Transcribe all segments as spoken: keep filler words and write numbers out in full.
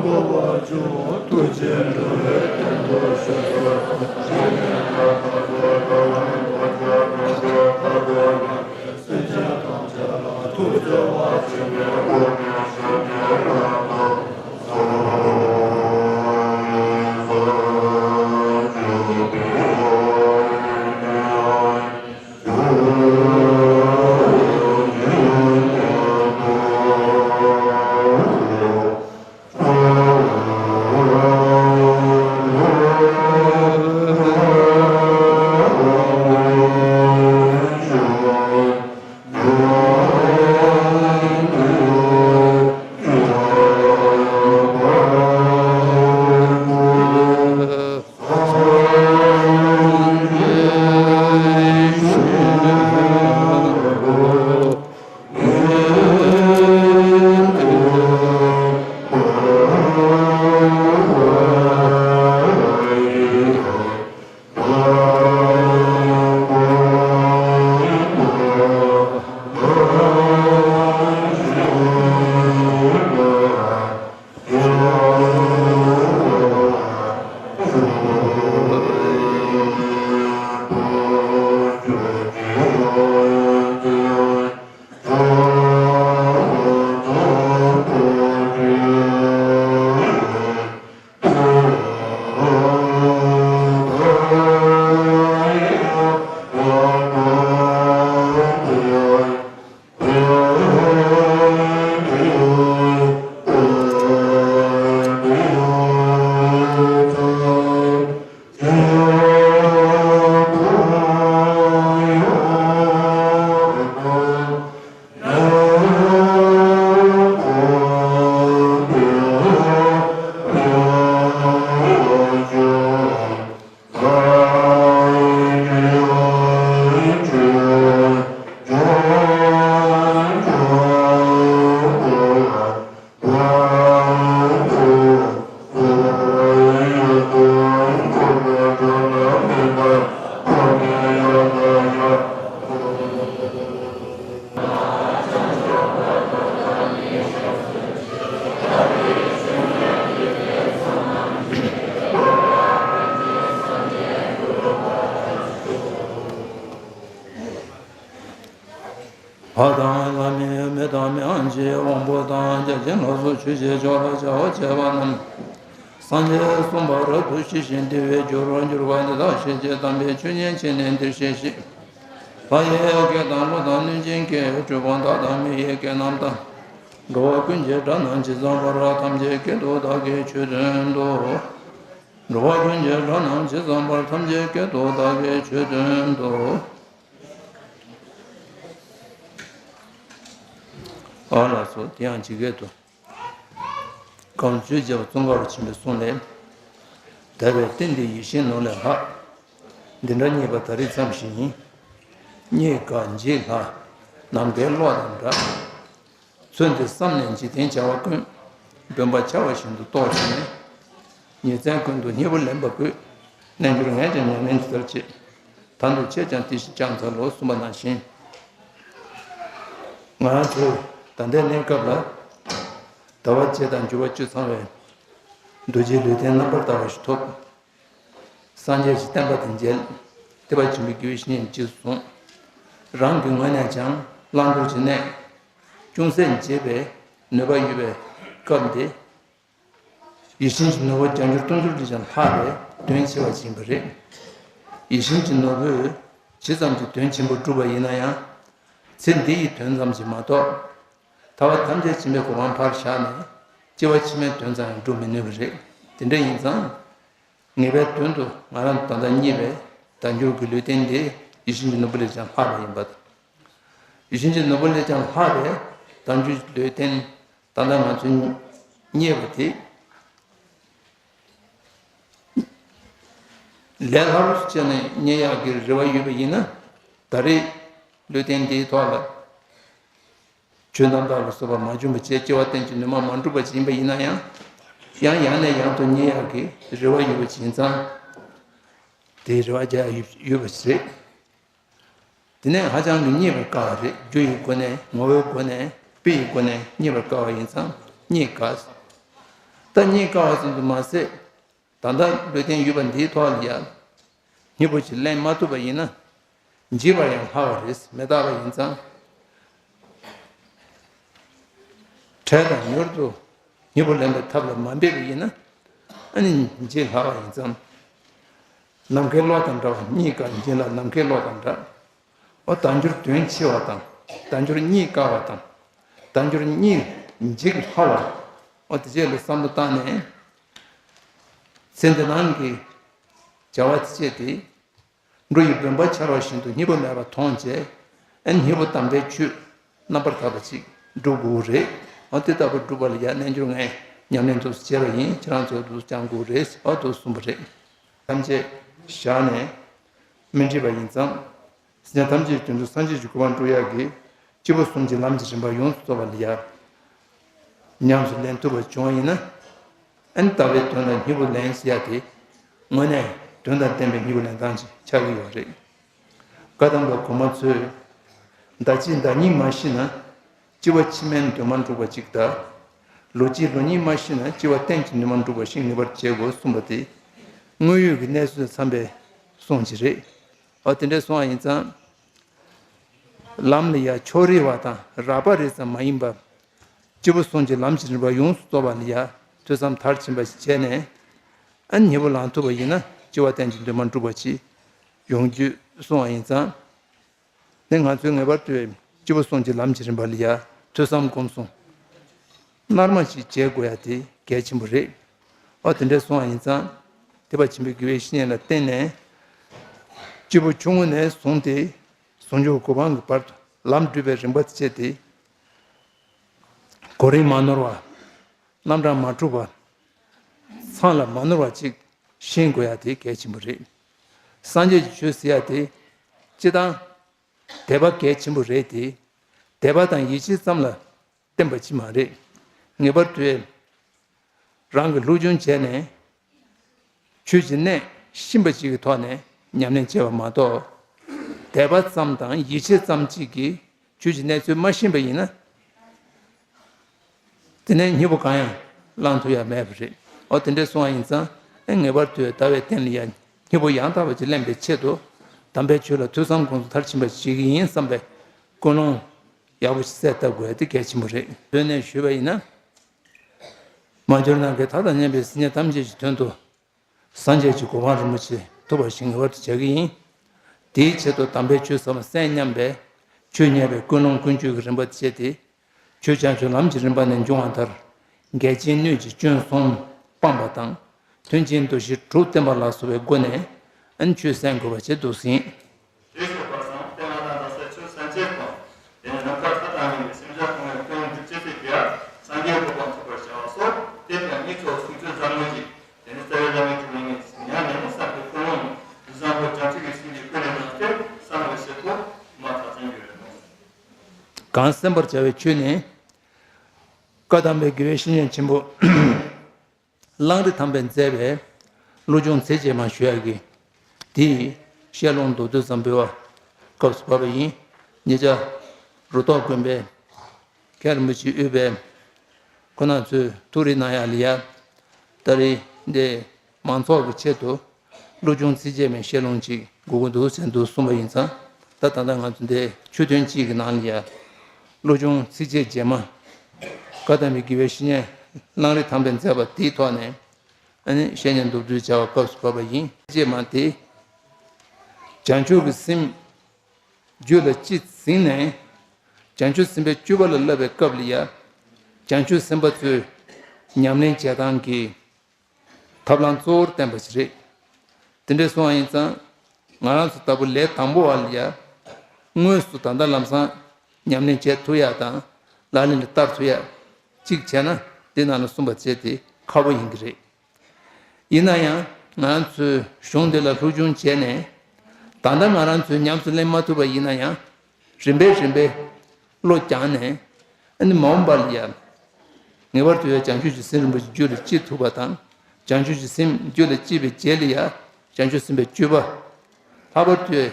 ཐུགས་རྗེ་ཆེ། བ་དང་བླ་མའི་མི་དང་མི་དབང་ཆེ་དབང་པོ་དང་བརྒྱ་བྱིན་ལ་སོགས་ཆོས་ཀྱི་ཕྱོགས་ལ་བྱ་བ་བྱས་པ་རྣམས། སངས་རྒྱས་གསུངས་པ་རབ་ཏུ་ཞི་ཞིང་བདེ་བའི་རྒྱུར་འགྱུར་བ་འདི་དག་ཤེས་བྱའི་དམ་པའི་ཆོས་ཉན་བྱས་ནས་འདིར་གཤེགས་ཤིག། ལྷ་ཡི་སྐད་དང་ཀླུ་དང་གནོད་སྦྱིན་སྐད། གྲུལ་བུམ་དག་དང་མི་ཡི་སྐད་རྣམས་དང་། འགྲོ་བ་ཀུན་གྱི་སྒྲ་རྣམས་ཇི་ཙམ་པར། ཐམས་ཅད་སྐད་དུ་བདག་གིས་ཆོས་བསྟན་ཏོ། འགྲོ་བ་ཀུན་གྱི་སྒྲ་རྣམས་ཇི་ཙམ་པར། ཐམས་ཅད་སྐད་དུ་བདག་གིས་ཆོས་བསྟན་ཏོ། ཨ་ལགས་སོ། དེ་ཡང་ཇི་སྐད་དུ། གངས་ཅན་རྒྱལ་བ་ཙོང་ཁ་པ་ཆེན་པོའི་གསུང་ལས། དག་པའི་རྟེན་འདི་ཡིད་བཞིན་ནོར་ལས་ལྷག། འདི་འདྲ་རྙེད་པ་ད་རེས་ཙམ་ཞིག་ཡིན། རྙེད་དཀའ་འཇིག་སླ། ནམ་མཁའི་གློག་དང་འདྲ། ཚུལ་འདི་བསམས་ནས་འཇིག་རྟེན་བྱ་བ་ཀུན། སྟོན་པ་བྱ་བ་བཞིན་དུ་རྟོགས་བྱས་ནས། ཉིན་མཚན་ཀུན་ཏུ་སྙིང་པོ་ལེན་པ་དགོས། རྣལ་འབྱོར་ངས་ཀྱང་ཉམས་ལེན་ཇི་ལྟར་བྱེད། ད་དུང་ཁྱེད་ཀྱང་དེ་བཞིན་བསྐྱང་འཚལ་ལོ་གསུངས་པ་ནང་བཞིན། ང་ཚོས་ད་ལྟའི་གནས་སྐབས་ལ། ཟླ་བ་གཅིག་དང་འགྱུར་བ་བཅུ་ཚང་བའི་རྡོ་རྗེ་ལུས་རྟེན་རྣམ་པར་དག་པ་ཞིག་ཐོབ། སངས་རྒྱས་ཀྱི་བསྟན་པ་དང་མཇལ། ཐེག་པ་ཆེན་པོའི་དགེ་བའི་བཤེས་གཉེན་གྱིས་གསུངས། རང་གི་ངོས་ནས་ཀྱང་བླང་དོར་གྱི་གནས། ཅུང་ཟད་འབྱེད་པའི་ནུས་པ་ཡོད་པའི་སྐབས་འདི། ཡིད་བཞིན་གྱི་ནོར་བུ་བརྒྱ་འགྱུར་སྟོང་འགྱུར་ལས་ཀྱང་ལྷག་པའི་དོན་ཆེ་བ་ཞིག་ཡིན་པ་རེད། ཡིད་བཞིན་གྱི་ནོར་བུས་ཇི་ཙམ་གྱི་དོན་ཆེན་པོ་བསྒྲུབས་པ་ཡིན་ན་ཡང་། ཚེ་འདི་ཡི་དོན་ཙམ་ཞིག་མ་གཏོགས། ཐར་པ་ཐམས་ཅད་མཁྱེན་པའི་གོ་འཕང་ཕར་བཞག་ནས་སྐྱེ་བ་ཕྱི་མའི་དོན་ཙམ་ཡང་བསྒྲུབ་མི་ནུས་པ་རེད། དེ་འདྲ་ཡིན་ཙང་། ངེས་པའི་དོན་དུ་ང་རང་ད་ལྟ་རྙེད་པའི་བདག་འགྱུར་གྱི་ལུས་རྟེན་འདི་ཡིད་བཞིན་གྱི་ནོར་བུ་ལས་ཀྱང་ལྷག་པ་ཡིན་པ་དང་། ཡིད་བཞིན་གྱི་ནོར་བུ་ལས་ཀྱང་ལྷག་པའི་བདག་འགྱུར་གྱི་ལུས་རྟེན། ད་ལྟ་ང་ཚོས་རྙེད་པ་དེ། ལས་སླ་པོ་ཞིག་བྱས་ནས་རྙེད་ཡག་གི་རེ་བ་ཡོད་པ་ཡིན་ན། ད་རེས་ལུས་རྟེན་འདིའི་ཐོག་ལ་ཆོས་རྣམ་དག་ལ་སོགས་པ་མ་བྱུང་བ་བྱས། སྐྱེ་བ་གཏན་གྱི་ནུས་པ་མ་འགྲུབ་པ་ཞིག་ཡིན་པ་ཡིན་ན་ཡང་། ཡང་ཡང་ནས་ཡང་དུ་རྙེད་ཡག་གི་རེ་བ་ཡོད་པ་ཞིག་ཡིན་ཙང་། དེའི་རེ་བ་རྒྱག་ཡག་ཡོད་པ་ཞིག་རེད། དེ་ནས་ཧ་ཅང་གི་རྙེད་པར་དཀའ་བ་རེད། རྒྱུ་ཡི་སྒོ་ནས། ངོ་བོའི་སྒོ་ནས། དཔེ་ཡི་སྒོ་ནས་རྙེད་པར་དཀའ་བ་ཡིན་ཙང་རྙེད་དཀའ། ད་རྙེད་དཀའ་བ་ཙམ་དུ་མ་ཟད། ད་ལྟ་ལུས་རྟེན་ཡོད་པ་འདིའི་ཐོག་ལ་ཡང་སྙིང་པོ་ཅིག་ལེན་མ་ཐུབ་པ་ཡིན་ན། འཇིག་པར་ཡང་སླ་བ་རེད། མི་རྟག་པ་ཡིན་ཙང་། འཕྲལ་དང་མྱུར་དུ་སྙིང་པོ་ལེན་པའི་ཐབས་ལ་མ་འབད་པ་ཡིན་ན། ཨ་ནི་འཇིག་སླ་བ་ཡིན་ཙང་། ནམ་མཁའི་གློག་དང་འདྲ་བ་གཉིད་དཀའ་འཇིག་ལ་ནམ་མཁའི་གློག་དང་འདྲ། འོ་དལ་འབྱོར་དོན་ཆེ་བ་དང་དལ་འབྱོར་རྙེད་དཀའ་བ་དང་། དལ་འབྱོར་རྙེད་འཇིག་སླ་བ། འོ་དེ་བཅས་ལ་བསམ་བློ་བཏང་ནས། ཚེ་འདི་ནང་གི་བྱ་བ་དེ་བྱས་ཏེ། འགྲོ་ཡི་དགོན་པ་ཆར་བ་བཞིན་དུ་སྙིང་པོ་མེད་པར་མཐོང་བྱས། ཨ་ནི་སྙིང་པོ་དམ་པའི་ཆོས་རྣམ་པར་དག་པ་ཅིག་སྒྲུབ་དགོས་རེད། འོ་དེ་ལྟ་བུ་སྒྲུབ་པ་ལ་ཡང་རྣལ་འབྱོར་ངས་ཉམས་ལེན་དུ་བྱས་པ་ཡིན། ཁྱེད་རང་ཚོ་དུ་སྦྱང་དགོས་རེད། འོ་དུ་གསུངས་པ་རེད། ཐམས་ཅད་བཞག་ནས་མི་འདྲིས་པ་ཡིན་ཙང་། སེམས་ཅན་ཐམས་ཅད་ཀྱི་དོན་དུ་སངས་རྒྱས་ཀྱི་གོ་འཕང་སྒྲུབ་ཡག་གི་སྐྱེས་བུ་གསུམ་གྱི་ལམ་གྱི་རིམ་པ་ཡོངས་སུ་རྫོགས་པ་ལ་ཡ། ཉམས་སུ་ལེན་ཐུབ་པ་བྱུང་བ་ཡིན་ན། ཨ་ནི་ལྟ་བའི་དོན་ལ་སྙིང་པོ་ལེན་ཟེར་ཡ་དེ། དངོས་གནས་དོན་དང་ལྡན་པའི་སྙིང་པོ་ལེན་སྟངས་ཅིག་ཆགས་ཀྱི་ཡོད་རེད། བཀའ་གདམས་པ་གོང་མ་ཚོས། ཟླ་གཅིག་ཟླ་གཉིས་མ་ཤི་ན། སྐྱེ་བ་ཕྱི་མའི་འདུན་མ་འགྲུབ་པ་ཅིག་དང་། ལོ་གཅིག་ལོ་གཉིས་མ་ཤི་ན་སྐྱེ་བ་གཏན་གྱི་འདུན་མ་འགྲུབ་པ་ཞིག་ངེས་པར་བྱེད་དགོས་གསུངས་པ་དེ། དངོས་ཡོད་ཀྱི་གནས་ཚུལ་འཚམས་པའི་གསུང་ཅིག་རེད། འོ་དེ་འདྲའི་གསུང་བ་ཡིན་ཙང་། ལམ་ལ་ཡ་ཕྱོགས་རིས་པ་དང་རགས་པ་རེ་ཙམ་མ་ཡིན་པ། སྐྱེས་བུ་གསུམ་གྱི་ལམ་གྱི་རིམ་པ་ཡོངས་སུ་རྫོགས་པ་ལ་ཡ་ཐོས་བསམ་མཐར་ཕྱིན་པ་ཞིག་བྱས་ནས། ཨ་ནི་སྙིང་པོ་ལེན་ཐུབ་པ་ཡིན་ན་སྐྱེ་བ་གཏན་གྱི་འདུན་མ་འགྲུབ་པ་ཞིག་ཡོང་རྒྱུ་གསུང་བ་ཡིན་ཙང་། ནི་ང་ཚོས་ངེས་པར་དུ་སྐྱེས་བུ་གསུམ་གྱི་ལམ་གྱི་རིམ་པ་ལ་ཡ་ཐོས་བསམ་སྒོམ་གསུམ་རྣལ་མ་ཞིག་བྱེད་དགོས་ཡ་དེ་གལ་ཆེན་པོ་རེད། འོ་དེ་འདྲའི་གསུང་བ་ཡིན་ཙང་། ཐེག་པ་ཆེན་པོའི་དགེ་བའི་བཤེས་གཉེན་ལ་བརྟེན་ནས། སྐྱེས་བུ་ཆུང་ངུ་ནས་བཟུང་སྟེ། ཟུང་འཇུག་གོ་འཕང་གི་བར་དུ་ལམ་བགྲོད་པའི་རིམ་པ་དེ་བྱས་ཏེ། གོ་རིམ་མ་ནོར་བ། རྣམ་གྲངས་མ་འཁྲུགས་པ། མཚམས་ལ་མ་ནོར་བ་ཅིག་ཤེས་དགོས་ཡ་དེ་གལ་ཆེན་པོ་རེད། སངས་རྒྱས་ཀྱི་ཆོས་ཟེར་ཡ་དེ། སྤྱིར་བཏང་། དད་པ་གལ་ཆེན་པོ་རེད་དེ། དད་པ་དང་ཡིད་ཆེས་ཙམ་ལ་བརྟེན་པ་ཅིག་མ་རེད། ངེས་པར་དུ། རང་གི་སློབ་སྦྱོང་བྱས་ནས། ཆོས་ཀྱི་གནད་ཤེས་པ་ཅིག་གི་ཐོག་ནས་ཉམས་ལེན་བྱས་པ་མ་གཏོགས། དད་པ་ཙམ་དང་ཡིད་ཆེས་ཙམ་ཅིག་གིས་ཆོས་ཀྱི་གནད་ཚུལ་མ་ཤེས་པ་ཡིན་ན། དེ་ནས་སྙིང་པོ་གང་ཡང་བླང་ཐུབ་ཡ་མེད་པ་རེད། འོ་དེ་འདྲའི་གསུང་བ་ཡིན་ཙང་། ཨེ་ངེས་པར་དུ་ལྟ་བའི་རྟེན་ལ་ཡང་སྙིང་པོ་ཡང་དག་པ་ཅིག་ལེན་པའི་ཆེད་དུ། དམ་པའི་ཆོས་ལ་ཐོས་བསམ་སྒོམ་གསུམ་མཐར་ཕྱིན་པ་ཞིག་ཡིན་བསམ་པའི་ཀུན་སློང་ཡག་པོ་ཞིག་གསལ་བཏབ་དགོས་ཡ་དེ་གལ་ཆེན་པོ་རེད། དོན་ནས་ཞུས་པ་ཡིན་ན། མ་གྱུར་ནམ་མཁའི་མཐའ་དང་མཉམ་པའི་སེམས་ཅན་ཐམས་ཅད་ཀྱི་དོན་དུ། སངས་རྒྱས་ཀྱི་གོ་འཕང་རིན་པོ་ཆེ་ཐོབ་པར་ཞིང་ངེས་པར་དུ་བྱ་གི་ཡིན། དེའི་ཆེད་དུ་དམ་པའི་ཆོས་ཟབ་མོ་གསན་སྙམ་པའི་ཆོས་ཉན་པའི་ཀུན་སློང་ཀུན་སྤྱོད་ཀྱི་རིམ་པ་དེ་བྱས་ཏེ། ཆོས་བྱང་ཆུབ་ལམ་གྱི་རིམ་པ་ནས་འབྱུང་བ་ལྟར། འགལ་རྐྱེན་སྣོད་ཀྱི་སྐྱོན་གསུམ་སྤངས་པ་དང་། མཐུན་རྐྱེན་འདུ་ཤེས་དྲུག་བསྟེན་པ་ལ་སོགས་པའི་སྒོ་ནས་ཨན་ཆོས་གསན་དགོས་པ་བྱེད་འདུག་ཟིན། ཞེས་གསུངས་པ་སང་། དེ་ང་དང་དག་ས་ཆོས་སེམས་ཅན་དང་། དེ་ནས་ནམ་མཁའ་མཐའ་དང་མཉམ་པའི་སེམས་ཅན་ཐམས་ཅད་ཀུན་སློང་འདི་ཅི་སྲིད་ཀྱང་སངས་རྒྱས་གོ་འཕང་ཐོབ་པར་བྱ་བ་སོགས། དེ་དང་གཉིས་ཚོགས་གཟུགས་ཅན་ཟབ་མོ་ཡི། དེ་ནི་རྩ་བའི་བླ་མའི་སྒྲུབ་པ་ཉིད་ཉམས་ནས་ནི་བསམ་པའི་ཀུན་སློང་བཟང་པོ་བྱང་ཆུབ་ཀྱི་སེམས་ཀྱིས་ཀུན་ནས་བསླངས་ཏེ་བསམ་པ་བཞིན་དུ་མ་ཐག་བཙན་གྱི་རེད་མོད། གང་གསན་པར་བྱ་བའི་ཆོས་ནི། བཀའ་གདམས་པའི་དགེ་བའི་བཤེས་གཉེན་ཆེན་པོ། གླང་རི་ཐང་པས་མཛད་པའི་བློ་སྦྱོང་ཚིགས་བཅད་མ་ཞུ་ཡག་གི། དེའི་བཤད་ལུང་མདོར་བསྡུས་ཙམ་འབུལ་བ་སྐབས་སུ་བབས་པ་ཡིན། ཉེ་ཆར་རུ་ཐོག་དགོན་པའི་མཁན་རིན་པོ་ཆེ་དབུས་པའི་ཁོ་ན་ཚོས་ཐུགས་རེ་གནང་ཡག་ལ་ཡ། ད་རེས་འདི་མང་ཚོགས་ཀྱི་ཆེད་དུ། བློ་སྦྱོང་ཚིགས་བཅད་མའི་བཤད་ལུང་ཅིག་དགོས་ཀྱི་འདུག་ཟེར་འདུག་གསུངས་པ་ཡིན་ཙང་། ད་ད་ལྟ་ང་ཚོ་འདི་ཆོས་ཐུན་གཅིག་གི་ནང་ལ་ཡ། བློ་སྦྱོང་ཚིགས་བཅད་རྗེས་མ། བཀའ་གདམས་པའི་དགེ་བའི་བཤེས་གཉེན་གླང་རི་ཐང་པས་མཛད་པ་དེའི་ཐོག་ནས། ཨ་ནི་བཤད་ཉན་མདོར་བསྡུས་བྱ་བ་སྐབས་སུ་བབས་པ་ཡིན། རྗེས་མ་དེ། བྱང་ཆུབ་ཀྱི་སེམས་རྒྱུད་ལ་ཅི་ཟིན་ནས། བྱང་ཆུབ་སེམས་དཔའི་སྤྱོད་པ་ལ་བསླབ་པའི་སྐབས་ལ་ཡ། བྱང་ཆུབ་སེམས་དཔའ་ཚོས་ཉམས་ལེན་བྱེད་སྟངས་ཀྱི་ཐབས་ལམ་གཙོ་བོར་བསྟན་པ་ཞིག་རེད། དེ་འདྲ་སོང་བ་ཡིན་ཙང་། ང་རང་ཚོ་ལྟ་བུ་ལས་དང་པོ་བ་ལ་ཡ། དངོས་སུ་ད་ལྟ་ལམ་སང་ཉམས་ལེན་བྱེད་ཐུབ་ཡ་དང་ལག་ལེན་ལ་བསྟར་ཐུབ་ཡ་གཅིག་བྱས་ན། འདི་ནང་ལ་གསུངས་པ་བྱས་ཏེ་ཁག་པོ་ཡིན་གྱི་རེད། ཡིན་ན་ཡང་ང་རང་ཚོའི་གཞུང་འདི་ལ་སློབ་སྦྱོང་བྱས་ནས། ད་ལྟ་ང་རང་ཚོས་ཉམས་སུ་ལེན་མ་ཐུབ་པ་ཡིན་ན་ཡང་། རིམ་པས་རིམ་པས་བློ་སྦྱངས་ནས། ཨ་ནི་མ་འོངས་པ་ལ་ཡ། ངེས་པར་དུ་ཡ་བྱང་ཆུབ་ཀྱི་སེམས་རིན་པོ་ཆེ་རྒྱུད་ལ་སྐྱེ་ཐུབ་པ་དང་། བྱང་ཆུབ་ཀྱི་སེམས་རྒྱུད་ལ་སྐྱེས་པའི་རྗེས་ལ་ཡ། བྱང་ཆུབ་སེམས་དཔའི་སྤྱོད་པ། ལྷག་པར་དུ་ཡ།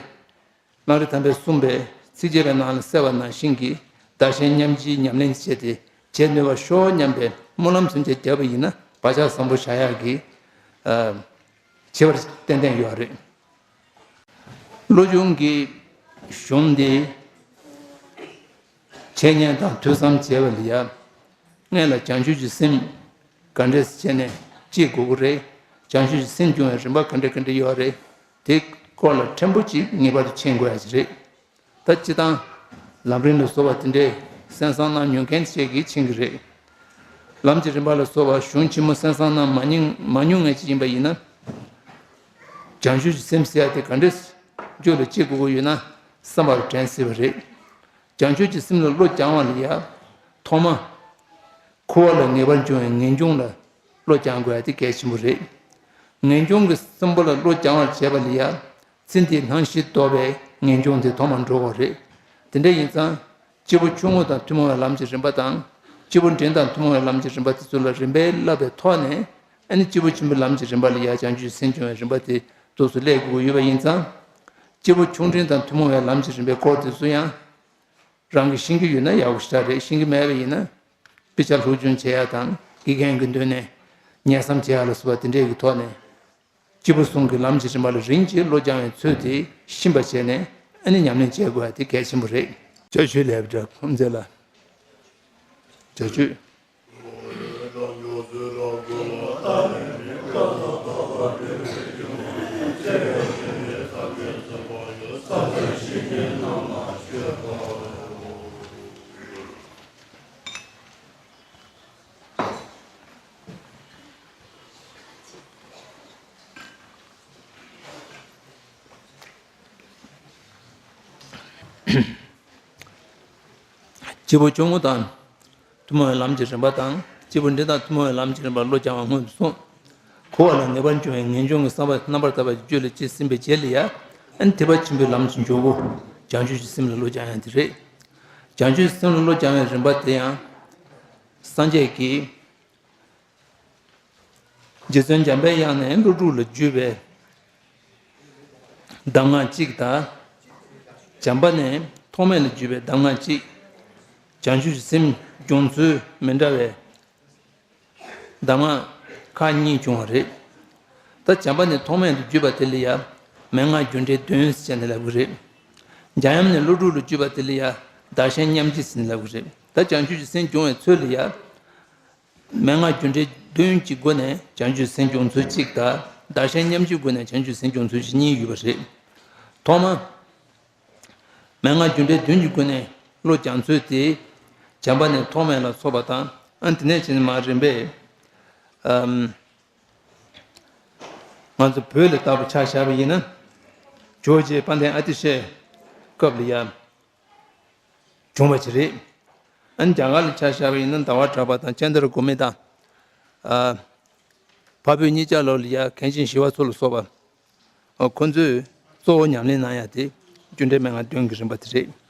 གླང་རི་ཐང་པས་གསུངས་པའི་ཚིགས་བཅད་པའི་ནང་ལ་གསལ་བ་ནང་བཞིན་གྱི་བདག་གཞན་མཉམ་བརྗེའི་ཉམས་ལེན་བྱས་ཏེ་བྱེད་ནུས་པ་ཤོག་སྙམ་པའི་སྨོན་ལམ་ཚུན་ཆད་བརྒྱབ་པ་ཡིན་ན། བག་ཆགས་བཟང་པོ་བཞག་ཡག་གི་ཨ་བྱེད་པར་ཏན་ཏན་ཡོད་རེད། བློ་སྦྱོང་གི་གཞུང་འདི་འཆད་ཉན་དང་ཐོས་བསམ་བྱས་པ་ལ་ཡ། སྔོན་ལ་བྱང་ཆུབ་ཀྱི་སེམས་ག་འདྲས་བྱས་ནས་སྐྱེ་དགོས་ཀྱི་རེད། བྱང་ཆུབ་ཀྱི་སེམས་སྐྱོང་བའི་རིམ་པ་ག་འདྲ་ག་འདྲ་ཡོད་རེད། དེ་སྐོར་ལ་ཕྲན་བུ་ཅིག་ངེས་པར་དུ་མཁྱེན་དགོས་ཡ་ཅིག་རེད། ད་སྤྱིར་བཏང་ལམ་རིམ་ལ་སོགས་པ་དེ་འདྲའི་གསན་བསམ་གནང་མྱོང་མཁན་བཅས་ཀྱིས་མཁྱེན་གྱི་རེད། ལམ་གྱི་རིམ་པ་ལ་སོགས་པ་གཞུང་ཆེན་མོ་གསན་བསམ་གནང་མ་མྱོང་མ་མྱོང་མཁན་ཅིག་ཡིན་པ་ཡིན་ན། བྱང་ཆུབ་ཀྱི་སེམས་ཟེར་ཡ་དེ་ག་འདྲས་རྒྱུད་ལ་སྐྱེ་དགོས་ཀྱི་ཡོད་ན་བསམ་པར་དྲན་སྲིད་པ་རེད། བྱང་ཆུབ་ཀྱི་སེམས་ལ་བློ་སྦྱང་བ་ལ་ཡ། ཐོག་མ། འཁོར་བ་ལ་ངེས་པར་འབྱུང་བའི་ངེས་འབྱུང་ལ་བློ་སྦྱང་དགོས་ཡ་དེ་གལ་ཆེན་པོ་རེད། ངེས་འབྱུང་གི་གསུམ་པོ་ལ་བློ་སྦྱང་བར་བྱེད་པ་ལ་ཡ། ཚེ་འདིའི་སྣང་ཞེན་ལྡོག་པའི་ངེས་འབྱུང་དེ་ཐོག་མར་འགྲོ་དགོས་རེད། དེ་འདྲ་ཡིན་ཙང་། སྐྱེས་བུ་ཆུང་ངུ་དང་ཐུན་མོང་བའི་ལམ་གྱི་རིམ་པ་དང་། སྐྱེས་བུ་འབྲིང་དང་ཐུན་མོང་བའི་ལམ་གྱི་རིམ་པ་དེ་ཚོ་ལ་རིམ་པས་བསླབ་པའི་ཐོག་ནས། ཨ་ནི་སྐྱེས་བུ་ཆེན་པོའི་ལམ་གྱི་རིམ་པ་ལ་ཡ་བྱང་ཆུབ་སེམས་སྐྱོང་བའི་རིམ་པ་དེ་ཐོག་སུ་སླེབས་དགོས་ཀྱི་ཡོད་པ་ཡིན་ཙང་། སྐྱེས་བུ་ཆུང་འབྲིང་དང་ཐུན་མོང་བའི་ལམ་གྱི་རིམ་པའི་སྐོར་དེ་ཚོ་ཡང་། རང་གིས་ཤེས་ཀྱི་ཡོད་ན་ཡག་པོ་ཞེ་དྲག་རེད། ཤེས་ཀྱི་མེད་པ་ཡིན་ན། དཔེ་ཆ་སློབ་སྦྱོང་བྱེད་ཡ་དང་དགེ་རྒན་གྱི་མདུན་ནས་ཉན་བསམ་བྱེད་ཡ་ལ་སོགས་པ་དེ་འདྲས་ཀྱི་ཐོག་ནས། སྐྱེས་བུ་གསུམ་གྱི་ལམ་གྱི་རིམ་པ་ལ་རིམ་གྱིས་བློ་སྦྱང་བའི་ཚུལ་དེ་ཤེས་པ་བྱས་ནས་ཨ་ནི་ཉམས་ལེན་བྱེད་དགོས་པ་དེ་གལ་ཆེན་པོ་རེད། ཅ་ཆོས་ལེགས་པ་འདྲ་ཁོང་ཚེ་ལ། ཅ་ཆོས། སྐྱེས་བུ་ཆུང་ངུ་དང་། ཐུན་མོང་བའི་ལམ་གྱི་རིམ་པ་དང་། སྐྱེས་བུ་འབྲིང་དང་ཐུན་མོང་བའི་ལམ་གྱི་རིམ་པར་བློ་སྦྱང་བ་སྔོན་དུ་སོང་། འཁོར་བ་ལ་ངེས་པར་འབྱུང་བའི་ངེས་འབྱུང་གི་བསམ་པ་རྣམ་པར་དག་པ་རྒྱུད་ལ་སྐྱེས་ཟིན་པའི་རྗེས་ལ་ཡ། ཨ་ནི་ཐེག་པ་ཆེན་པོའི་ལམ་གྱི་འཇུག་སྒོ། བྱང་ཆུབ་ཀྱི་སེམས་ལ་བློ་སྦྱང་ཡ་དེ་རེད། བྱང་ཆུབ་ཀྱི་སེམས་ལ་བློ་སྦྱང་བའི་རིམ་པ་དེ་ཡང་། སངས་རྒྱས་ཀྱིས། རྗེ་བཙུན་འཇམ་པའི་དབྱངས་ནས་ཀླུ་སྒྲུབ་ལ་བརྒྱུད་པའི་གདམས་ངག་གཅིག་དང་། བྱམས་པ་ནས་ཐོགས་མེད་ལ་བརྒྱུད་པའི་གདམས་ངག་གཅིག་བྱང་ཆུབ་ཀྱི་སེམས་སྦྱོང་ཚུལ་མི་འདྲ་བའི་གདམས་ངག་ཁག་གཉིས་བྱུང་བ་རེད། ད་བྱམས་པ་ནས་ཐོགས་མེད་དུ་བརྒྱུད་པ་དེ་ལ་ཡང་མན་ངག་རྒྱུ་འབྲས་བདུན་ཟེར་ནས་ལབ་ཀྱི་རེད། འཇམ་དབྱངས་ནས་ཀླུ་སྒྲུབ་ལ་བརྒྱུད་པ་དེ་ལ་ཡང་བདག་གཞན་མཉམ་བརྗེ་ཟེར་ནས་ལབ་ཀྱི་རེད། ད་བྱང་ཆུབ་ཀྱི་སེམས་སྦྱོང་བའི་ཚུལ་ལ་ཡང་། མན་ངག་རྒྱུ་འབྲས་བདུན་གྱི་སྒོ་ནས་བྱང་ཆུབ་སེམས་སྦྱོང་ཚུལ་གཅིག་དང་། བདག་གཞན་མཉམ་བརྗེའི་སྒོ་ནས་བྱང་ཆུབ་སེམས་སྦྱོང་ཚུལ་གཅིག་གཉིས་ཡོད་པ་རེད། ཐོག་མ། མན་ངག་རྒྱུ་འབྲས་བདུན་གྱི་སྒོ་ནས་བློ་སྦྱང་ཚུལ་དེ། བྱམས་པ་ནས་ཐོགས་མེད་ལ་སོགས་པ་དང་། ཨ་དེ་ནས་བྱས་ནས་མར་རིམ་པས། ཨམ། ང་ཚོ་བོད་ལ་ལྟ་བུ་ཆ་བཞག་པ་ཡིན་ན། ཇོ་བོ་རྗེ་དཔལ་ལྡན་ཨ་ཏི་ཤའི་སྐབས་ལ་ཡང་། བྱུང་བ་ཅིག་རེད། ཨ་ནི་རྒྱ་གར་ལ་ཆ་བཞག་པ་ཡིན་ན་ཟླ་བ་གྲགས་པ་དང་ལྕགས་མདའ་ར་གོ་མི་དང་། ཨ། འཕགས་བོད་གཉིས་ཆ་ལོ་ལ་ཡ་མཁན་ཆེན་ཞི་བ་འཚོ་ལ་སོགས་པ། ཨ། ཁོ་ཚོས་གཙོ་བོ་ཉམས་ལེན་གནང་ཡ་དེ་རྒྱུ་འབྲས་མན་ངག་བདུན་གྱི་རིམ་པ་དེ་རེད།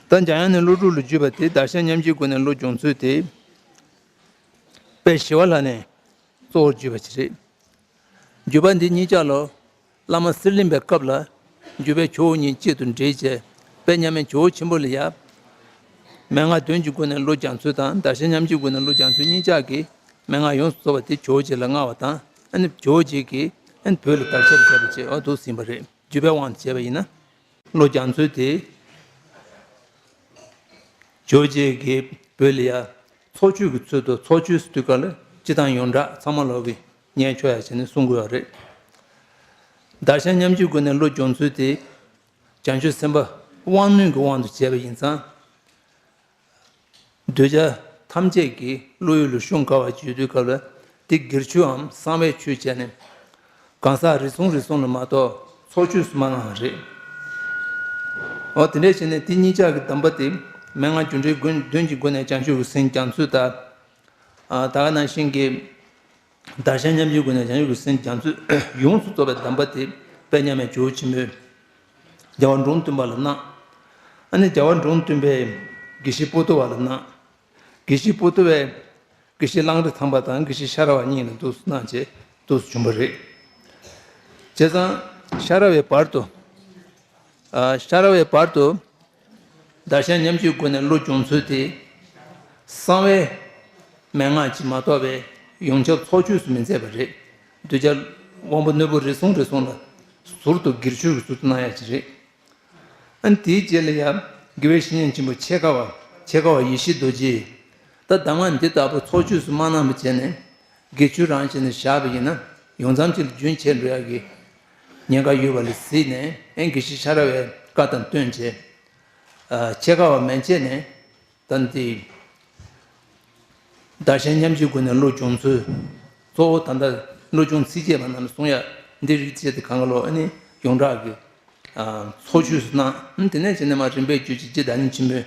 ད་འཇམ་དབྱངས་ནས་ཀླུ་སྒྲུབ་ལ་བརྒྱུད་པ་དེ་བདག་གཞན་མཉམ་བརྗེའི་སྒོ་ནས་བློ་སྦྱོང་ཚུལ་དེ། དཔལ་ཞི་བ་ལྷ་ནས་གཙོ་བོར་བརྒྱུད་པ་ཅིག་རེད། བརྒྱུད་པ་འདི་གཉིས་ཆ་ལོ། བླ་མ་གསེར་གླིང་པའི་སྐབས་ལ། བརྒྱུད་པའི་ཇོ་བོ་གཉིས་གཅིག་ཏུ་འདྲེས་བྱས། དཔལ་མཉམ་མེད་ཇོ་བོ་ཆེན་པོ་ལ་ཡ། མན་ངག་བདུན་གྱི་སྒོ་ནས་བློ་སྦྱང་ཚུལ་དང་བདག་གཞན་མཉམ་བརྗེའི་སྒོ་ནས་བློ་སྦྱང་ཚུལ་གཉིས་ཆ་གི་མན་ངག་ཡོངས་སུ་རྫོགས་པ་དེ་ཇོ་བོ་རྗེ་ལ་མངའ་བ་དང་། ཨ་ནི་ཇོ་བོ་རྗེ་གིས་ཨ་ནི་བོད་ལ་དར་ཁྱབ་བྱས་པ་བཅས་པ་འདུག་ཟིན་པ་རེད། བརྒྱུད་པའི་དབང་དུ་བྱས་པ་ཡིན་ན། བློ་སྦྱང་ཚུལ་དེ། ཇོ་བོ་རྗེ་གིས་བོད་ལ་ཡ། ཚོགས་ཆོས་ཀྱི་ཚུལ་དུ་ཚོགས་ཆོས་སུ་དུས་སྐབས་ལ་སྤྱི་དང་ཡོངས་གྲགས་ཚང་མ་ལོག་གི་ཉན་ཆོག་ཡ་བྱས་ནས་གསུང་དགོས་པ་རེད། བདག་གཞན་མཉམ་བརྗེའི་སྒོ་ནས་བློ་སྦྱོང་ཚུལ་དེ། བྱང་ཆུབ་སེམས་དཔའ་དབང་རྣོན་གྱི་དབང་དུ་བྱས་པ་ཡིན་ཙང་། གདུལ་བྱ་ཐམས་ཅད་ཀྱི་བློ་ཡུལ་ལ་ཤོང་དཀའ་བ་བརྗོད་དུས་སྐབས་ལ་དེ་སྒེར་ཆོས་འམ་གསང་བའི་ཆོས་བྱས་ནས། གང་ཟག་རེ་ཟུང་རེ་ཟུང་ལ་མ་གཏོགས་ཚོགས་ཆོས་སུ་མ་གནང་བ་རེད། འོ་དེ་འདྲས་བྱས་ནས་དེ་གཉིས་ཆ་གི་གདམས་པ་དེ་མན་ངག་རྒྱུ་འབྲས་བདུན་གྱི་སྒོ་ནས་བྱང་ཆུབ་ཀྱི་སེམས་སྦྱང་ཚུལ་དང་། ད་ག་ནང་བཞིན་གྱི། བདག་གཞན་མཉམ་བརྗེའི་སྒོ་ནས་བྱང་ཆུབ་ཀྱི་སེམས་སྦྱང་ཚུལ་ཡོངས་སུ་རྫོགས་པའི་གདམས་པ་དེ་དཔལ་མཉམ་མེད་ཇོ་བོ་ཆེན་པོས་རྒྱལ་བ་འབྲོམ་སྟོན་པ་ལ་གནང་། ཨ་ནི་རྒྱལ་བ་འབྲོམ་སྟོན་པས་དགེ་བཤེས་པོ་ཏོ་བ་ལ་གནང་། དགེ་བཤེས་པོ་ཏོ་བས་དགེ་བཤེས་གླང་རི་ཐང་པ་དང་དགེ་བཤེས་ཤ་ར་བ་གཉིས་ལ་འདུག་སེ་གནང་བྱས་འདུག་སེ་བྱུང་བ་རེད། བྱས་ཙང་ཤ་ར་བའི་བར་དུ། ཨ། ཤ་ར་བའི་བར་དུ། བདག་གཞན་མཉམ་བརྗེའི་སྒོ་ནས་བློ་སྦྱོང་ཚུལ་དེ། གསང་བའི་མན་ངག་ཅིག་མ་གཏོགས་པའི་ ཡོངས་ཁྱབ་ཚོགས་ཆོས་སུ་མི་མཛད་པ་རེད། གདུལ་བྱ་དབང་པོ་རྣོན་པོ་རེ་ཟུང་རེ་ཟུང་ལ་ཟུར་དུ་སྒེར་ཆོས་ཀྱི་ཟུར་དུ་གནང་ཡ་ཅིག་རེད། ཨ་ནི་དེའི་རྗེས་ལ་ཡང་དགེ་བའི་བཤེས་གཉེན་ཆེན་པོ་ཆེ་ཁ་བ་ཆེ་ཁ་བ་ཡེ་ཤེས་རྡོ་རྗེས། ད་གདམས་ངག་འདི་ལྟ་བུ་ཚོགས་ཆོས་སུ་མ་གནང་བ་བྱས་ནས་སྒེར་ཆོས་རང་བྱས་ནས་བཞག་པ་ཡིན་ན་ཡོངས་ཙམ་ཅིག་ལ་རྒྱུན་ཆད་འགྲོ་ཡག་གི་ཉེན་ཁ་ཡོད་པ་ལ་གཟིགས་ནས། ཨེ་དགེ་བཤེས་ཕྱྭ་ར་བའི་བཀའ་དང་བསྟུན་བྱས། ཨ་ཆེ་ཁ་བ་མན་ཆད་ནས་ད་འདི་བདག་གཞན་མཉམ་བརྗེའི་སྒོ་ནས་བློ་སྦྱོང་ཚུལ། གཙོ་བོ་ད་ལྟ་བློ་སྦྱོང་ཚིགས་བཅད་པ་རྣམས་ལ་གསུང་ཡ་འདི་རིགས་བྱས་ཏེ་གང་ག་ལོ་ཨ་ནི་ཡོངས་གྲགས་ཀྱི་ཚོགས་ཆོས་སུ་གནང་། དེ་ནས་བྱས་ནས་མར་རིམ་པས་བརྒྱུད་ཅིང་རྗེ་བདག་ཉིད་ཆེན་པོས་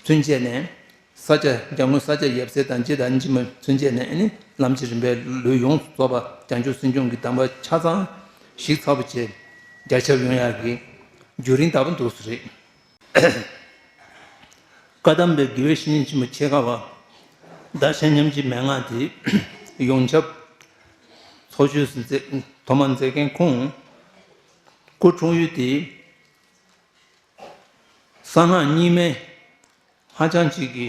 ཚུན་ཆད་ནས། ས་སྐྱ་སྐྱབས་མགོན་ས་སྐྱ་ཡབ་སྲས་དང་རྗེ་བདག་ཉིད་ཆེན་པོས་ཚུན་ཆད་ནས་ཨ་ནི་ལམ་གྱི་རིམ་པའི་ལུས་ཡོངས་སུ་རྫོགས་པ་བྱང་ཆུབ་སེམས་སྦྱོང་གི་གདམས་པ་ཆ་ཚང་ཞིབ་ཚགས་པོ་བྱས་རྒྱ་ཁྱབ་ཡོང་ཡག་གི་བརྒྱུད་རིམ་ལྟ་བུ་འདུག་སེ་རེད། བཀའ་གདམས་པའི་དགེ་བའི་བཤེས་གཉེན་ཆེན་པོ་ཆེ་ཁ་བ་བདག་གཞན་མཉམ་བརྗེའི་མན་ངག་དེ་ཡོངས་ཁྱབ་ཚོགས་ཆོས་སུ་མཛད། ཐོག་མར་མཛད་མཁན་ཁོང་སྐུ་འཁྲུངས་ཡུལ་དེ་གསང་སྔགས་རྙིང་མའི་ཧ་ཅང་ཅིག་གི་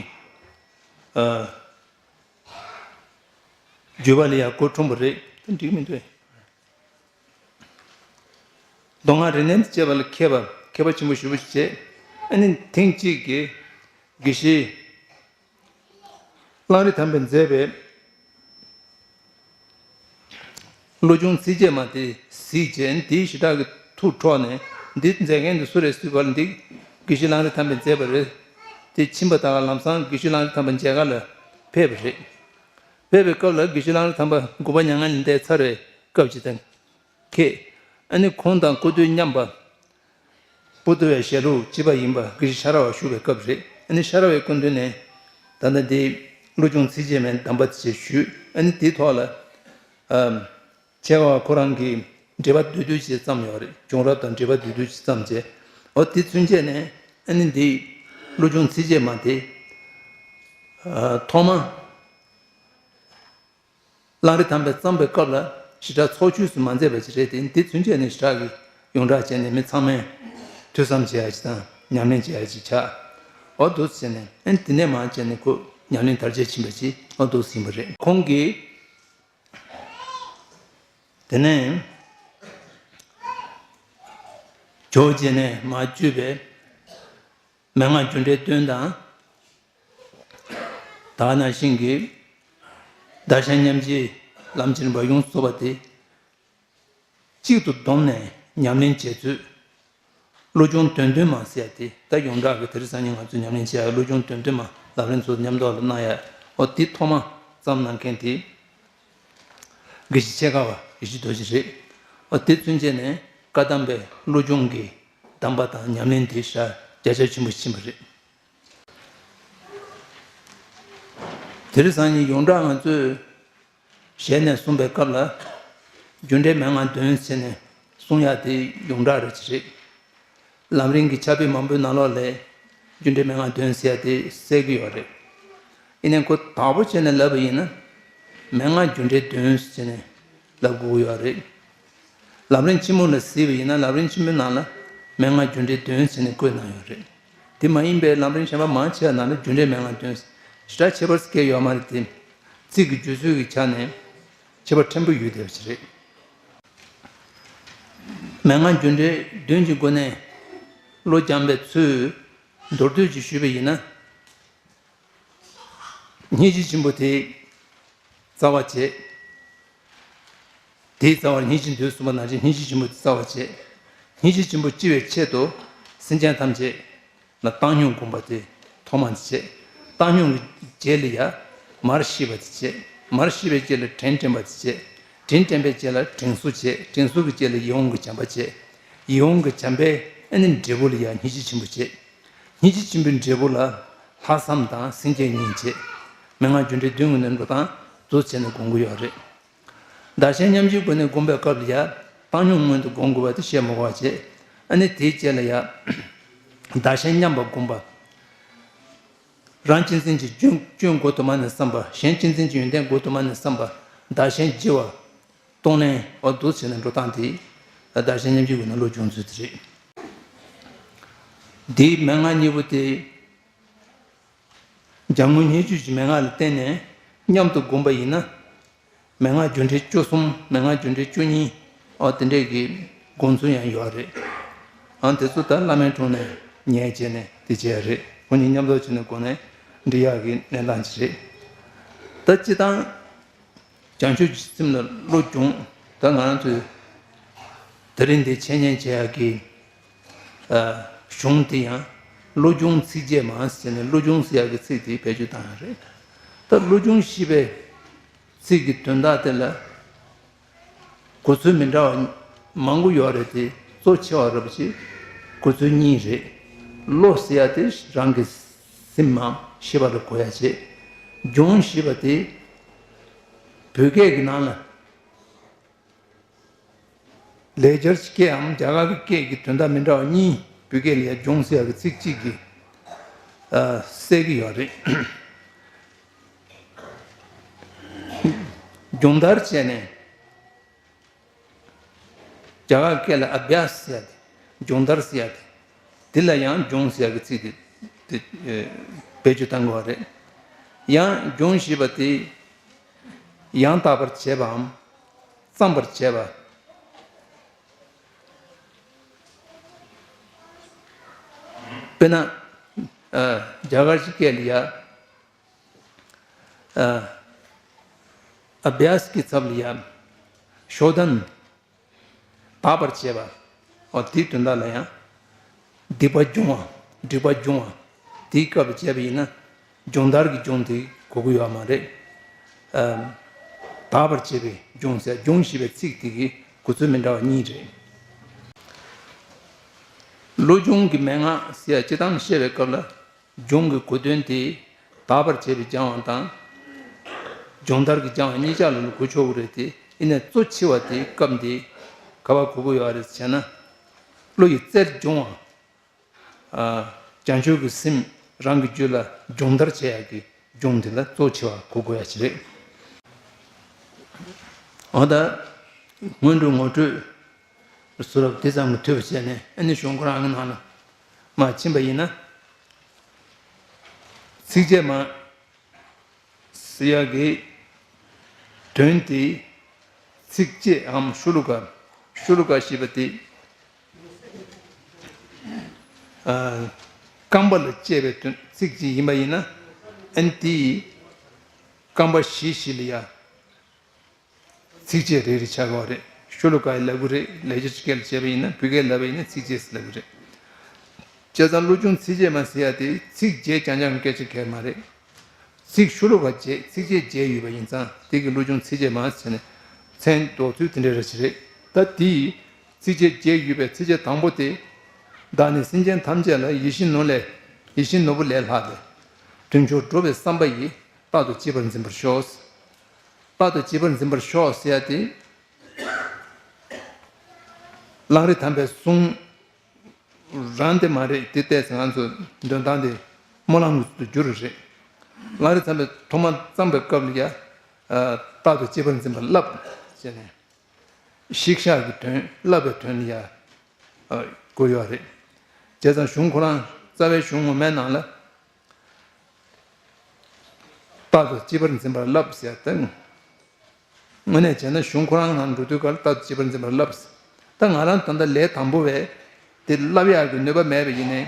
ཨ་བརྒྱུད་པ་ལ་ཡང་སྐུ་འཁྲུངས་པ་རེད། ད་འགྲིག་མི་འདུག་མདོ་སྔགས་རིག་གནས་དང་བཅས་པ་ལ་མཁས་པ་མཁས་པ་ཆེན་པོ་ཞེ་པོ་ཞིག་བྱས། ཨ་ནི་ཐེངས་གཅིག་གི་དགེ་བཤེས་གླང་རི་ཐང་པས་མཛད་པའི་བློ་སྦྱོང་ཚིགས་བཅད་མ་དེ་གཟིགས་རྗེས་འདིའི་ཞེ་དྲག་གི་ཐུགས་འཕྲོག་ནས། འདི་མཛད་མཁན་དེ་སུ་རེད་ཟེར་བ་ལ་འདི་དགེ་བཤེས་གླང་རི་ཐང་པས་མཛད་པ་རེད། དེ་ཕྱིན་པ་ད་ག་ལམ་སང་དགེ་བཤེས་གླང་རི་ཐང་པ་མཇལ་ཁ་ལ་ཕེབས་པ་རེད། ཕེབས་པའི་སྐབས་ལ་དགེ་བཤེས་གླང་རི་ཐང་པ་དགོངས་པ་མྱ་ངན་ལས་འདས་ཚར་བའི་སྐབས་ཅིག་དང་། ཁེ། ཨ་ནི་ཁོང་དང་སྐུ་དུས་མཉམ་པ། པོ་ཏི་བའི་ཞལ་ལུང་སྤྱི་པ་ཡིན་པ་དགེ་བཤེས་ཕྱྭ་ར་བ་བཞུགས་པའི་སྐབས་རེད། ཨ་ནི་ཕྱྭ་ར་བའི་སྐུ་མདུན་ནས་ད་ལྟ་འདི་བློ་སྦྱོང་ཚིགས་བཅད་མའི་གདམས་པ་དེ་ཞུས། ཨ་ནི་དེའི་ཐོག་ལ་ཨམ་ཆེ་ཁ་བ་ཁོ་རང་གིས་འགྲེལ་པ་བསྡུས་བསྡུས་ཅིག་བརྩམས་ཡོད་རེད། བྱུང་རབས་དང་འགྲེལ་པ་བསྡུས་བསྡུས་ཅིག་བརྩམས་རྗེས། འོ་དེ་ཚུན་ཆད་ནས་ཨ་ནི་འདི་བློ་སྦྱོང་ཚིགས་བཅད་མ་དེ་ཨ་ཐོག་མ། གླང་རི་ཐང་པས་བརྩམས་པའི་སྐབས་ལ་ཞེ་དྲག་ཚོགས་ཆོས་སུ་མ་མཛད་པ་ཞིག་རེད་དེ། འདི་ཚུན་ཆད་ནས་ཞེ་དྲག་གི་ཡོངས་གྲགས་བྱས་ནས་མི་ཚང་མས་ཐོས་བསམ་བྱེད་ཡ་ཞིག་དང་ཉམས་ལེན་བྱེད་ཡ་ཞིག་ཆགས། འོ་འདུག་བྱས་ནས་ཨ་ནི་དེ་ནས་མར་བྱས་ནས་ཁོ་ཉམས་ལེན་དར་རྒྱས་ཕྱིན་པ་ཞིག་འོ་འདུག་ཡིན་པ་རེད། ཁོང་གིས་དེ་ནས་ཇོ་བོ་རྗེ་ནས་མར་བརྒྱུད་པའི་མན་ངག་རྒྱུ་འབྲས་བདུན་དང་། ད་ག་ནང་བཞིན་གྱི་བདག་གཞན་མཉམ་བརྗེའི་ལམ་གྱི་རིམ་པ་ཡོངས་སུ་རྫོགས་པ་དེ་གཅིག་ཏུ་བསྡོམས་ནས་ཉམས་ལེན་བྱེད་ཚུལ། བློ་སྦྱོང་དོན་བདུན་མ་ཟེར་ཡ་དེ་ད་ཡོངས་གྲགས་ཀྱི་དེ་རིང་སང་ཉིན་ང་ཚོས་ཉམས་ལེན་བྱེད་ཡ་བློ་སྦྱོང་དོན་བདུན་མ་ལམ་རིམ་ཚོ་མཉམ་འདོགས་ལ་གནང་ཡ། འོ་དེ་ཐོག་མ་བརྩམས་གནང་མཁན་དེ་དགེ་བཤེས་ཆེ་ཁ་བ་ཡེ་ཤེས་རྡོ་རྗེ་རེད། འོ་དེ་ཚུན་ཆད་ནས་བཀའ་གདམས་པའི་བློ་སྦྱོང་གི་གདམས་པ་དང་ཉམས་ལེན་དེ་ཞེ་དྲག་རྒྱ་ཆེན་པོ་ཕྱིན་པ་རེད། དེ་རིང་སང་ཉིན་ཡོངས་གྲགས་ང་ཚོས་ཞལ་ནས་གསུངས་པའི་སྐབས་ལ་རྒྱུ་འབྲས་མན་ངག་བདུན་ཟེར་ནས་གསུང་ཡག་དེ་ཡོངས་གྲགས་རེད་ཅི་རེད། ལམ་རིམ་གྱི་ཕྱག་དཔེ་མང་པོའི་ནང་ལོགས་ལས་རྒྱུ་འབྲས་མན་ངག་བདུན་ཟེར་ཡག་དེ་གསལ་གྱི་ཡོད་རེད། ཡིན་ནའི་ཁོ་དག་པོ་བྱས་ནས་ལབ་པ་ཡིན་ན་མན་ངག་རྒྱུ་འབྲས་བདུན་ཟེར་ནས་ལབ་དགོས་ཀྱི་ཡོད་རེད། ལམ་རིམ་ཆེན་མོ་ལ་གཟིགས་པ་ཡིན་ན་ལམ་རིམ་ཆེན་མོའི་ནང་ལ་མན་ངག་རྒྱུ་འབྲས་བདུན་ཟེར་ནས་བཀོད་གནང་ཡོད་རེད། དེ་མ་ཡིན་པའི་ལམ་རིམ་གཞན་པ་མང་ཆེ་བ་ནང་ལ་རྒྱུ་འབྲས་མན་ངག་བདུན་ཞེ་དྲག་ཁྱད་པར་སྐད་ཡོད་མ་རེད་དེ། ཚིག་གི་བརྗོད་ཚུལ་གྱི་ཆ་ནས་ཁྱད་པར་ཕྲན་བུ་ཡོད་བསྡད་པ་ཞིག་རེད། མན་ངག་རྒྱུ་འབྲས་བདུན་གྱི་སྒོ་ནས་བློ་སྦྱངས་པའི་ཚུལ་མདོར་བསྡུས་ཀྱིས་ཞུས་པ་ཡིན་ན། སྙིང་རྗེ་ཆེན་པོ་དེ་རྩ་བ་བྱས། དེའི་རྩ་བར་སྙིང་རྗེ་འདུས་གསུངས་པ་ནང་བཞིན་སྙིང་རྗེ་ཆེན་པོ་དེ་རྩ་བ་བྱས། སྙིང་རྗེ་ཆེན་པོ་ལྕི་བའི་ཆེད་དུ་སེམས་ཅན་ཐམས་ཅད་ལ་བཏང་སྙོམས་སྒོམ་པ་དེ་ཐོག་མ་དེ་བྱས། བཏང་སྙོམས་ཀྱི་རྗེས་ལ་ཡང་མར་ཤེས་པ་དེ་བྱས། མར་ཤེས་པའི་རྗེས་ལ་དྲིན་དྲན་པ་དེ་བྱས། དྲིན་དྲན་པའི་རྗེས་ལ་དྲིན་གཟོ་བྱས། དྲིན་གཟོ་གི་རྗེས་ལ་ཡིད་འོང་གི་བྱམས་པ་བྱས། ཡིད་འོང་གི་བྱམས་པའི་ཨ་ནི་འབྲས་བུ་ལ་ཡང་སྙིང་རྗེ་ཆེན་པོ་བྱས། སྙིང་རྗེ་ཆེན་པོའི་འབྲས་བུ་ལ་ལྷག་བསམ་དང་སེམས་བསྐྱེད་གཉིས་བྱས། མན་ངག་རྒྱུ་འབྲས་བདུན་གྱི་ནང་འགྲོ་སྟངས་འདུག་བྱས་ནས་སྒོམ་གྱི་ཡོད་རེད། བདག་གཞན་མཉམ་བརྗེའི་སྒོ་ནས་སྒོམ་པའི་སྐབས་ལ་ཡང་བཏང་སྙོམས་སྔོན་དུ་སྒོམ་དགོས་པ་དེ་བཤད་མི་དགོས་པ་བྱས། ཨ་ནི་དེའི་རྗེས་ལ་ཡང་བདག་གཞན་མཉམ་པར་སྒོམ་པ། རང་གཅེས་འཛིན་གྱི་སྐྱོན་སྐྱོན་འགོག་ཐུབ་མ་ནས་བསམ་པ། གཞན་གཅེས་འཛིན་གྱི་ཡོན་ཏན་འགོག་ཐུབ་མ་ནས་བསམ་པ། བདག་གཞན་བརྗེ་བ། གཏོང་ལེན། འོ་འདུག་བྱས་ནས་འགྲོ་སྟངས་དེ་བདག་གཞན་མཉམ་བརྗེའི་སྒོ་ནས་བློ་སྦྱོང་ཚུལ་དེ་རེད། འདིའི་མན་ངག་གཉིས་པོ་དེ་སྦྱང་ངོ་སྙིང་བཅུད་ཀྱི་མན་ངག་ལ་བརྟེན་ནས་མཉམ་དུ་བསྒོམས་པ་ཡིན་ན། མན་ངག་རྒྱུ་འབྲས་བཅུ་གསུམ། མན་ངག་རྒྱུ་འབྲས་བཅུ་གཉིས། ཨོ་དེ་འདྲས་ཀྱི་དགོངས་ཚུལ་ཡང་ཡོད་རེད། ཨང་དེ་ཚོ་ད་བླ་མའི་དྲུང་ནས་ཉན་བྱས་ནས་དེ་བྱས་རེད། ཁོ་གཉིས་མཉམ་འཛོམས་བྱས་ནས་དགོངས་ནས་འབྲི་ཡག་གི་གནས་སྟངས་ཅིག་རེད། ད་སྤྱིར་བཏང་བྱང་ཆུབ་ཀྱི་སེམས་ལ་བློ་སྦྱོང་། ད་ང་རང་ཚོས་དེ་རིང་འདི་འཆད་ཉན་བྱེད་ཡག་གི་ཨ་གཞུང་དེ་ཡང་བློ་སྦྱོང་ཚིགས་བཅད་མ་ཟེར་ནས་བློ་སྦྱོང་ཟེར་ཡག་གི་ཚིག་དེ་བེད་སྤྱོད་བཏང་ཡག་རེད། ད་བློ་སྦྱོང་ཞེས་པའི་ཚིག་གི་དོན་དག་དེ་ལ་གོ་ཚུལ་མི་འདྲ་བ་མང་པོ་ཡོད་རེད་དེ། གཙོ་ཆེ་བ་རེད་པ་ཅིག་གོ་ཚུལ་གཉིས་རེད། བློ་ཟེར་ཡག་དེ་རང་གི་སེམས་མམ་ཤེས་པ་ལ་གོ་ཡག་བྱས། སྦྱོང་ཞེས་པ་དེ་བོད་སྐད་ཀྱི་ནང་ལ། ལེགས་སྦྱར་གྱི་སྐད་འམ་རྒྱ་གར་གྱི་སྐད་ཀྱི་དོན་དག་མི་འདྲ་བ་གཉིས། བོད་སྐད་ལ་ཡང་སྦྱོང་ཟེར་ཡག་གི་ཚིག་གཅིག་གིས་ཨ་གསལ་གྱི་ཡོད་རེད། སྦྱོང་བརྡར་བྱས་ནས། རྒྱ་གར་སྐད་ལ་ཨ་བྷྱཱ་སི་ཟེར་ཡག་དེ། སྦྱོང་བརྡར་ཟེར་ཡག་དེ། འདི་ལ་ཡང་སྦྱོང་ཟེར་ཡག་གི་ཚིག་དེ་དེ་ཨེ་བེད་སྤྱོད་བཏང་དགོས་པ་རེད། ཡང་སྦྱོང་ཞེས་པ་དེ་ཡང་དག་པར་བྱེད་པའམ་གཙང་པར་བྱེད་པ། དཔེར་ན། ཨ་རྒྱ་གར་གྱི་སྐད་ལ་ཡ། ཨ་ཨ་བྷྱཱ་སི་གི་ཚབ་ལ་ཡ། ཤོ་དན། དག་པར་བྱེད་པ། འོ་དེའི་དོན་དག་ལ་ཡང་། སྡིག་པ་སྦྱོང་བ། སྒྲིབ་པ་སྦྱོང་བ། དེའི་སྐབས་ལ་བྱས་པ་ཡིན་ན། སྦྱོང་བརྡར་གྱི་སྦྱོང་དེ་གོ་གི་ཡོད་མ་རེད། ཨ་དག་པར་བྱེད་པའི་སྦྱོང་ཟེར། སྦྱོང་ཞེས་པའི་ཚིག་དེ་གི་གོ་ཚུལ་མི་འདྲ་བ་གཉིས་རེད། བློ་སྦྱོང་གི་མན་ངག་ཟེར་ཡ་སྤྱིར་བཏང་བཤད་པའི་སྐབས་ལ། སྦྱོང་གི་གོ་དོན་དེ་དག་པར་བྱེད་པའི་སྦྱང་བ་དང་། སྦྱོང་བརྡར་གྱི་སྦྱང་བ་གཉིས་ཆ་ལ་ལ་གོ་ཆོག་གི་རེད་དེ། ཡིན་ནའི་གཙོ་ཆེ་བ་དེ་སྐབས་འདི་ག་པར་གོ་དགོས་ཡོད་རེད་ཟེར་ན། བློ་ཡི་རྩལ་སྦྱོང་བ། ཨ་བྱང་ཆུབ་ཀྱི་སེམས་རང་གི་རྒྱུད་ལ་སྦྱོང་བརྡར་བྱེད་ཡག་གི་སྦྱོང་དེ་ལ་གཙོ་ཆེ་བ་གོ་དགོས་ཡག་ཅིག་རེད། འོ་ད་སྔོན་འགྲོ་ངོ་སྤྲོད་བཟོ་རབས་དེ་ཙམ་གྱིས་འཐུས་པ་བྱས་ནས། ཨ་ནི་གཞུང་ཁོ་རང་གི་ནང་ལ་མར་ཕྱིན་པ་ཡིན་ན། ཚིགས་བཅད་མ་ཟེར་ཡག་གི་དོན་དེ། ཚིགས་བཅད་འམ་ཤུ་ལོ་ཀ། ཤུ་ལོ་ཀ་ཞེས་པ་དེ། ཨ་རྐང་པ་ལ་བཅད་པའི་དོན་ཚིག་ཅིག་ཡིན་པ་ཡིན་ན། ཨ་ནི་དེ་ཡི་རྐང་པ་བཞི་བཞི་ལ་ཡ། ཚིགས་བཅད་རེ་རེ་ཆགས་ཀྱི་ཡོད་རེད། ཤུ་ལོ་ཀ་ཡི་ལབ་ཀྱི་རེད། ལེགས་སྦྱར་གྱི་སྐད་ལ་བྱས་པ་ཡིན་ན། བོད་སྐད་ལབ་པ་ཡིན་ན་ཚིགས་བཅད་ཟེར་ལབ་ཀྱི་རེད། བྱས་ཙང་བློ་སྦྱོང་ཚིགས་བཅད་མ་ཟེར་ཡ་དེ་ཚིག་བརྒྱད་རྐྱང་རྐྱང་གི་སྐད་ཆ་གང་ཡང་མ་རེད། ཚིག་ཤུ་ལོ་ཀ་བརྒྱད། ཚིགས་བཅད་བརྒྱད་ཡོད་པ་ཡིན་ཙང་དེ་གི་བློ་སྦྱོང་ཚིགས་བཅད་མ་ཟེར་ནས་མཚན་འདོགས་ཚུལ་དེ་འདྲ་རེ་ཞིག་རེད། ད་དེ་ཡི་ཚིགས་བཅད་བརྒྱད་ཡོད་པའི་ཚིགས་བཅད་དང་པོ་དེ། བདག་ནི་སེམས་ཅན་ཐམས་ཅད་ལ། ཡིད་བཞིན་ནོར་ལས། ཡིད་བཞིན་ནོར་བུ་ལས་ལྷག་སྟེ། དོན་མཆོག་འགྲུབ་པའི་བསམ་པ་ཡིས། རྟག་ཏུ་གཅེས་པར་འཛིན་པར་ཤོག། རྟག་ཏུ་གཅེས་པར་འཛིན་པར་ཤོག་ཟེར་ཡ་དེ། གླང་རི་ཐང་པའི་གསུང་རང་དེ་མ་རེད། དེ་བལྟས་ཚེ་ང་ཚོ་འདོན་སྟངས་དེ་སྨོན་ལམ་དུ་འགྱུར་རེད། གླང་རི་ཐང་པའི་ཐོག་མ་བརྩམས་པའི་སྐབས་ལ་ཡ། ཨ་རྟག་ཏུ་གཅེས་པར་འཛིན་པར་བསླབ་ཟེར་ནས། ཤིག་ཤག་གི་དོན། བསླབ་པའི་དོན་ལ་ཡ། ཨ་གོ་ཡོད་རེད། བྱས་ཙང་གཞུང་ཁོ་རང་རྩ་བའི་གཞུང་ངོ་མའི་ནང་ལ། རྟག་ཏུ་གཅེས་པར་འཛིན་པར་བསླབ་ཟེར་ཏེ། དངོས་གནས་བྱས་ན་གཞུང་ཁོ་རང་ནང་འགྲོ་དུས་སྐབས་ལ་རྟག་ཏུ་གཅེས་པར་འཛིན་པར་བསླབ། ད་ང་རང་ད་ལྟ་ལས་དང་པོ་བས་དེ་བསླབ་ཡག་གི་ནུས་པ་མེད་པ་ཡིན་ནའི།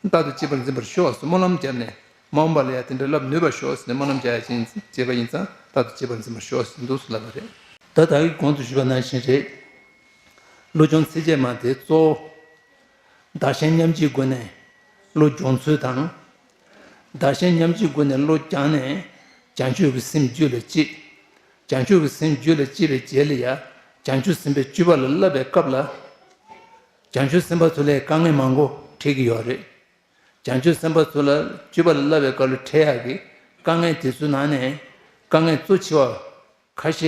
རྟག་ཏུ་གཅེས་པར་འཛིན་པར་ཤོག་ཟེར་སྨོན་ལམ་བརྒྱབ་ནས། མ་འོངས་པ་ལ་ཡང་དེ་འདྲ་བསླབ་ནུས་པར་ཤོག་ཟེར་ནས་སྨོན་ལམ་རྒྱག་ཡག་ཅིག་བྱས་པ་ཡིན་ཙང་། རྟག་ཏུ་གཅེས་པར་འཛིན་པར་ཤོག་ཟེར་འདུག་སེ་ལབ་པ་རེད། ད་ད་གིན་གོང་དུ་ཞུས་པ་ནང་བཞིན་རེད། བློ་སྦྱོང་ཚིགས་བཅད་མ་དེ་གཙོ་བོ། བདག་གཞན་མཉམ་བརྗེའི་སྒོ་ནས་བློ་སྦྱོང་ཚུལ་དང་། བདག་གཞན་མཉམ་བརྗེའི་སྒོ་ནས་བློ་སྦྱངས་ནས་བྱང་ཆུབ་ཀྱི་སེམས་རྒྱུད་ལ་སྐྱེས། བྱང་ཆུབ་ཀྱི་སེམས་རྒྱུད་ལ་སྐྱེས་པའི་རྗེས་ལ་ཡང་བྱང་ཆུབ་སེམས་དཔའི་སྤྱོད་པ་ལ་བསླབ་པའི་སྐབས་ལ། བྱང་ཆུབ་སེམས་དཔའ་ཚོ་ལ་དཀའ་ངལ་མང་པོ་འཕྲད་ཀྱི་ཡོད་རེད། བྱང་ཆུབ་སེམས་དཔའ་ཚོ་ལ་སྤྱོད་པ་ལ་བསླབ་པའི་སྐབས་ལ་འཕྲད་ཡག་གི་དཀའ་ངལ་དེ་ཚོའི་ནང་ནས་དཀའ་ངལ་གཙོ་ཆེ་བ་ཁ་ཤས་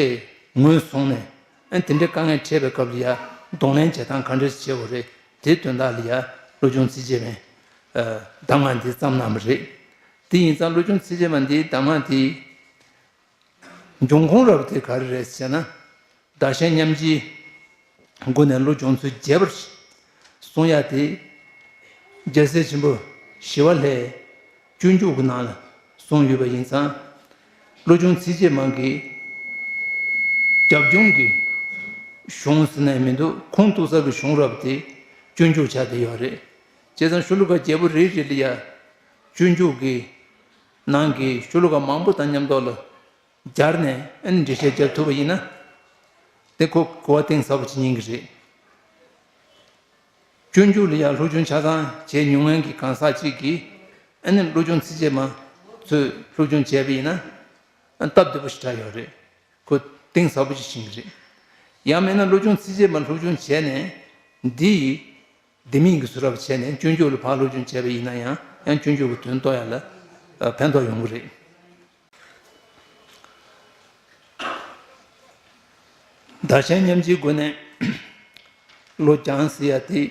ངོས་བཟུང་ནས། ཨ་དེ་འདྲའི་དཀའ་ངལ་འཕྲད་པའི་སྐབས་ལ་ཡ་གདོང་ལེན་བྱེད་སྟངས་ག་འདྲ་བྱེད་དགོས་རེད། དེའི་དོན་དག་ལ་ཡ་བློ་སྦྱོང་ཚིགས་བཅད་མའི་གདམས་ངག་འདི་བརྩམས་གནང་བ་རེད། དེ་ཡིན་ཙང་བློ་སྦྱོང་ཚིགས་བཅད་མ་འདིའི་གདམས་ངག་འདི། འབྱུང་ཁུངས་རབ་དེ་ག་རེ་རེད་ཟེར་ན། བདག་གཞན་མཉམ་བརྗེའི་སྒོ་ནས་བློ་སྦྱོང་ཚུལ་རྒྱས་པར་གསུང་ཡག་དེ། རྒྱལ་སྲས་ཆེན་པོ་ཞི་བ་ལྷས་སྤྱོད་འཇུག་གི་ནང་ལ་གསུངས་ཡོད་པ་ཡིན་ཙང་། བློ་སྦྱོང་ཚིགས་བཅད་མ་གི་ རྒྱབ་ལྗོངས་ཀྱི་གཞུང་ཟེར་ནས་མི་འདུག་ཁུངས་གཏུགས་ས་གི་གཞུང་རབ་དེ་སྤྱོད་འཇུག་ཆགས་བསྡད་ཡོད་རེད། བྱས་ཙང་ཤོ་ལོ་ཀ་བརྒྱད་པོ་རེ་རེ་ལ་ཡ་སྤྱོད་འཇུག་གི་ནང་གི་ཤོ་ལོ་ཀ་མང་པོ་དང་མཉམ་དུ་ལ་སྦྱར་ནས་ཨ་ནི་འགྲེལ་བཤད་རྒྱབ་ཐུབ་པ་ཡིན་ན། དེ་ཁོ་གོ་བ་གཏིང་ཟབ་པོ་བྱེད་ཉན་གི་རེད། སྤྱོད་འཇུག་ལ་ཡང་སློབ་སྦྱོང་ཆ་ཚང་བྱས་མྱོང་མཁན་གྱི་གང་ཟག་ཅིག་གིས་ཨ་ནི་སློབ་སྦྱོང་ཚིགས་བཅད་མ་ཚོས་སློབ་སྦྱོང་བྱས་པ་ཡིན་ན་སྟབས་བདེ་པོ་ཞིག་ཆགས་ཡོད་རེད། ཁོ་གཏིང་ཟབ་པོ་ཞིག་ཕྱིན་གི་རེད། ཡང་མིན་ན་སློབ་སྦྱོང་ཚིགས་བཅད་མ་སློབ་སྦྱོང་བྱས་ནས་འདི་ཡི་ལྡེ་མིག་གི་བཟོ་འདྲ་བྱས་ནས་སྤྱོད་འཇུག་ལ་ཕར་སློབ་སྦྱོང་བྱས་པ་ཡིན་ན་ཡང་ཡང་སྤྱོད་འཇུག་གི་དོན་རྟོགས་ཡ་ལ་ཕན་ཐོགས་ཡོང་གི་རེད། བདག་གཞན་མཉམ་བརྗེའི་སྒོ་ནས་བློ་སྦྱང་ཟེར་ཡ་དེ།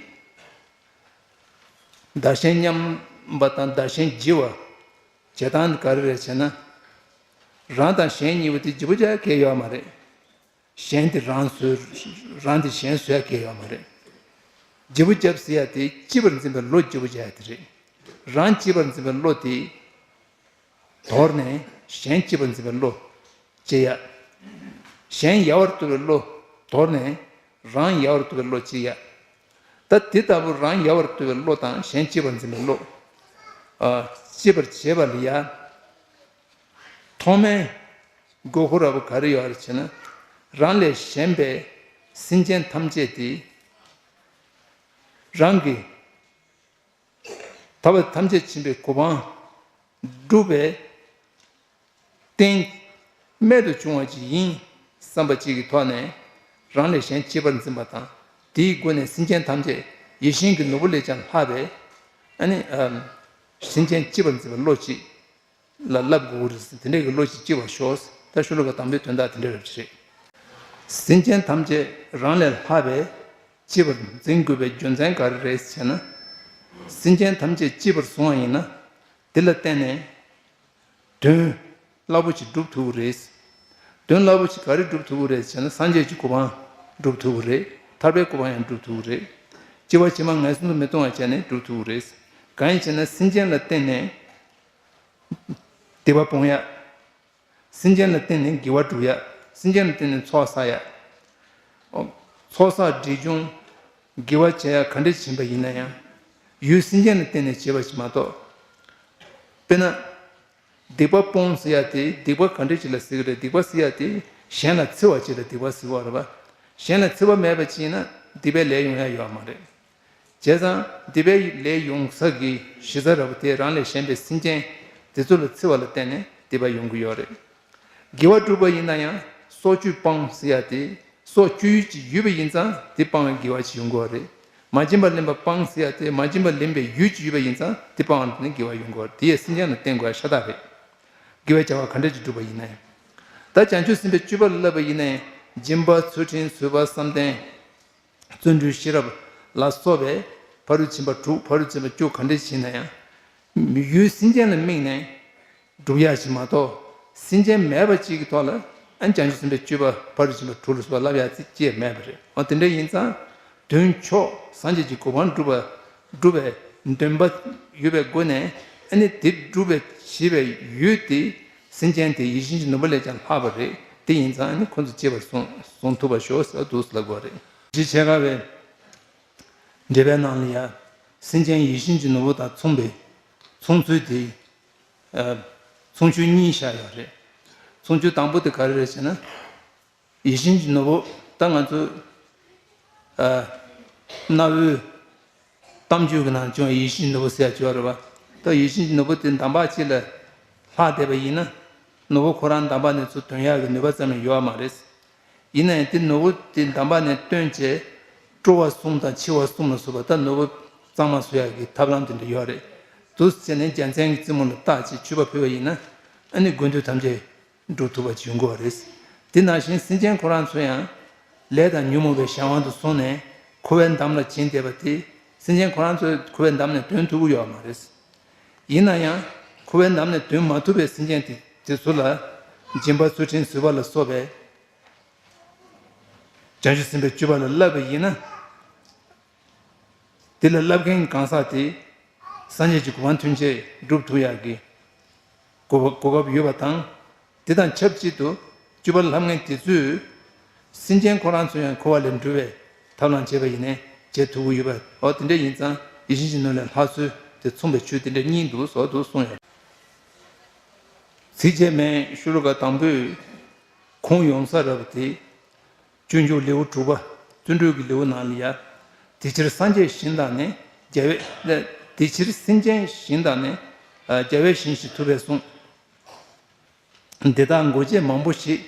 བདག་གཞན་མཉམ་པ་དང་བདག་གཞན་བརྗེ་བ་བྱེད་སྟངས་དེ་ག་རེ་རེད་ཟེར་ན། རང་དང་གཞན་གཉིས་པོ་དེ་བརྗེ་པོ་བྱ་གལ་ཡོད་མ་རེད། གཞན་དེ་རང་བཟོས། རང་དེ་གཞན་བཟོ་ཡ་གལ་ཡོད་མ་རེད། བརྗེ་པོ་བརྒྱབ་ཟེར་ཡ་དེ་སྐྱིད་པར་འཛིན་པའི་བློ་བརྗེ་པོ་བྱ་ཡ་དེ་རེད། རང་སྐྱིད་པར་འཛིན་པའི་བློ་དེ། དོར་ནས་གཞན་སྐྱིད་པར་འཛིན་པའི་བློ་སྐྱེ་ཡ། གཞན་ཡལ་བར་བཏུབ་པའི་བློ་དོར་ནས་རང་ཡལ་བར་བཏུབ་པའི་བློ་སྐྱེ་ཡ། ད་དེ་ལྟ་བུ་རང་ཡལ་བར་བཏུབ་པའི་བློ་དང་གཞན་སྐྱིད་པར་འཛིན་པའི་བློ། ཨ། སྐྱེད་པར་བྱེད་པ་ལ་ཡ། ཐོག་མའི་དགོས་མཁོ་ར་བ་ག་རེ་ཡོད་རེད་ཟེར་ན། རང་ལས་གཞན་པའི་སེམས་ཅན་ཐམས་ཅད་དེ་རང་གི་ཐར་པ་ཐམས་ཅད་མཁྱེན་པའི་གོ་འཕང་སྒྲུབ་པའི་རྟེན་རྨད་དུ་བྱུང་བ་ཅིག་ཡིན་བསམ་པ་ཅིག་གི་ཐོག་ནས་རང་ལས་གཞན་གཅེས་པར་འཛིན་པ་དང་། དེའི་སྒོ་ནས་སེམས་ཅན་ཐམས་ཅད་ཡིད་བཞིན་གྱི་ནོར་བུ་ལས་ཀྱང་ལྷག་པའི། ཨ་ནི། ཨམ། སེམས་ཅན་གཅེས་པར་འཛིན་པའི་བློ་ཅིག་ལ་བསླབ་དགོས་ཀྱི་རེད། དེ་འདྲའི་གི་བློ་ཅིག་སྐྱེ་བར་ཤོག་ད་ཤོ་ལོ་ཀ་དང་པོའི་དོན་དག་དེ་འདྲ་རེད་པ་རེད། སེམས་ཅན་ཐམས་ཅད་རང་ལས་ལྷག་པའི་གཅེས་པར་འཛིན་དགོས་པའི་རྒྱུ་མཚན་ག་རེ་རེད་ཟེར་ན། སེམས་ཅན་ཐམས་ཅད་གཅེས་པར་བཟུང་བ་ཡིན་ན། དེ་ལ་བརྟེན་ནས་དོན་རླབས་པོ་ཆེ་སྒྲུབ་ཐུབ་ཀྱི་རེད། དོན་རླབས་པོ་ཆེ་ག་རེ་སྒྲུབ་ཐུབ་ཀྱི་རེད་ཟེར་ན། སངས་རྒྱས་ཀྱི་གོ་འཕང་སྒྲུབ་ཐུབ་ཀྱི་རེད། ཐར་པའི་གོ་འཕང་ཡང་སྒྲུབ་ཐུབ་ཀྱི་རེད། སྐྱེ་བ་ཕྱི་མ་ངན་སོང་དུ་མི་ལྟུང་བ་བྱས་ནས་སྒྲུབ་ཐུབ་ཀྱི་རེད། གང་ཡིན་ཟེར་ན་སེམས་ཅན་ལ་བརྟེན་ནས་སྡིག་པ་སྤོང་ཡ། སེམས་ཅན་ལ་བརྟེན་ནས་དགེ་བ་སྒྲུབ་ཡ། སེམས་ཅན་ལ་བརྟེན་ནས་ཚོགས་བསགས་ཡ། ཨོ། ཚོགས་བསགས་འབྲས་ཕྱུང་དགེ་བ་བྱེད་ཡ་ག་འདྲ་ཕྱིན་པ་ཡིན་ན་ཡང་། ཡུལ་སེམས་ཅན་ལ་བརྟེན་ནས་བྱེད་པ་ཞིག་མ་གཏོགས། དཔེར་ན། སྡིག་པ་སྤོང་ཟེར་ཡ་དེ་སྡིག་པ་ག་འདྲ་ཅིག་ལ་ཟེར་གི་རེད། སྡིག་པ་ཟེར་ཡ་དེ་གཞན་ལ་འཚེ་བ་ཅིག་ལ་སྡིག་པ་ཟེར་བ་རེད་པ། གཞན་ལ་འཚེ་བ་མེད་པ་ཅིག་ཡིན་ན་སྡིག་པའི་ལས་ཡོང་ཡ་ཡོད་མ་རེད། བྱས་ཙང་སྡིག་པའི་ལས་ཡོང་ས་གི་གཞི་རྩ་ར་བ་དེ་རང་ལས་གཞན་པའི་སེམས་ཅན་དེ་ཚོ་ལ་འཚེ་བ་ལ་བརྟེན་ནས་སྡིག་པ་ཡོང་གི་ཡོད་རེད། དགེ་བ་སྒྲུབ་པ་ཡིན་ན་ཡང་སྲོག་གཅོད་སྤང་ཟེར་ཡ་དེ་སྲོག་གཅོད་ཡུལ་ཅིག་ཡོད་པ་ཡིན་ཙང་དེ་སྤང་བའི་དགེ་བ་ཅིག་ཡོང་གི་ཡོད་རེད། མ་བྱིན་པ་ལེན་པ་སྤང་ཟེར་ཡ་དེ་མ་བྱིན་པ་ལེན་པའི་ཡུལ་ཅིག་ཡོད་པ་ཡིན་ཙང་དེ་སྤང་བ་ནི་དགེ་བ་ཡོང་གི་ཡོད་རེད། དེ་ཡས་སེམས་ཅན་ལ་བརྟེན་དགོས་ཡ་ཤ་སྟག་རེད། དགེ་བའི་བྱ་བ་ག་འདྲ་ཅིག་སྒྲུབ་པ་ཡིན་ན་ཡང་། ད་བྱང་ཆུབ་སེམས་དཔའི་སྤྱོད་པ་ལ་བསླབ་པ་ཡིན་ན་ཡང་སྦྱིན་པ་ཚུལ་ཁྲིམས་བཟོད་པ་བསམ་གཏན། བརྩོན་འགྲུས་ཤེས་རབ་ལ་སོགས་པའི་ཕ་རོལ་ཕྱིན་པ་དྲུག་ཕ་རོལ་ཕྱིན་པ་བཅུ་ག་འདྲ་ཞིག་ཡིན་ན་ཡང་། ཡུལ་སེམས་ཅན་ལ་དམིགས་ནས་སྒྲུབ་ཡ་ཞིག་མ་གཏོགས། སེམས་ཅན་མེད་པ་ཅིག་གི་ཐོག་ལ་ཨ་ནི་བྱང་ཆུབ་སེམས་དཔའི་སྤྱོད་པ་ཕ་རོལ་ཕྱིན་པ་དྲུག་ལ་སོགས་པ་བསླབ་ཡ་ཅིག་ཅིག་མེད་པ་རེད། འོ་དེ་འདྲ་ཡིན་ཙང་། དོན་མཆོག་སངས་རྒྱས་ཀྱི་གོ་འཕང་སྒྲུབ་པ་སྒྲུབ་པའི་འདུན་པ་ཡོད་པའི་སྒོ་ནས་ཨ་ནི་དེ་སྒྲུབ་པའི་བྱེད་པའི་ཡུལ་དེ་སེམས་ཅན་དེ་ཡིད་བཞིན་གྱི་ནོར་བུ་ལས་ཀྱང་ལྷག་པ་རེད། དེ་ཡིན་ཙང་ཨ་ནི་ཁོ་ཚོ་གཅེས་པར་བཟུང་བཟུང་ཐུབ་པར་ཤོག་ཟེར་འདུག་ཟེར་ལབ་དགོས་རེད། ཅི་བྱེད་དགའ་བའི། འགྲེལ་པའི་ནང་ལ་ཡང་སེམས་ཅན་ཡིད་བཞིན་གྱི་ནོར་བུ་དང་མཚུངས་པའི་མཚུངས་ཚུལ་དེ། ཨ། མཚུངས་ཆོས་གཉིས་བཞག་ཡོད་རེད། མཚུངས་ཆོས་དང་པོ་དེ་ག་རེ་རེད་ཟེར་ན། ཡིད་བཞིན་གྱི་ནོར་བུ་ད་ང་ཚོ། ཨ། གནའ་བོའི་གཏམ་རྒྱུད་ཀྱི་ནང་བྱུང་བའི་ཡིད་བཞིན་གྱི་ནོར་བུ་ཟེར་ཡ་ཅིག་ཡོད་རེད་པ། ད་ཡིད་བཞིན་གྱི་ནོར་བུ་དེ་འདམ་བག་གཅིག་ལ་ལྷག་བསྡད་པ་ཡིན་ན། ནོར་བུ་ཁོ་རང་འདམ་བག་ནས་ཚུར་ཐོན་ཡག་གི་ནུས་པ་ཙམ་ཡང་ཡོད་པ་མ་རེད། ཡིན་ན་ཡང་དེ་ནོར་བུ་དེ་འདམ་བག་ནས་བཏོན་བྱས། སྤྲོ་བ་གསུམ་དང་འཆི་བ་གསུམ་ལ་སོགས་པ་ད་ནོར་བུ་གཙང་མ་བཟོ་ཡག་གི་ཐབས་ལམ་དེ་འདྲ་ཡོད་རེད། འདུག་སེ་བྱས་ནས་རྒྱལ་མཚན་གྱི་རྩེ་མོ་ལ་བཏགས་བྱས་མཆོད་པ་ཕུལ་བ་ཡིན་ན། ཨ་ནི་དགོས་འདོད་ཐམས་ཅད་འགྲུབ་ཐུབ་པ་ཅིག་ཡོང་གི་ཡོད་རེད། དེ་ནང་བཞིན་སེམས་ཅན་ཁོ་རང་ཚོ་ཡང་ལས་དང་ཉོན་མོངས་པའི་གཞན་དབང་དུ་སོང་ནས་འཁོར་བའི་འདམ་ལ་བྱིང་བསྡད་པ་དེ་སེམས་ཅན་ཁོ་རང་ཚོས་འཁོར་བའི་འདམ་ནས་དོན་ཐུབ་ཀྱི་ཡོད་མ་རེད། ཡིན་ན་ཡང་འཁོར་བའི་འདམ་ནས་དོན་མ་ཐུབ་པའི་སེམས་ཅན་དེ་དེ་ཚོ་ལ་སྦྱིན་པ་ཚུལ་ཁྲིམས་བཟོད་པ་ལ་སོགས་པའི་བྱང་ཆུབ་སེམས་དཔའི་སྤྱོད་པ་ལ་བསླབ་པ་ཡིན་ན། དེ་ལ་བསླབ་མཁན་གང་ཟག་དེ་སངས་རྒྱས་ཀྱི་གོ་འཕང་ཐོན་ཆེད་སྒྲུབ་ཐུབ་ཡག་གི་གོ་གོ་སྐབས་ཡོད་པ་དང་། དེ་དང་ཆབས་ཅིག་ཏུ་སྤྱོད་པ་ལ་བསླབ་མཁན་དེ་ཚོས་ སེམས་ཅན་ཁོ་རང་ཚོ་ཡང་འཁོར་བ་ལས་འགྲོལ་བའི་ཐབས་ལམ་བྱས་པ་ཡིན་ནའི་བྱེད་ཐུབ་ཀྱི་ཡོད་པ། འོ་དེ་འདྲ་ཡིན་ཙང་ཡིད་བཞིན་གྱི་ནོར་ལས་ལྷག་ཚུལ་དེ་མཚུངས་པའི་ཆོས་དེ་འདྲ་གཉིས་འདུག་ཟེར་འདུག་གསུངས་ཡོད། ཚིགས་བཅད་མའི་ཤོ་ལོ་ཀ་དང་པོས་ཁུངས་ཡོང་ས་ར་བ་དེ། སྤྱོད་འཇུག་ལེའུ་དྲུག་པ་བརྩོན་འགྲུས་ཀྱི་ལེའུ་ནང་ལ་ཡ། དེ་ཕྱིར་སངས་རྒྱས་ཞིང་དག་ནི། རྒྱལ་བའི། དེ་ཕྱིར་སེམས་ཅན་ཞིང་དག་ནི། རྒྱལ་བའི་ཞིང་ཞེས་ཐུབ་པས་གསུངས། འདི་དག་འགོག་བྱེད་མང་པོ་ཞིག།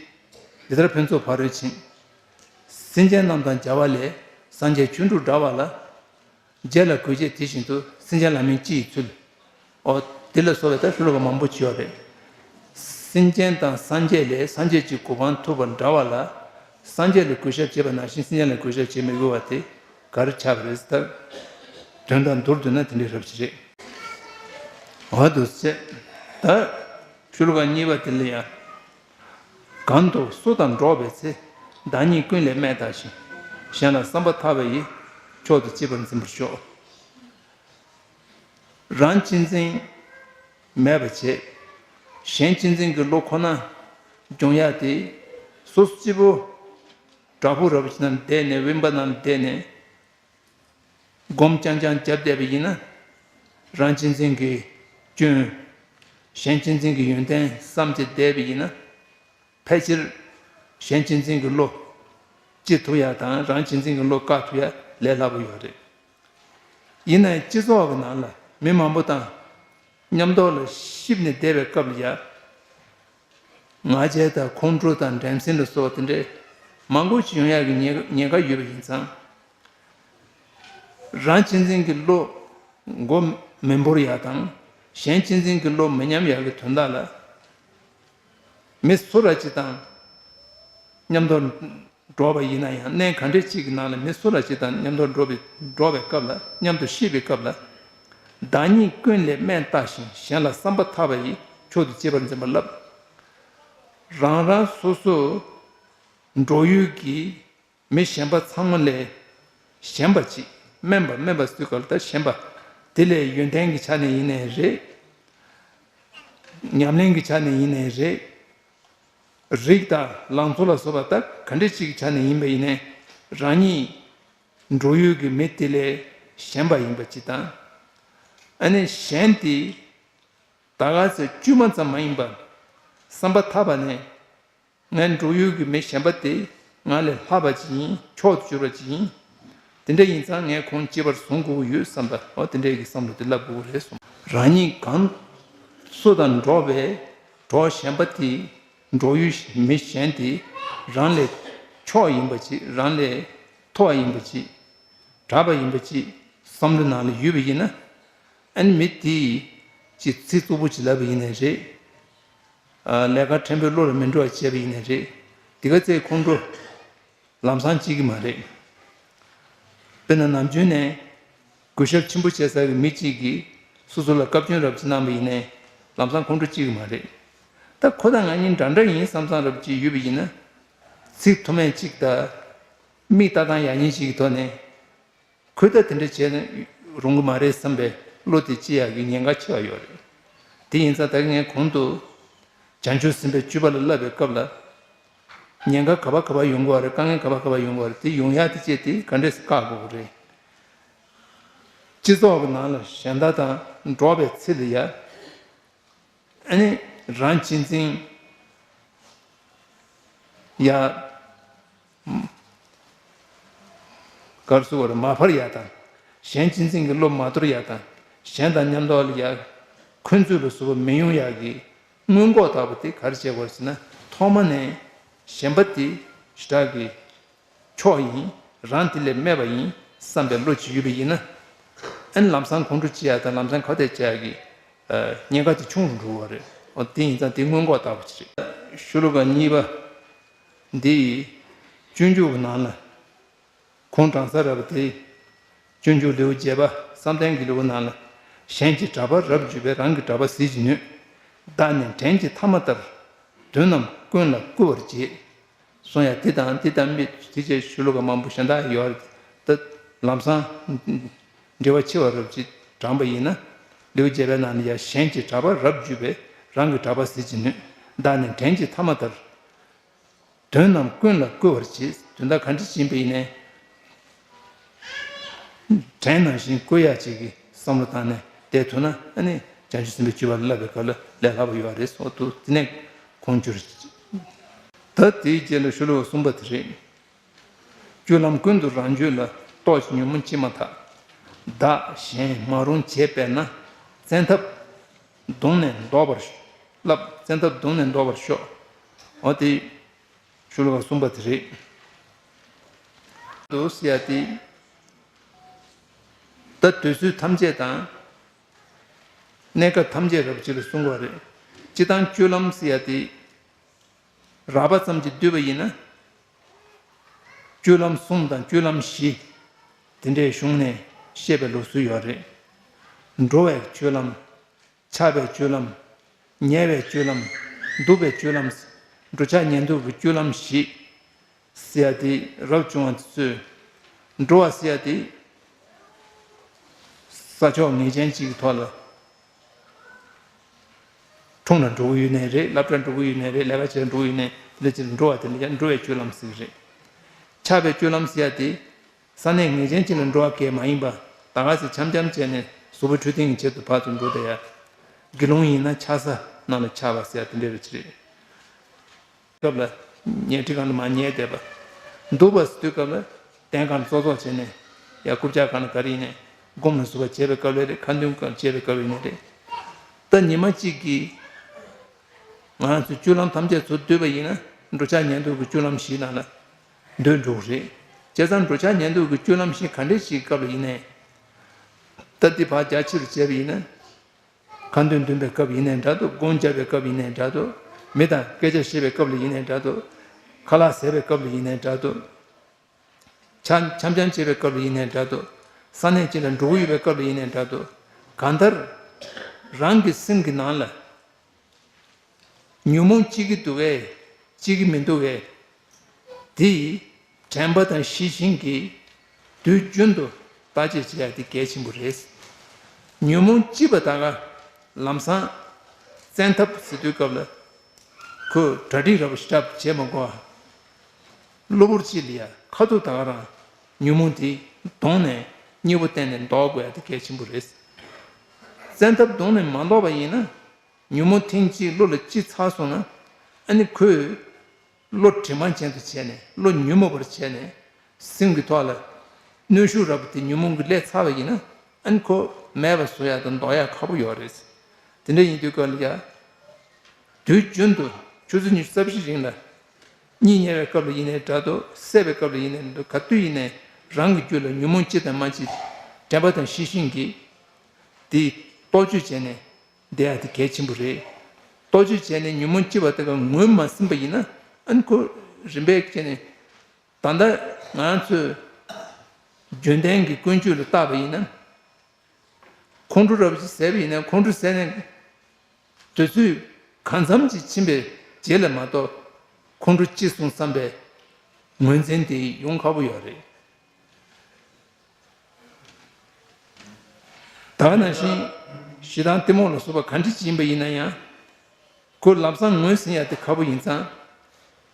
འདི་ལྟར་ཕུན་ཚོགས་ཕ་རོལ་ཕྱིན། སེམས་ཅན་རྣམས་དང་མཇལ་བ་ལས། སངས་རྒྱས་ཆོས་དྲུག་འདྲ་བ་ལ། རྗེ་ལ་གུས་བྱེད་དེ་བཞིན་དུ། སེམས་ཅན་ལ་མིན་སྤྱི་ཡི་ཚུལ། འོ། དེ་ལ་སོགས་པའི་ད་ཤོ་ལོ་ཀ་མང་པོ་བྱས་པ་རེད། སེམས་ཅན་དང་སངས་རྒྱས་ལས། སངས་རྒྱས་ཀྱི་གོ་འཕང་ཐོབ་པ་འདྲ་བ་ལ། སངས་རྒྱས་ལ་གུས་ཞབས་བྱེད་པ་ནང་བཞིན་སེམས་ཅན་ལ་གུས་ཞབས་བྱེད་མི་དགོས་པ་དེ་ག་རེ་ཆགས་པ་རེད་ཟེར་ད། དོན་དང་མདོར་བསྡུས་ན་དེ་འདྲའི་རབ་ཅིག་རེད། འོ་འདུག་སེ། ད། ཤོ་ལོ་ཀ་གཉིས་པ་དེ་ལ་ཡང་། གང་དུ་སུ་དང་འགྲོགས་པའི་ཚེ། བདག་ཉིད་ཀུན་ལས་དམན་བལྟ་ཞིང་། གཞན་ལ་བསམ་པ་ཐག་པ་ཡིས། མཆོག་ཏུ་གཅེས་པར་འཛིན་པར་ཤོག། རང་གཅེས་འཛིན་མེད་པ་བྱེད། གཞན་གཅེས་འཛིན་གྱི་བློ་ཁོ་ན་སྦྱོང་ཡག་དེ། སོ་སོ་གཅིག་པོ་བྲག་ཕུག་རབ་ཅིག་ནང་བསྡད་ནས། དབེན་པ་ནང་བསྡད་ནས། སྒོམ་རྐྱང་རྐྱང་བརྒྱབ་བསྡད་པ་ཡིན་ན། རང་གཅེས་འཛིན་གྱི་སྐྱོན། གཞན་གཅེས་འཛིན་གྱི་ཡོན་ཏན་བསམ་སྟེ་བསྡད་པ་ཡིན་ན། ཕལ་ཆེར་གཞན་གཅེས་འཛིན་གྱི་བློ་སྐྱེ་ཐུབ་ཡ་དང་། རང་གཅེས་འཛིན་གྱི་བློ་བཀག་ཐུབ་ཡ་ལས་སླ་པོ་ཡོད་རེད། ཡིན་ནའི་སྤྱི་ཚོགས་ཀྱི་ནང་ལ་མི་མང་པོ་དང་མཉམ་དུ་ལ་གཤིབ་ནས་བསྡད་པའི་སྐབས་ལ་ཡ། ང་རྒྱལ་དང་ཁོང་ཁྲོ་དང་འགྲན་སེམས་ལ་སོགས་དེ་འདྲའི་མང་པོ་ཞིག་ཡོང་ཡག་གི་ཉེན་ཉེན་ཁ་ཡོད་པ་ཡིན་ཙང་། རང་གཅེས་འཛིན་གྱི་བློ་མགོ་མི་འབོར་ཡག་དང་། གཞན་གཅེས་འཛིན་གྱི་བློ་མི་ཉམས་ཡག་གི་དོན་དག་ལ། མི་སུ་ར་ཅིག་དང་མཉམ་དུ་འགྲོགས་པ་ཡིན་ན་ཡང་། གནས་ག་འདྲ་ཅིག་གི་ནང་ལ་མི་སུ་ར་ཅིག་དང་མཉམ་དུ་འགྲོགས་པའི་འགྲོགས་པའི་སྐབས་ལ། མཉམ་དུ་གཤིབ་པའི་སྐབས་ལ། བདག་ཉིད་ཀུན་ལས་དམན་བལྟ་ཞིང་། གཞན་ལ་བསམ་པ་ཐག་པ་ཡིས། མཆོག་ཏུ་གཅེས་པར་འཛིན་པ་ལབ། རང་རང་སོ་སོ་འགྲོགས་ཡུལ་གྱི་མི་གཞན་པ་ཚང་མ་ལས་ཞན་པ་ཅིག། དམན་པ། དམན་པ་ཟེར་སྐབས་ལ་ད་ཞན་པ། དེ་ལས་ཡོན་ཏན་གྱི་ཆ་ནས་ཡིན་ནའི་རེད། ཉམས་ལེན་གྱི་ཆ་ནས་ཡིན་ནའི་རེད། རིགས་དང་ལང་ཚོ་ལ་སོགས་པ་ད་ག་འདྲ་ཅིག་གི་ཆ་ནས་ཡིན་པ་ཡིན་ནའི། རང་ཉིད་འགྲོགས་ཡུལ་གྱི་མི་དེ་ལས་ཞན་པ་ཡིན་པ་ཅིག་དང་། ཨ་ནི་གཞན་དེ་ད་ག་ཚོད་དཀྱུས་མ་ཙམ་མ་ཡིན་པར་བསམ་པ་ཐག་པ་ནས། ངའི་འགྲོགས་ཡུལ་གྱི་མི་གཞན་པ་དེ་ང་ལས་ལྷག་པ་ཅིག་ཡིན། མཆོག་ཏུ་གྱུར་པ་ཅིག་ཡིན། དེ་འདྲ་ཡིན་ཙང་ངས་ཁོང་གཅེས་པར་བཟུང་དགོས་ཀྱི་ཡོད་བསམ་པ། འོ་དེ་འདྲའི་གི་བསམ་བློ་དེ་བསླབ་དགོས་ཀྱི་རེད་གསུངས། རང་ཉིད་གང་སུ་དང་འགྲོགས་པའི་གྲོགས་གཞན་པ་དེ། འགྲོགས་ཡུལ་མི་གཞན་དེ་རང་ལས་མཆོག་ཡིན་པ་ཅིག། རང་ལས་མཐོ་བ་ཡིན་པ་ཅིག། དྲག་པ་ཡིན་པ་ཅིག་བསམ་བློ་ནང་ལ་ཡོད་པ་ཡིན་ན། ཨ་ནི་མི་དེས་ཅིག་ཚིག་རྩུབ་པོ་ཅིག་ལབ་པ་ཡིན་ནའི་རེད། ཨ། ལས་ཀ་ཕྲན་བུ་བློ་ལ་མི་འགྲོ་བ་བྱས་པ་ཡིན་ནའི་རེད། དེ་ག་ཚོད་ཁོང་ཁྲོ་ལམ་སང་སྐྱེ་གི་མ་རེད། དཔེར་ན་ནམ་རྒྱུན་ནས་གུས་ཞབས་ཆེན་པོ་བྱེད་ས་གི་མི་གཅིག་གིས་སོ་སོ་ལ་བཀའ་བཀྱོན་རབ་ཅིག་གནང་བ་ཡིན་ནའི་ལམ་སང་ཁོང་ཁྲོ་སྐྱེ་གི་མ་རེད། ད་ཁོ་དང་ང་གཉིས་འདྲ་འདྲ་ཡིན་བསམ་བསམ་རབ་ཅིག་ཡོད་པ་ཡིན་ན། ཚིག་མཐོ་དམན་གཅིག་དང་། མིག་ལྟ་སྟངས་ཡག་ཉེས་ཤིག་གི་ཐོག་ནས། ཁོས་ད་དེ་འདྲ་བྱས་ན་རུང་གི་མ་རེད་བསམ་པའི་བློ་དེ་སྐྱེ་ཡག་གི་ཉེན་ཁ་ཆེ་བ་ཡོད་རེད། དེ་ཡིན་ཙང་ད་གིན་ངས་གོང་དུ་བྱང་ཆུབ་སེམས་དཔའི་སྤྱོད་པ་ལ་བསླབ་པའི་སྐབས་ལ། ཉེན་ཁ་ག་པ་ག་པ་ཡོང་གི་ཡོད་རེད། དཀའ་ངལ་ག་པ་ག་པ་ཡོང་གི་ཡོད་རེད། དེ་ཡོང་ཡག་དེ་བཅས་དེ་ག་འདྲས་སེ་བཀག་དགོས་ཀྱི་རེད། སྤྱི་ཚོགས་ཀྱི་ནང་ལ་གཞན་དག་དང་འགྲོགས་པའི་ཚེ་ལ་ཡ། ཨ་ནི་རང་གཅེས་འཛིན་ཡ། ག་རེ་ཟེར་དགོས་རེད། མ་འཕར་ཡ་དང་། གཞན་གཅེས་འཛིན་གྱི་བློ་མ་དོར་ཡ་དང་། གཞན་དང་མཉམ་དུ་ལ་ཡ། འཁོན་རྩོད་ལ་སོགས་པ་མི་ཡོང་ཡ་གི་སྔོན་འགོག་ལྟ་བུ་དེ་ག་རེ་བྱེད་དགོས་རེད་ཟེར་ན། ཐོག་མ་ནས་གཞན་པ་དེ་ཞེ་དྲག་གི་མཆོག་ཡིན། རང་དེ་ལས་དམན་པ་ཡིན་བསམ་པའི་བློ་ཅིག་ཡོད་པ་ཡིན་ན། ཨ་ནི་ལམ་སང་ཁོང་ཁྲོ་སྐྱེ་ཡ་དང་། ལམ་སང་ཁ་གཏད་བྱེད་ཡ་གི་ཨ། ཉེན་ཁ་དེ་ཆུང་རུ་འགྲོ་བ་རེད། འོ་དེ་ཡིན་ཙང་དེ་སྔོན་འགོག་ལྟ་བུ་ཅིག་རེད། ཤོ་ལོ་ཀ་གཉིས་པ་འདི་སྤྱོད་འཇུག་གི་ནང་ལ་ཁུངས་དྲངས་ས་རེད་པ། དེ་སྤྱོད་འཇུག་ལེའུ་བརྒྱད་པ་བསམ་གཏན་གྱི་ལེའུ་ནང་ལ། གཞན་གྱི་གྲགས་པ་རབ་བརྗོད་པས། རང་གི་གྲགས་པ་ཟད་ཅིང་ནུས། བདག་ནི་བྲན་གྱི་ཐ་མ་ལྟར། དོན་རྣམས་ཀུན་ལ་བསྐུལ་བར་བྱེད། གསུང་ཡ་དེ་དང་དེ་ལྟ་མིན་དེ་བཅས་ཤོ་ལོ་ཀ་མང་པོ་གཞན་དག་ཡོད་རེད། ད་ལམ་སང་འགྲེལ་པ་ཆེ་བ་རབ་ཅིག་དྲངས་པ་ཡིན་ན། ལེའུ་བརྒྱད་པའི་ནང་ལ་ཡ། གཞན་གྱི་གྲགས་པ་རབ་བརྗོད་པས། རང་གི་གྲགས་པ་ཟད་ཅིང་ནུས། བདག་ནི་བྲན་གྱི་ཐ་མ་ལྟར། དོན་རྣམས་ཀུན་ལ་བཀོལ་བར་བྱེད། དོན་དག་ག་འདྲ་ཞིག་ཡིན་པ་ཡིན་ནའི། བྲན་ནང་བཞིན་བཀོལ་ཡག་ཅིག་གི་བསམ་བློ་བཏང་ནས་བསྡད་ཐུབ་ན། ཨ་ནི་བྱང་ཆུབ་སེམས་དཔའི་སྤྱོད་པ་ལ་བསླབ་པའི་སྐབས་ལ་ལས་སླ་པོ་ཡོད་རེད་ཟེར་དུས། དེ་ནས་ཁོང་བསྒྱུར། ད་དེའི་རྗེས་ལ་ཤོ་ལོ་ཀ་གསུམ་པ་དེ་རེད། སྤྱོད་ལམ་ཀུན་ཏུ་རང་རྒྱུད་ལ། རྟོག་ཅིང་ཉོན་མོངས་ཅི་མ་ཐག་བདག་གཞན་མ་རུངས་བྱེད་པས་ན། བཙན་ཐབས་བརྡུངས་ནས་བཟློག་པར་བསླབ། བཙན་ཐབས་བརྡུངས་ནས་བཟློག་པར་ཤོག་འོ་དེ། ཤོ་ལོ་ཀ་གསུམ་པ་དེ་རེད། དུ་ཟེར་ཡ་དེ། ད་དུས་ཚོད་ཐམས་ཅད་དང་། གནས་སྐབས་ཐམས་ཅད་རབ་ཅིག་ལ་གསུང་གི་རེད། སྤྱིར་བཏང་སྤྱོད་ལམ་ཟེར་ཡ་དེ། རགས་པ་ཙམ་གྱིས་བསྡུས་པ་ཡིན་ན། སྤྱོད་ལམ་གསུམ་དང་སྤྱོད་ལམ་བཞི། དེ་འདྲའི་གཞུང་ནས་བཤད་པའི་ལུགས་སྲོལ་ཡོད་རེད། འགྲོ་བའི་སྤྱོད་ལམ། ཆགས་པའི་སྤྱོད་ལམ། ཉལ་བའི་སྤྱོད་ལམ། འདུག་པའི་སྤྱོད་ལམ། འགྲོ་འཆག་ཉལ་འདུག་གི་སྤྱོད་ལམ་བཞི། ཟེར་ཡ་དེ་རབ་བྱུང་བ་དེ་ཚོས། འགྲོ་བ་ཟེར་ཡ་དེ། ས་ཕྱོགས་ངེས་ཅན་གཅིག་གི་ཐོག་ལ། འཁྲུངས་ལ་འགྲོ་གི་ཡོད་ནའི་རེད། སློབ་གྲྭར་འགྲོ་གི་ཡོད་ནའི་རེད། ལས་ཀ་བྱེད་ལ་འགྲོ་གི་ཡོད་ནའི་དེ་ལ་ཅིག་འགྲོ་བ་དེ་ལ་ཡང་འགྲོ་བའི་སྤྱོད་ལམ་ཟེར་གི་རེད། ཆགས་པའི་སྤྱོད་ལམ་ཟེར་ཡ་དེ། ས་གནས་ངེས་ཅན་གཅིག་ལ་འགྲོ་བ་གས་མ་ཡིན་པ། ད་ག་ཚོད་འཆམ་འཆམ་བྱས་ནས་གཟུགས་པོ་འཕྲོད་བསྟེན་གྱི་ཆེད་དུ་ཕར་ཚུར་འགྲོ་བསྡད་ཡ། དགེ་སློང་ཡིན་ན་ཆགས་ས་ནང་ལ་ཆགས་པ་ཟེར་ཡ་དེ་འདྲ་རེད་ཅི་རེད། སྐབས་ལ། ཉལ་ཁྲི་སྒང་ལ་མར་ཉལ་བསྡད་པ། འདུག་པ་ཟེར་དུས་སྐབས་ལ། སྟན་སྒང་ལ་ཙོག་ཙོག་བྱས་ནས། ཡ་རྐུབ་བཀྱག་སྒང་ལ་ག་རེ་ཡིན་ནའི། སྒོམ་ལ་ཟུག་པ་བྱས་པའི་སྐབས་ལ་རེད། ཁ་འདོན་སྐབས་བྱས་པའི་སྐབས་ཡིན་ནའི་རེད། ད་ཉི་མ་གཅིག་གིས། ང་ཚོའི་སྤྱོད་ལམ་ཐམས་ཅད་ཚུར་བསྡུས་པ་ཡིན་ན། འགྲོ་འཆག་ཉལ་འདུག་གི་སྤྱོད་ལམ་བཞིའི་ནང་ལ་འདུས་འགྲོ་གི་རེད། བྱས་ཙང་འགྲོ་འཆག་ཉལ་འདུག་གི་སྤྱོད་ལམ་བཞི་ག་འདྲ་ཞིག་སྐབས་ལ་ཡིན་ནའི། ད་འདི་ཕར་རྒྱ་ཆེ་རུ་བྱས་པ་ཡིན་ན། ཁ་འདོན་འདོན་པའི་སྐབས་ཡིན་ནའི་འདྲ་འདུག་སྒོམ་རྒྱབ་པའི་སྐབས་ཡིན་ནའི་འདྲ་འདུག་མི་དང་སྐད་ཆ་བཤད་པའི་སྐབས་ལ་ཡིན་ནའི་འདྲ་འདུག་ཁ་ལག་ཟས་པའི་སྐབས་ལ་ཡིན་ནའི་འདྲ་འདུག་འཆམ་འཆམ་འཆམ་བྱེད་པའི་སྐབས་ལ་ཡིན་ནའི་འདྲ་འདུག་ས་གནས་གཅིག་ལ་འགྲོ་གི་ཡོད་པའི་སྐབས་ལ་ཡིན་ནའི་འདྲ་འདུག་གང་ལྟར། རང་གི་སེམས་ཀྱི་ནང་ལ། ཉོན་མོངས་སྐྱེ་གི་འདུག་གས། སྐྱེ་གི་མི་འདུག་གས། དེ། དྲན་པ་དང་ཤེས་བཞིན་གྱིས། དུས་རྒྱུན་དུ་བརྟག་དཔྱད་བྱེད་ཡ་དེ་གལ་ཆེན་པོ་རེད། ཉོན་མོངས་སྐྱེས་པ་ད་ག་ལམ་སང་། བཙན་ཐབས་ཟེར་དུས་སྐབས་ལ། ཁོས་གྲ་སྒྲིག་རབ་ཞིག་བྱས་མ་དགོས། གློ་བུར་ཅིག་ལ་ཡ་ཁ་ཐུག་ད་ག་རང་ཉོན་མོངས་དེ་བརྡུངས་ནས་གཉིས་པོ་བསྟན་ནས་ཟློག་དགོས་ཡ་དེ་གལ་ཆེན་པོ་རེད། བཙན་ཐབས་བརྡུངས་ནས་མ་ཟློག་པ་ཡིན་ན། ཉོན་མོངས་ཐེངས་གཅིག་བློ་ལ་སྐྱེས་ཚར་སོང་ན། ཨ་ནི་ཁོས་བློ་དྲི་མ་ཅན་དུ་བྱས་ནས། བློ་ཉོན་མོངས་པར་བྱས་ནས། སེམས་ཀྱི་ཐོག་ལ་གནོན་ཤུགས་རབ་པོ་དེ་ཉོན་མོངས་ཀྱིས་སླེབས་ཚར་བ་ཡིན་ན། ཨ་ནི་ཁོ་མེད་པ་བཟོ་ཡ་དང་ཟློག་ཡ་ཁག་པོ་ཡོད་རེད། དེ་འདྲ་ཡིན་དུས་སྐབས་ལ་ཡ། དུས་རྒྱུན་དུ་ཆུ་ཚོད་ཉི་ཤུ་རྩ་བཞིའི་རིང་ལ། གཉིད་ཉལ་བའི་སྐབས་ལ་ཡིན་ནའི་འདྲ་འདུག་སད་པའི་སྐབས་ལ་ཡིན་ནའི་འདུག་ག་དུས་ཡིན་ནའི་རང་གི་རྒྱུད་ལ་ཉོན་མོངས་སྐྱེ་དང་མ་སྐྱེ། དྲན་པ་དང་ཤེས་བཞིན་གྱིས། དེ་རྟོག་དཔྱོད་བྱས་ནས་བསྡད་ཡ་དེ་གལ་ཆེན་པོ་རེད། རྟོག་དཔྱོད་བྱས་ནས་ཉོན་མོངས་སྐྱེ་བ་དེ་ག་ངོས་མ་ཟིན་པ་ཡིན་ན། ཨ་ནི་ཁོ་རིམ་པས་བྱས་ནས། ད་ལྟ་ང་ཚོས་རྒྱུན་ལྡན་གྱི་ཀུན་སྤྱོད་ལ་བལྟས་པ་ཡིན་ན། ཁོང་ཁྲོ་རབ་ཅིག་ཟས་པ་ཡིན་ན། ཁོང་ཁྲོ་ཟས་ནས་དུས་ཚོད་གང་འཚམ་ཅིག་ཕྱིན་པའི་རྗེས་ལ་མ་གཏོགས། ཁོང་ཁྲོ་སྐྱེས་སོང་བསམ་པའི་ངོས་འཛིན་དེ་ཡོང་ཁག་པོ་ཡོད་རེད། ད་ག་ནང་བཞིན་ཞེ་སྡང་གཏི་མུག་ལ་སོགས་པ་ག་འདྲ་ཅིག་ཡིན་པ་ཡིན་ན་ཡང་། ཁོ་ལམ་སང་ངོས་ཟིན་ཡ་དེ་ཁག་པོ་ཡིན་ཙང་།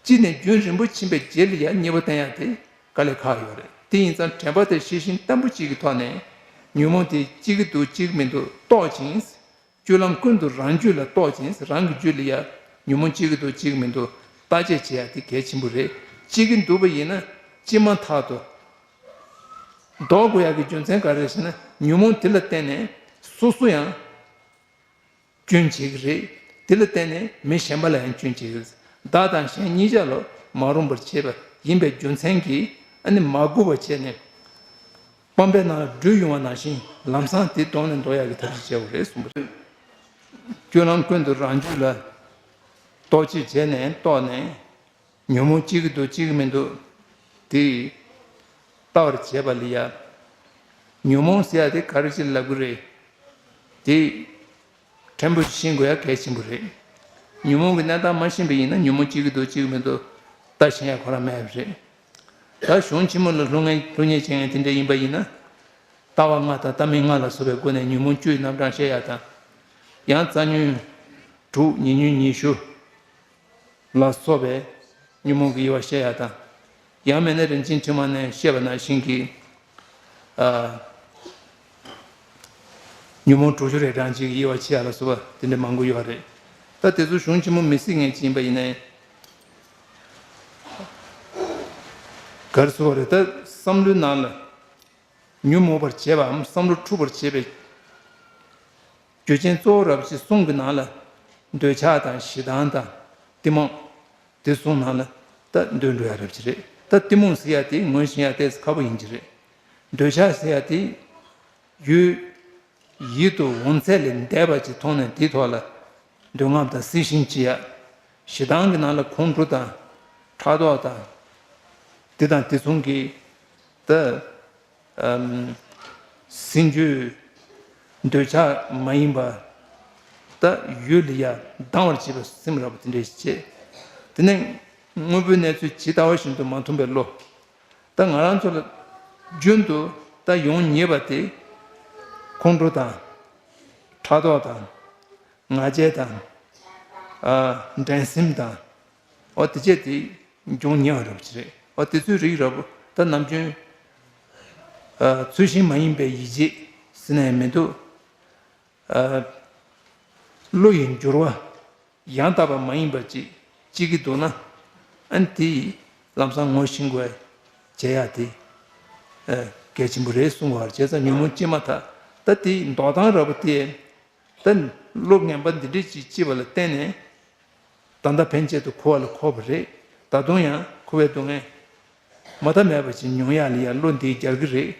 གཅིག་ནས་རྒྱུན་རིང་པོ་ཕྱིན་པའི་རྗེས་ལ་ཡ་གཉིས་པ་བསྟན་ཡ་དེ་དཀའ་ལས་ཁག་ཡོད་རེད། དེ་ཡིན་ཙང་དྲན་པ་དེ་ཤེས་བཞིན་བརྟན་པོ་གཅིག་གི་ཐོག་ནས། ཉོན་མོངས་དེ་སྐྱེ་གི་འདུག་སྐྱེ་གི་མི་འདུག་རྟོག་ཅིང་། སྤྱོད་ལམ་ཀུན་ཏུ་རང་རྒྱུད་ལ་རྟོག་ཅིང་། རང་གི་རྒྱུད་ལ་ཡ་ཉོན་མོངས་སྐྱེ་གི་འདུག་སྐྱེ་གི་མི་འདུག་བརྟག་དཔྱད་བྱེད་ཡ་དེ་གལ་ཆེན་པོ་རེད། སྐྱེ་གི་འདུག་པ་ཡིན་ན་སྐྱེས་མ་ཐག་ཏུ་ཟློག་དགོས་ཡ་གི་རྒྱུ་མཚན་ག་རེ་རེད་ཟེར་ན། ཉོན་མོངས་དེ་ལ་བརྟེན་ནས་སོ་སོ་ཡང་སྐྱོན་བྱེད་ཀྱི་རེད། དེ་ལ་བརྟེན་ནས་མི་གཞན་པ་ལ་ཡང་སྐྱོན་བྱེད་ཀྱི་རེད། བདག་དང་གཞན་གཉིས་ཆར་ལ་མ་རུངས་པར་བྱེད་པ་ཡིན་པའི་རྒྱུ་མཚན་གྱིས། ཨ་ནི་མ་གུས་པ་བྱས་ནས། སྤམ་པའི་ནང་ལ་སྦྲུལ་ཡོང་བ་ནང་བཞིན་ལམ་སང་དེ་དོང་ནས་འདོར་ཡག་གི་ཐབས་ཤེས་བྱེད་དགོས་རེད་གསུངས་པ་རེད། སྤྱོད་ལམ་ཀུན་ཏུ་རང་རྒྱུད་ལ་རྟོག་དཔྱོད་བྱས་ནས་རྟོགས་ནས། ཉོན་མོངས་སྐྱེ་གི་འདུག་སྐྱེ་གི་མི་འདུག་དེ་ལྟ་བར་བྱེད་པ་ལ་ཡ། ཉོན་མོངས་ཟེར་ཡ་དེ་ག་རེ་ཅིག་ལབ་ཀྱི་རེད། དེ་ཕྲན་བུ་ཤེས་དགོས་ཡ་གལ་ཆེན་པོ་རེད། ཉོན་མོངས་ཀྱི་གནས་སྟངས་མ་ཤེས་པ་ཡིན་ན། ཉོན་མོངས་སྐྱེ་གི་འདུག་སྐྱེ་གི་མི་འདུག་ལྟ་ཤེས་ཡ་ཁོ་རང་མེད་པ་རེད། ད་གཞུང་ཆེན་མོ་ལ་སློབ་མཁན་སློབ་གཉེར་བྱེད་མཁན་དེ་འདྲ་ཡིན་པ་ཡིན་ན། ལྟ་བ་ལྔ་དང་ལྟ་མིན་ལྔ་ལ་སོགས་པའི་སྒོ་ནས་ཉོན་མོངས་བཅུའི་རྣམ་གྲངས་བཤད་ཡ་དང་། ཡང་རྩ་ཉོན་དྲུག་ཉེ་ཉོན་ཉི་ཤུ་ལ་སོགས་པའི་ ཉོན་མོངས་ཀྱི་དབྱེ་བ་བཤད་ཡ་དང་། ཡང་མིན་ན་རིན་ཆེན་ཕྲེང་བ་ནས་བཤད་པ་ནང་བཞིན་གྱི། ཨ། ཉོན་མོངས་དྲུག་ཅུ་རེ་གྲངས་ཅིག་གི་དབྱེ་བ་ཕྱེ་ཡ་ལ་སོགས་པ་དེ་འདྲ་མང་པོ་ཡོད་རེད། ད་དེ་ཚོ་གཞུང་ཆེན་མོ་མི་གཟིགས་མཁན་ཅིག་ཡིན་པ་ཡིན་ནའི། ག་རེ་ཟེར་དགོས་རེད། ད་བསམ་བློའི་ནང་ལ། ཉོན་མོངས་པར་བྱེད་པའམ་བསམ་བློ་འཁྲུགས་པར་བྱེད་པའི་རྒྱུ་རྐྱེན་གཙོ་བོ་རབ་ཅིག་གསུམ་གྱི་ནང་ལ། འདོད་ཆགས་དང་ཞེ་སྡང་དང་གཏི་མུག་དེ་གསུམ་ནང་ལ་ད་འདུས་འགྲོ་ཡ་རབ་ཅིག་རེད། ད་གཏི་མུག་ཟེར་ཡ་དེ་ངོས་ཟིན་ཡ་ཏོག་ཙམ་ཁག་པོ་ཡིན་གྱི་རེད། འདོད་ཆགས་ཟེར་ཡ་དེ་ཡུལ་ཡིད་དུ་འོང་ཚད་ལས་འདས་པ་ཅིག་མཐོང་ནས་དེའི་ཐོག་ལ་འདོད་རྔམ་དང་སྲི་ཞེན་སྐྱེ་ཡ། ཞེ་སྡང་གི་ནང་ལ་ཁོང་ཁྲོ་དང་ཕྲག་དོག་དང་། དེ་དང་དེ་མཚུངས་ཀྱི་ད། ཨམ། སེམས་རྒྱུད་འདོད་ཆགས་མ་ཡིན་པ། ད་ཡུལ་ལ་ཡ་སྡང་བར་བྱེད་པའི་སེམས་རབ་དེ་འདྲ་ཞིག་སྐྱེ། དེ་ནས་དངོས་པོའི་གནས་ཚུལ་ཇི་ལྟ་བ་བཞིན་དུ་མ་མཐོང་པའི་བློ། ད་ང་རང་ཚོ་ལ་རྒྱུན་དུ་ད་ཡོང་ཉེས་པ་དེ་ཁོང་ཁྲོ་དང་། ཕྲག་དོག་དང་། ང་རྒྱལ་དང་། ཨ། འགྲན་སེམས་དང་། འོ་དེ་བཅས་དེ་འབྱུང་ཉེ་བ་རབ་ཅིག་རེད། འོ་དེ་ཚོའི་རིགས་རབ་ད་ནམ་རྒྱུན། ཨ། ཚུལ་བཞིན་མ་ཡིན་པའི་ཡིད་བྱེད་ཟེར་ནས་མི་འདུག་ཨ། བློ་ཡི་འགྱུར་བ་ཡང་དག་པ་མ་ཡིན་པ་ཅིག་སྐྱེ་གི་འདུག་ན། ཨ་ནི་དེ་ལམ་སང་ངོས་ཟིན་དགོས་བྱེད་ཡ་དེ། ཨ། གལ་ཆེན་པོ་རེད་གསུང་བ་རེད། བྱས་ཙང་ཉོན་མོངས་སྐྱེས་མ་ཐག་ད་དེ་འདོགས་སྟངས་རབ་དེ། ད་བློ་ངན་པ་འདི་འདྲ་ཅིག་སྐྱེས་པ་ལ་བརྟེན་ནས། ད་ལྟ་ཕན་ཆད་དུ་འཁོར་བ་ལ་འཁོར་བ་རེད། ད་དུང་ཡང་འཁོར་བའི་སྡུག་བསྔལ་མ་མཐའ་མེད་པ་ཅིག་མྱོང་ཡག་ལ་ཡང་བློ་འདི་རྒྱག་གི་རེད།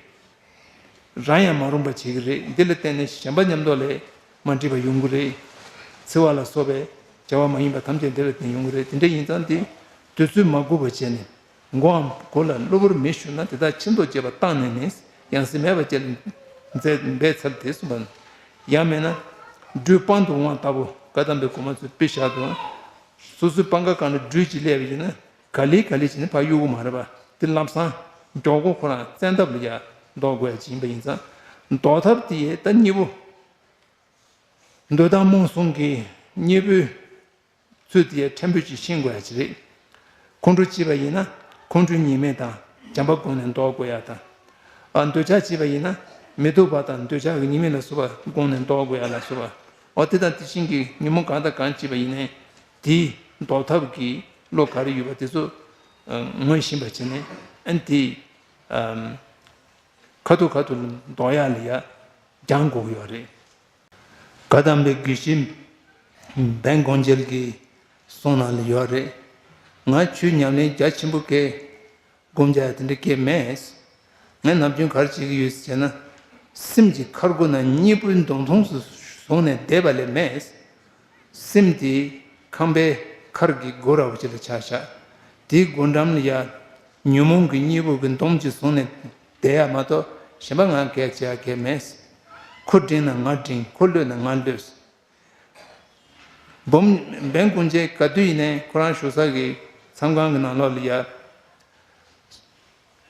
རང་ཡང་མ་རུངས་པ་བྱེད་ཀྱི་རེད། འདི་ལ་བརྟེན་ནས་གཞན་པ་མཉམ་དུ་ལས་མ་འགྲིག་པ་ཡོང་གི་རེད། འཚེ་བ་ལ་སོགས་པའི་བྱ་བ་མ་ཡིན་པ་ཐམས་ཅད་འདི་ལ་བརྟེན་ཡོང་གི་རེད། དེ་འདྲ་ཡིན་ཙང་འདི་དུས་ཚོད་མ་འགོར་བ་བྱས་ནས། མགོའམ་མགོ་ལ་གློ་བུར་མེ་ཞུགས་ན། དེ་དག་ཆེད་མདོག་བཅས་པ་བཏང་ནས་ནི། ཡང་སྲིད་མེད་པ་བཅས་ལ་མཛད་འབད་འཚལ་ཏེ་གསུངས་པ། ཡང་མིན་ན། སྦྲུལ་སྤང་དུ་འོང་བ་ལྟ་བུ། བཀའ་གདམས་པའི་གོ་མ་ཚོས་དཔེ་བཞག་འདུག་སོ་སོའི་སྤང་ཁ་སྒང་ལ་སྦྲུལ་ཅིག་སླེབས་པ་ཡིན་ན། ག་ལེ་ག་ལེ་བྱས་ནས་ཕར་གཡུག་གི་མ་རེད་པ། དེ་ལམ་སང་མགྱོགས་པོ་ཁོ་རང་བཙན་ཐབས་ལ་ཡ་ཟློག་དགོས་ཡ་ཅིག་ཡིན་པ་ཡིན་ཙང་། ཟློག་ཐབས་དེ་ཡས་ད་གཉིས་པོ། འདོད་དང་རྨོངས་གསུམ་གྱི་གཉིས་པོའི་ཚུལ་དེ་ཕྲན་བུ་ཅིག་ཤེས་དགོས་ཡ་ཅིག་རེད། ཁོང་ཁྲོ་སྐྱེས་པ་ཡིན་ན་ཁོང་ཁྲོའི་ཉེས་དམིགས་དང་བྱམས་པ་སྒོམ་ནས་ཟློག་དགོས་ཡ་དང་། ཨ། འདོད་ཆགས་སྐྱེས་པ་ཡིན་ན་མི་སྡུག་པ་དང་འདོད་ཆགས་ཀྱི་ཉེས་དམིགས་ལ་སོགས་པ་སྒོམ་ནས་ཟློག་དགོས་ཡ་ལ་སོགས་པ། འོ་དེ་དང་དེ་བཞིན་གྱི་ཉོན་མོངས་གང་དང་གང་སྐྱེས་པ་ཡིན་ནའི་དེའི་ཟློག་ཐབས་ཀྱི་བློ་ག་རེ་ཡོད་པ་དེ་ཚོ་ངོས་ཤེས་པ་བྱས་ནས། ཨ་ནི་དེ་ཁ་ཐུག་ཁ་ཐུག་ལ་ཟློག་ཡ་ལ་ཡ་སྦྱང་དགོས་ཀྱི་ཡོད་རེད། བཀའ་གདམས་པའི་དགེ་བཤེས་འབན་དགོངས་འཇལ་གྱི་གསུང་ནང་ལ་ཡོད་རེད། ང་ཆོས་ཉམས་ལེན་རྒྱ་ཆེན་པོ་གས་སྒོམ་རྒྱག་ཡ་དེ་འདྲ་གས་མེད། ངས་ནམ་རྒྱུན་ག་རེ་བྱེད་ཀྱི་ཡོད་ཟེར་ན། སེམས་ཀྱི་ཁ་སྒོ་ན་གཉིས་པོའི་མདུང་ཐུང་སུ་བཟུང་ནས་བསྡད་པ་ལས་མེད། སེམས་དེ་ཁང་པའི་མཁར་གྱི་སྒོ་ར་བ་ཅིག་ལ་ཆ་བཞག་དེའི་སྒོ་འགྲམ་ལ་ཡ་ཉོན་མོངས་ཀྱི་གཉིས་པོ་གི་མདུང་ཅིག་བཟུང་ནས་བསྡད་ཡ་མ་གཏོགས་གཞན་པ་ང་གས་བྱེད་ཡ་གས་མེད། ཁོ་འགྲིག་ན་ང་འགྲིག་ཁོ་ལྷོད་ན་ང་ལྷོད། འབུམ་འབན་དགོངས་འཇལ་ག་དུས་ཡིན་ནའི་ཁོ་རང་བཞུགས་ས་གི་མཚམས་ཁང་གི་ནང་ལོགས་ལ་ཡ།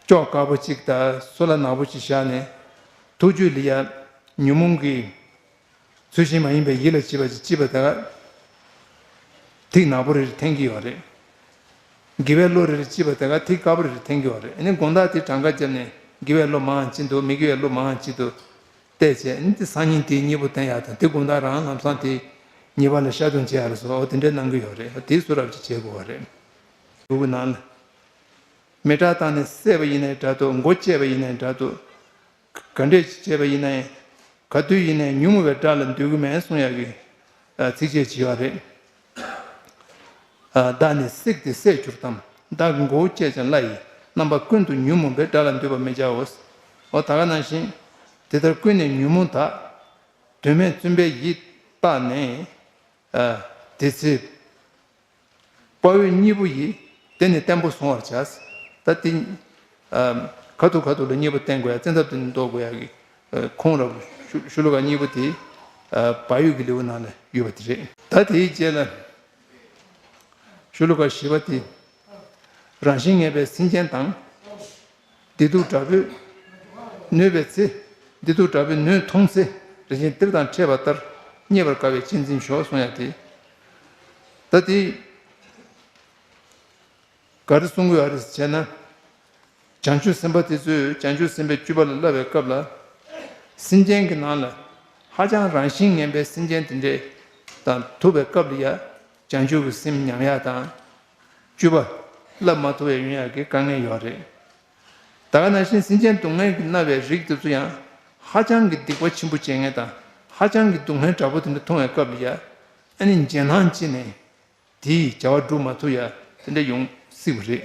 ཅོག་དཀར་པོ་གཅིག་དང་སོ་ལ་ནག་པོ་གཅིག་བཞག་ནས། ཐུགས་རྒྱུད་ལ་ཡ་ཉོན་མོངས་ཀྱི་ཚུལ་བཞིན་མ་ཡིན་པའི་ཡིད་ལ་བྱེད་པ་ཅིག་བྱེད་པ་དེ་ག་ཐིག་ནག་པོ་རེ་རེ་འཐེན་གྱི་ཡོད་རེད། དགེ་བའི་བློ་རེ་རེ་བྱེད་པ་དེ་ག་ཐིག་དཀར་པོ་རེ་རེ་འཐེན་གྱི་ཡོད་རེད། ཨ་ནི་དགོང་དག་དེ་གྲངས་ཀ་བརྒྱབ་ནས་དགེ་བའི་བློ་མང་ཅི་འདུག་མི་དགེ་བའི་བློ་མང་ཅི་འདུག་བལྟས་བྱས། ཨ་ནི་དེ་སང་ཉིན་དེའི་གཉིས་པོ་བསྟན་ཡག་དང་། དེ་དགོང་དག་རང་ལམ་སང་དེ་ཉེས་པ་ལ་ཤ་དོན་བྱེད་ཡག་རེད་སོ། འོ་དེ་འདྲའི་གནང་གི་ཡོད་རེད། དེ་སུ་རབ་ཅིག་བྱེད་དགོས་པ་རེད། ལུག་གི་ནང་ལ། མེ་སྲེག་བཏང་ནས་བསད་པ་ཡིན་ནའི་འདྲ་འདུག་མགོ་བཅད་པ་ཡིན་ནའི་འདྲ་འདུག་ག་འདྲས་བྱས་པ་ཡིན་ནའི། ག་དུས་ཡིན་ནའི་ཉོན་མོངས་པའི་དགྲ་ལ་འདུལ་གི་མེད་གསུང་ཡག་གི་ཚིགས་བཅད་ཅིག་ཡོད་རེད། བདག་ནི་བསྲེགས་ཏེ་བསད་གྱུར་ཏམ། བདག་གི་མགོ་བོ་བཅད་ཀྱང་བླ་ཡི། རྣམ་པ་ཀུན་ཏུ་ཉོན་མོངས་པའི། དགྲ་ལ་འདུད་པར་མི་བྱའོ། འོ་ད་ག་ནང་བཞིན་དེ་ལྟར་ཀུན་ནས་ཉོན་མོངས་དག་དོན་མེད་བཙུན་པའི་ཡིད་བརྟགས་ནས། དེ་ཚེ། དཔའ་བོས་གཉིས་པོ་ཡི། དེ་ནི་བརྟན་པོ་བཟུང་བར་བྱ། ད་དེ། ཁ་ཐུག་ཁ་ཐུག་ལ་གཉིས་པོ་བརྟན་དགོས་ཡ། བཙན་ཐབས་དེ་ནི་ཟློག་དགོས་ཡ་གི་ཁུངས་རབ་ཤུ་ཤུ་ལུ་ཀ་གཉིས་པོ་དེ་བག་ཡོད་ཀྱི་ལེའུ་ནང་ལ་ཡོད་པ་དེ་རེད། ད་དེའི་རྗེས་ལ་ཤུ་ལུ་ཀ་བཞི་པ་དེ། རང་བཞིན་ངེས་པའི་སེམས་ཅན་དང་། བདེ་སྡུག་དགྲ་བོས་ནོན་པའི་ཚེ། བདེ་སྡུག་དགྲ་བོས་ནོན་མཐོང་ཚེ། རིན་ཆེན་གཏེར་དང་འཕྲད་པ་ལྟར། རྙེད་པར་དཀའ་བས་གཅེས་འཛིན་ཤོག་གསུང་ཡ་དེ། ད་དེ་ ག་རེ་གསུང་གི་ཡོད་རེད་ཟེར་ན། བྱང་ཆུབ་སེམས་དཔའ་དེ་ཚོས་བྱང་ཆུབ་སེམས་དཔའི་སྤྱོད་པ་ལ་བསླབ་པའི་སྐབས་ལ། སེམས་ཅན་གྱི་ནང་ལ་ཧ་ཅང་རང་བཞིན་ངན་པའི་སེམས་ཅན་དེ་འདྲས་དང་ཐུག་པའི་སྐབས་ལ་ཡ། བྱང་ཆུབ་ཀྱི་སེམས་ཉམས་ཡག་དང་། སྤྱོད་པ་བསླབ་མ་ཐུབ་པའི་ཡོང་ཡག་གི་དཀའ་ངལ་ཡོད་རེད། ད་ག་ནང་བཞིན་སེམས་ཅན་སྡུག་བསྔལ་གྱིས་མནར་བའི་རིགས་དེ་ཚོ་ཡང་། ཧ་ཅང་གི་སྡིག་པ་ཆེན་པོ་བྱེད་མཁན་དང་། ཧ་ཅང་གི་སྡུག་བསྔལ་དྲག་པོ་དེ་འདྲ་མཐོང་བའི་སྐབས་ལ་ཡ། ཨ་ནི་འཇོན་ཐང་ཅན་ནས། དེའི་བྱ་བ་སྒྲུབ་མ་ཐུབ་ཡ་དེ་འདྲ་ཡོང་སྲིད་པ་རེད།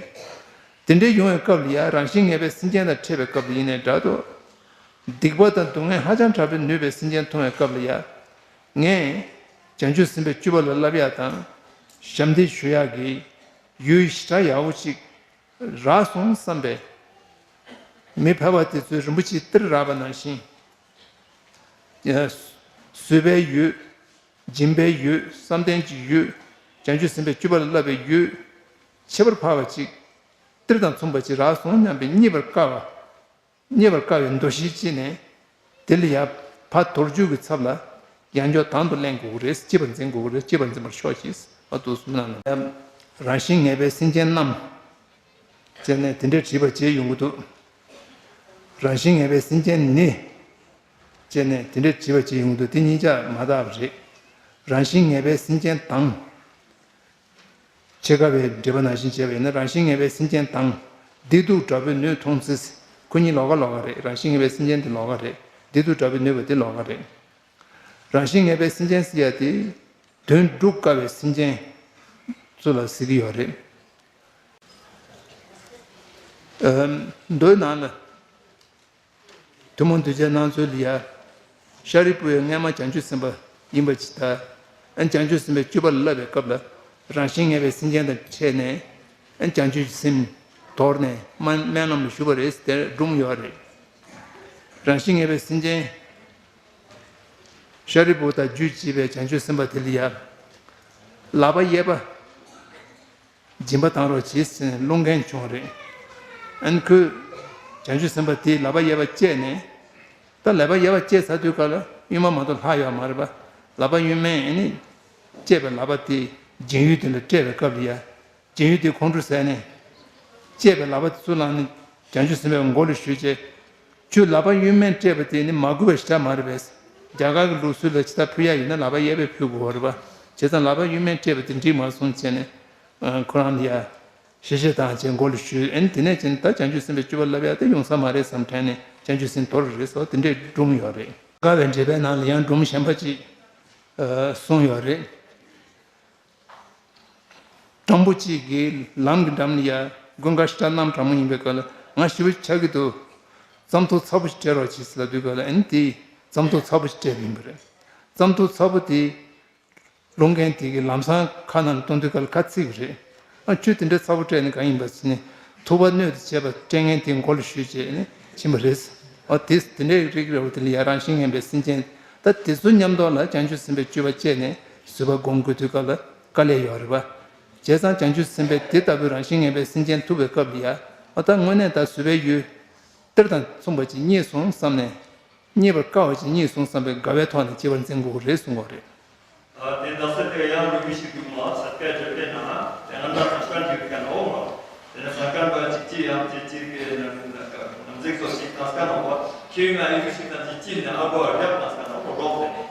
དེ་འདྲ་ཡོང་བའི་སྐབས་ལ་ཡ་རང་བཞིན་ངན་པའི་སེམས་ཅན་དང་འཕྲད་པའི་སྐབས་ལ་ཡིན་ནའི་འདྲ་འདུག་སྡིག་པ་དང་སྡུག་བསྔལ་ཧ་ཅང་དྲག་པོས་ནུས་པའི་སེམས་ཅན་མཐོང་བའི་སྐབས་ལ་ཡ། ངས་བྱང་ཆུབ་སེམས་དཔའི་སྤྱོད་པ་ལ་བསླབ་ཡ་དང་། ཞབས་འདེགས་ཞུ་ཡ་གི་ཡུལ་ཞེ་དྲག་ཡག་པོ་ཅིག་རག་སོང་བསམ་པས། མི་ཕལ་པ་དེ་ཚོས་རིན་པོ་ཆེ་གཏེར་རག་པ་ནང་བཞིན། ཡ། བཟོད་པའི་ཡུལ། སྦྱིན་པའི་ཡུལ། བསམ་གཏན་གྱི་ཡུལ། བྱང་ཆུབ་སེམས་དཔའི་སྤྱོད་པ་ལ་བསླབ་པའི་ཡུལ། ཁྱད་པར་འཕགས་པ་ཅིག་གཏེར་དང་མཚུངས་པ་ཅིག་རག་སོང་སྙམ་པའི་རྙེད་པར་དཀའ་བ། རྙེད་པར་དཀའ་བའི་འདུ་ཤེས་ཅིག་ནས། དེ་ལ་ཡ། ཕར་དོར་བཅུག་གི་ཚབ་ལ། ཡང་བསྐྱར་དང་དུ་ལེན་དགོས་ཀྱི་རེད། གཅེས་པར་འཛིན་དགོས་ཀྱི་རེད། གཅེས་པར་འཛིན་པར་ཤོག་ཅེས། ཨ། དུ་གསུམ་ནང་ལ། རང་བཞིན་ངན་པའི་སེམས་ཅན་རྣམས། ཅེས་ནས་དེ་འདྲའི་དྲིས་པ་བྱས་ཡོང་གི་འདུག་རང་བཞིན་ངན་པའི་སེམས་ཅན་ནི། ཅེས་ནས་དེ་འདྲའི་དྲིས་པ་བྱས་ཡོང་གི་འདུག་དེ་གཉིས་ཆ་མ་དག་པ་རེད། རང་བཞིན་ངན་པའི་སེམས་ཅན་དང་། ཕྱེད་ཀ་བའི་འགྲེལ་པ་ནང་བཞིན་བྱས་པ་ཡིན་ན། རང་བཞིན་ངན་པའི་སེམས་ཅན་དང་། བདེ་སྡུག་དྲག་པོས་ནུས་མཐོང་ཚེ། ཁོ་གཉིས་ལོགས་ཀ་ལོགས་ཀ་རེད། རང་བཞིན་ངན་པའི་སེམས་ཅན་དེ་ལོགས་ཀ་རེད། བདེ་སྡུག་དྲག་པོས་ནུས་པ་དེ་ལོགས་ཀ་རེད། རང་བཞིན་ངན་པའི་སེམས་ཅན་ཟེར་ཡ་དེ། དོན་སྒྲུབ་དཀའ་བའི་སེམས་ཅན་ཚོ་ལ་ཟེར་གྱི་ཡོད་རེད། ཨ། མདོའི་ནང་ལ། ཐུན་མོང་གདུལ་བྱའི་སྣང་ཚུལ་ལ་ཡ། ཤཱ་རིའི་བུ་ཡིས་སྔན་མ་བྱང་ཆུབ་སེམས་དཔའ་ཡིན་པ་ཅིག་དང་། ཨ། བྱང་ཆུབ་སེམས་དཔའི་སྤྱོད་པ་ལ་བསླབ་པའི་སྐབས་ལ། རང་བཞིན་ངན་པའི་སེམས་ཅན་དང་འཕྲད་ནས། ཨ། བྱང་ཆུབ་སེམས་དོར་ནས་སྨོན་སྨོན་ལམ་ལ་ཞུགས་པ་རེད་ཟེར་སྒྲུང་ཡོད་རེད། རང་བཞིན་ངན་པའི་སེམས་ཅན། ཤཱ་རིའི་བུ་དང་རྒྱུད་གཅིག་པའི་བྱང་ཆུབ་སེམས་དཔའ་དེ་ལ་ཡ། ལག་པ་གཡས་པ། སྦྱིན་པ་བཏང་རོགས་གྱིས་ཟེར་ནས་སློང་མཁན་བྱུང་བ་རེད། ཨ་ནི་ཁོས་བྱང་ཆུབ་སེམས་དཔའ་དེའི་ལག་པ་གཡས་པ་བཅད་ནས། ད་ལག་པ་གཡས་པ་བཅད་ཚར་དུས་སྐབས་ལ་གཡོན་མ་མ་གཏོགས་ལྷག་ཡོད་མ་རེད་པ། ལག་པ་གཡོན་མས་ཨ་ནི་བཅད་པའི་ལག་པ་དེ་སྦྱིན་ཡུལ་དེ་ལ་སྤྲད་པའི་སྐབས་ལ་ཡ། སྦྱིན་ཡུལ་དེ་ཁོང་ཁྲོ་ཟ་ནས། བཅད་པའི་ལག་པ་དེ་ཚུར་བླངས་ནས་བྱང་ཆུབ་སེམས་དཔའི་མགོ་ལ་གཞུས་བྱས། ཁྱོད་ལག་པ་གཡོན་མས་སྤྲད་པ་དེ་ནི་མ་དགོས་པ་ཞེ་དྲག་མ་རེད་པས། རྒྱ་གར་གྱི་ལུགས་སྲོལ་ལ་ཇི་ལྟར་ཕུལ་ཡ་ཡིན་ན་ལག་པ་གཡས་པས་ཕུལ་དགོས་པ་རེད་པ། བྱས་ཙང་ལག་པ་གཡོན་མས་སྤྲད་པ་དེ་འགྲིག་མ་སོང་བྱས་ནས། ཨ། ཁོ་རང་ལ་ཡ། ཞེ་ཞེ་དང་བྱས་མགོ་ལ་གཞུས། ཨ་ནི་དེ་ནས་བྱས་ནས་ད་བྱང་ཆུབ་སེམས་དཔའི་སྤྱོད་པ་བསླབ་ཡ་དེ་ཡོང་ས་མ་རེད་བསམ་དྲན་ནས་བྱང་ཆུབ་སེམས་དོར་བ་རེད་ཟེར་བ་དེ་འདྲའི་སྒྲུང་ཡོད་རེད། དཀའ་བའི་འགྲེལ་པའི་ནང་ལ་ཡང་སྒྲུང་གཞན་པ་ཅིག་ཨ། གསུངས་ཡོད་རེད། སྤྲང་པོ་གཅིག་གིས་ལམ་གྱི་འགྲམ་ལ་ཡ་དགུན་ཁ་ཞེ་དྲག་གནམ་གྲང་མོ་ཡིན་པའི་སྐབས་ལ། ང་ཞེ་པོ་ཆགས་ཀྱི་འདུག་རྩྭ་མཐོ་ཚ་པོ་ཞིག་སྤྲད་རོགས་གྱིས་ཟེར་ལབ་དུས་སྐབས་ལ། ཨ་ནི་དེས་རྩྭ་མཐོ་ཚ་པོ་ཞིག་སྤྲད་པ་ཡིན་པ་རེད། རྩྭ་མཐོ་ཚ་པོ་དེས་སློང་མཁན་དེ་གི་ལམ་སང་ཁ་ནང་ལ་གཏོང་དུས་སྐབས་ལ་ཁ་ཚིག་གི་རེད། ཨ། ཁྱོད་དེ་འདྲའི་ཚ་པོ་སྤྲད་ནས་གང་ཡིན་པ་ཟེར་ནས། ཐུབ་པ་སྣོད་དུ་བྱས་པ་སྤྲད་མཁན་དེའི་མགོ་ལ་གཞུས་བྱས་ནས་ཕྱིན་པ་རེད། ཨ། དེ་དེ་འདྲའི་རིགས་རེད་པ། དེ་ལ་ཡ་རང་བཞིན་ངན་པའི་སེམས་ཅན། ད་དེ་ཚོ་མཉམ་དུ་ལ་བྱང་ཆུབ་སེམས་དཔའི་སྤྱོད་པ་སྤྱད་ནས་བཟོད་པ་སྒོམ་དགོས་དུས་སྐབས་ལ་དཀའ་ལས་ཡོད་རེད་པ། བྱས་ཙང་བྱང་ཆུབ་སེམས་དཔས་དེ་ལྟ་བུའི་རང་བཞིན་ངན་པའི་སེམས་ཅན་ཐུག་པའི་སྐབས་ལ་ཡ། ཨ། ད་དངོས་གནས་ད་བཟོད་པའི་ཡུལ་གཏེར་དང་མཚུངས་པ་ཅིག་རྙེད་སོང་བསམ་ནས། རྙེད་པར་དཀའ་བ་ཅིག་རྙེད་སོང་བསམ་པའི་དགའ་བའི་ཐོག་ནས་གཅེས་པར་འཛིན་དགོས་ཀྱི་རེད་གསུང་གི་རེད། ཨ། དེ་འདྲ་ཟེར་ཏེ་ཡང་འགྲོ་མི་ཞིག་འདུག་མ། ས་སྐད་བརྗོད་པའི་ནང་དེ་ང་ད་ས་སྐད་འཇུག་མཁན་འོ་མ། དེ་ནས་ས་སྐད་པ་གཅིག་གཅིག་ཡང་གཅིག་གཅིག་གི་ནང་ནང་གཟིགས་སོ་ཞིག་ད་སྐད་མ་པ་ཁྱེད་ང་ཡི་གེ་ཞིག་དང་གཅིག་གཅིག་ནས་ཨ་གོ་རྒྱབ་ད་སྐད་མ་པ་རོགས་དེ་ནས་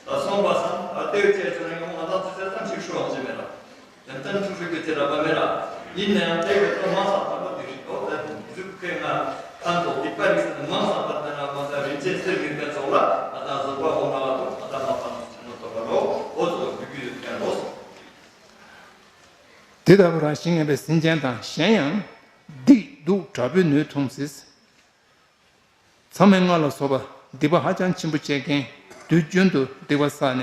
ད་སོང་བ་སང་ཨ་ལྟོས་བཅས་ཚོ་ནས་ང་ད་ཚོ་ཚེ་ཙམ་ཞིག་ཤོག་ཟེར་མེད་ལ། ཡང་ཏན་ཐུགས་སྲོག་གི་ཚེ་རབས་པ་མེད་ལ། ཡིན་ན་ཡང་དེ་བས་ཏོ་མང་ས་བར་པ་དེ་རིགས་ཏོ་ད་གཟུགས་ཁོས་ང་ཁམས་ཐོག་སྡིག་པ་རིགས་སུ་མང་ས་བར་པ་ན་མ་ད་རིན་ཆེན་གསེར་མིག་པའི་ཚོགས་ལ་ང་ད་བཟོད་པ་འོ་ན་ལ་ཏོ་ང་ད་མ་པ་ནི་ཆེན་མོ་ཐོབ་པ་རོ། འོ་ཚོ་བུ་རྒྱུད་ཀྱང་རོ། དེ་ལྟ་བུ་རང་བཞིན་ངན་པའི་སེམས་ཅན་དང་གཞན་ཡང་སྡིག་སྡུག་དྲག་པོས་ནུས་མཐོང་ཚེ། མཚམས་མེད་ལྔ་ལ་སོགས་པ་སྡིག་པ་ཧ་ཅང་ཆེན་པོ་བྱེད་མཁན། དུས་རྒྱུན་དུ་སྡིག་པ་བསགས་ནས་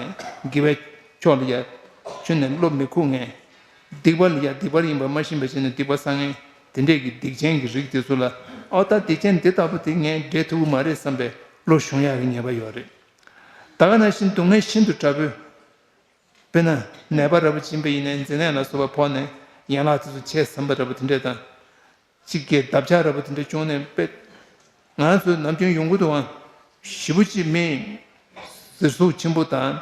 དགེ་བའི་ཕྱོགས་ལ་ཡ་ཁྱོན་ནས་བློ་མི་ཁུག་མཁན། སྡིག་པ་ལ་ཡ་སྡིག་པ་ཡིན་པ་མ་ཤེས་པ་བྱས་ནས་སྡིག་པ་བསགས་མཁན། དེ་འདྲས་ཀྱི་སྡིག་ཅན་གྱི་རིགས་དེ་ཚོ་ལ། ཨོ་ད་སྡིག་ཅན་འདི་ལྟ་བུ་དེ་ངས་འདྲེ་ཐུབ་ཀྱི་མ་རེད་བསམ་པའི་བློ་ཞུམ་ཡག་གི་ཉེན་ཁ་ཡོད་རེད། ད་ག་ནང་བཞིན་སྡུག་བསྔལ་ཤིན་ཏུ་དྲག་པོས། དཔེར་ན་ནད་པ་འདྲ་པོ་ཅིག་ཡིན་པ་ཡིན་ནའི་མཛེ་ནད་ལ་སོགས་པ་ཕོག་ནས་ཡན་ལག་དེ་ཚོ་ཆད་ཟིན་པ་འདྲ་པོ་དེ་འདྲས་དང་། གཅིག་གིས་འདབ་ཆགས་འདྲ་པོ་དེ་འདྲ་བྱུང་ནས་དཔེ། ང་ཚོ་ནམ་རྒྱུན་ཡོང་གི་འདུག་ཨང་། ཞེ་པོ་ཅིག་མི་གཟེར་ཟུག་ཆེན་པོ་དང་།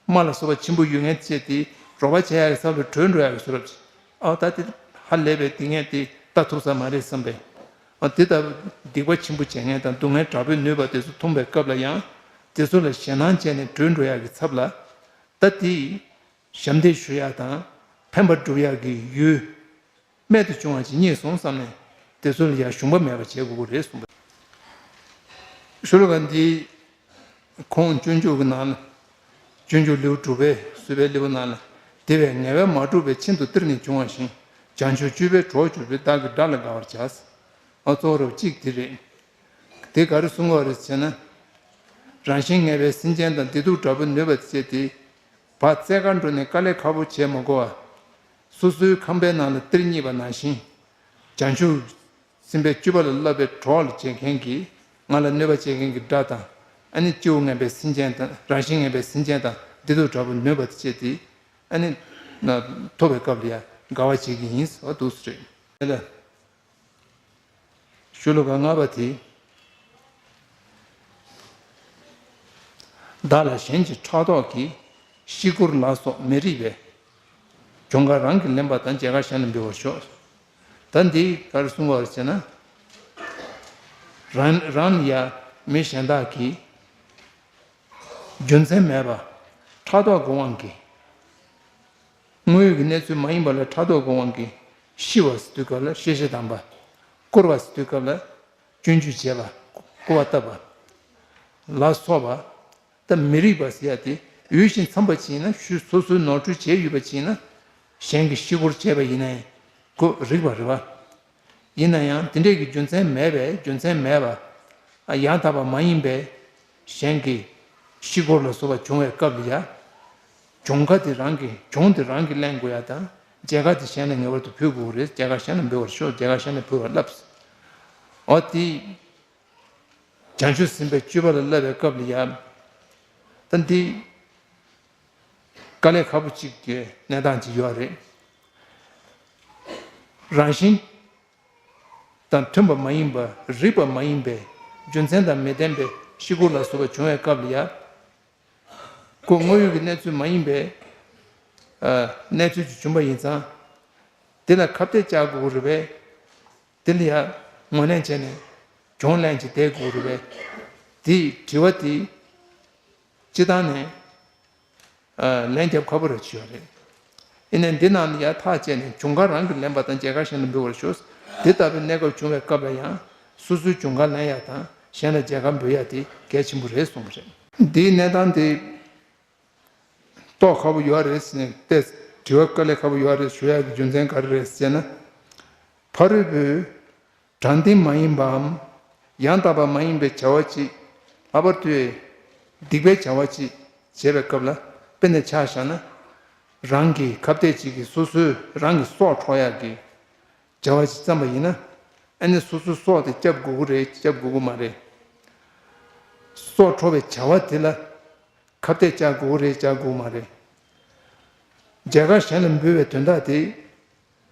རྨ་ལ་སོགས་པ་ཆེན་པོ་ཡོད་མཁན་བཅས་དེ་རོགས་པ་བྱེད་ཡག་གི་ཚབ་ལ་བྲོས་འགྲོ་ཡག་གི་བཟོ་འདྲ་ཅིག་ཨོ་ད་དེ་ ཧ་ལས་པའི་སྡིག་ངན་དེ་ལྟ་ཐུབ་ས་མ་རེད་བསམ་པས། ཨ་དེ་ལྟ་བུ་སྡིག་པ་ཆེན་པོ་བྱེད་མཁན་དང་སྡུག་བསྔལ་དྲག་པོས་ནོད་པ་དེ་ཚོ་མཐོང་བའི་སྐབས་ལ་ཡང་དེ་ཚོ་ལ་ཞེད་སྣང་བྱས་ནས་བྲོས་འགྲོ་ཡག་གི་ཚབ་ལ། ད་དེ་ཞབས་འདེགས་ཞུ་ཡག་དང་ཕན་པ་སྒྲུབ་ཡག་གི་ཡུལ་རྨད་དུ་བྱུང་བ་ཅིག་རྙེད་སོང་བསམ་ནས་དེ་ཚོ་ལ་ཡང་ཞུམ་པ་མེད་པ་བྱེད་དགོས་ཀྱི་རེད་གསུངས་པ། ཤོ་ལོ་ཀ་འདི་ཁོང་སྤྱོད་འཇུག་གི་ནང་ལ། སྤྱོད་འཇུག་ལེའུ་དྲུག་པའི་བཟོད་པའི་ལེའུ་ནང་ལ། དེ་བས་ངལ་བས་མ་གྲུབ་པའི་ཆེད་དུ་གཏེར་ནི་འབྱུང་བ་བཞིན། བྱང་ཆུབ་སྤྱོད་པས་གྲོགས་གྱུར་པས། བདག་གིས་དགྲ་ལ་དགའ་བར་བྱ། ཨ་གཙོ་བོ་རབ་གཅིག་དེ་རེད། དེ་ག་རེ་གསུང་གི་ཡོད་རེད་ཟེར་ན། རང་བཞིན་ངལ་བས་སེམས་ཅན་དང་། བདེ་སྡུག་དྲག་པོས་ནོད་པ་བཅས་ཏེ། བ་རྩེ་གར་འགྲོ་ནས་དཀའ་ལས་ཁག་པོ་བྱེད་མ་དགོས་པ། སོ་སོའི་ཁང་པའི་ནང་ལ་གཏེར་རྙེད་པ་ནང་བཞིན། བྱང་ཆུབ་སེམས་དཔའི་སྤྱོད་པ་ལ་བསླབ་པའི་གྲོགས་ལ་བྱེད་མཁན་གྱི། ང་ལ་གནོད་པ་བྱེད་མཁན་གྱི་དགྲ་དང་། ཨ་ནི་སྐྱེ་བོ་ངན་པའི་སེམས་ཅན་དང་། རང་བཞིན་ངན་པའི་སེམས་ཅན་དང་བདེ་སྡུག་དྲག་པོས་ནོད་པ་དེ་བཅས་ཏེ། ཨ་ནི་ཐོབ་པའི་སྐབས་ལ་ཡང་དགའ་བ་བྱེད་ཀྱི་ཡིན་ཟེར་བ་འདུག་སེ་རེད། དེ་ལ། ཤོ་ལོ་ཀ་ལྔ་པ་དེ། བདག་ལ་གཞན་གྱི་ཕྲག་དོག་གིས། ཤི་སྒོར་ལ་སོགས་མི་རིགས་པའི། གྱོང་ཁ་རང་གིས་ལེན་པ་དང་། རྒྱལ་ཁ་གཞན་ལ་འབུལ་བར་ཤོག། ད་འདི་ག་རེ་གསུང་བར་བྱས་ན། རང་རང་ལ་ཡ་མི་གཞན་དག་གིས། རྒྱུ་མཚན་མེད་པ་ཕྲག་དོག་གི་དབང་གིས། དངོས་ཡོད་ཀྱི་གནས་ཚུལ་མ་ཡིན་པ་ལ་ཕྲག་དོག་གི་དབང་གིས་ཤི་བ་ཟེར་དུས་སྐབས་ལ་ཤེས་བྱ་དམ་པ། སྐོར་བ་ཟེར་དུས་སྐབས་ལ་སྐྱོན་བརྗོད་བྱས་པ། སྐོར་བ་བཏབ་པ་ལ་སོགས་པ། ད་མི་རིགས་པ་ཟེར་ཡ་དེ་འོས་ཤིང་འཚམས་པ་ཅིག་ཡིན་ན། ཤུ་སོ་སོའི་ནོར་འཁྲུལ་བྱས་ཡོད་པ་ཅིག་ཡིན་ན། གཞན་གྱིས་ཤི་སྒོར་བྱས་པ་ཡིན་ནའི་ཁོ་རིགས་པ་རེད་བ། ཡིན་ན་ཡང་དེ་འདྲས་ཀྱི་རྒྱུ་མཚན་མེད་པས། རྒྱུ་མཚན་མེད་པ། ཡང་དག་པ་མ་ཡིན་པས་གཞན་གྱི་ཤི་སྒོར་ལ་སོགས་པ་བྱུང་བའི་སྐབས་ལ་ཡ། གྱོང་ཁ་དེ་རང་གིས། གྱོང་དེ་རང་གིས་ལེན་དགོས་ཡ་དང་། རྒྱལ་ཁ་དེ་གཞན་ལ་ངེས་པར་དུ་ཕུལ་དགོས་རེད། རྒྱལ་ཁ་གཞན་ལ་འབུལ་བར་ཤོག། རྒྱལ་ཁ་གཞན་ལ་ཕུལ་བར་བསླབས། འོ་དེ། བྱང་ཆུབ་སེམས་དཔའི་སྤྱོད་པ་ལ་བསླབ་པའི་སྐབས་ལ་ཡ། ད་འདི་དཀའ་ལས་ཁག་པོ་གཅིག་གི་གནས་སྟངས་ཅིག་ཡོད་རེད། རང་བཞིན་དང་མཐུན་པ་མ་ཡིན་པ། རིགས་པ་མ་ཡིན་པའི་རྒྱུ་མཚན་དང་མི་ལྡན་པའི་ཤི་སྒོར་ལ་སོགས་པ་བྱུང་བའི་སྐབས་ལ་ཡ། ཁོ་དངོས་ཡོད་ཀྱི་གནས་ཚུལ་མ་ཡིན་པའི་ཨ་གནས་ཚུལ་ཅིག་བྱུང་པ་ཡིན་ཙང་། དེ་ལ་ཁ་གཏད་བཅག་དགོས་རེད་པས། དེ་ལ་ཡ་ངོས་ལེན་བྱས་ནས་གྱོང་ལེན་བྱས་བསྡད་དགོས་རེད་པས། དེའི་དྲི་བ་དེ་སྤྱི་བཏང་ནས་ཨ་ལན་རྒྱབ་ཁག་པོ་རེད་བྱས་ཡོད་རེད། ཡིན་ནའི་འདི་ནང་ལ་ཡ་ཐག་བཅད་ནས་གྱོང་ཁ་རང་གིས་ལེན་པ་དང་། རྒྱལ་ཁ་གཞན་ལ་འབུལ་བར་ཤོག། དེ་ལྟ་བུའི་གནས་སྐབས་བྱུང་བའི་སྐབས་ལ་ཡང་སོ་སོའི་གྱོང་ཁ་ལེན་ཡ་དང་གཞན་ལ་རྒྱལ་ཁ་འབུལ་ཡ་དེ་གལ་ཆེན་པོ་རེད་གསུངས་པ་རེད། འདིའི་གནས་སྟངས་དེ་རྟོགས་ཁག་པོ་ཡོད་རེད་ཟེར་ནས་ཏེ། དྲི་བ་དཀའ་ལས་ཁག་པོ་ཡོད་རེད་ཞུ་ཡག་གི་རྒྱུ་མཚན་ག་རེ་རེད་ཟེར་ན། ཕ་རོལ་པོས་དྲང་བདེན་མ་ཡིན་པའམ་ཡང་དག་པ་མ་ཡིན་པའི་བྱ་བ་ཅིག། ལྷག་པར་དུ་སྡིག་པའི་བྱ་བ་ཅིག་བྱེད་པའི་སྐབས་ལ་དཔེར་ན་ཆ་བཞག་ན། རང་གི་ཁ་གཏད་ཅིག་གིས་སོ་སོའི་རང་གི་སྲོག་འཕྲོག་ཡག་གི་བྱ་བ་ཅིག་བརྩམས་པ་ཡིན་ན། ཨ་ནི་སོ་སོའི་སྲོག་དེ་སྐྱབས་དགོས་ཀྱི་རེད། སྐྱབས་དགོས་ཀྱི་མ་རེད། སྲོག་འཕྲོག་པའི་བྱ་བ་དེ་ལ་ཁ་གཏད་བཅག་དགོས་རེད། བཅག་དགོས་མ་རེད། རྒྱལ་ཁ་གཞན་ལ་འབུལ་བའི་དོན་དག་དེ།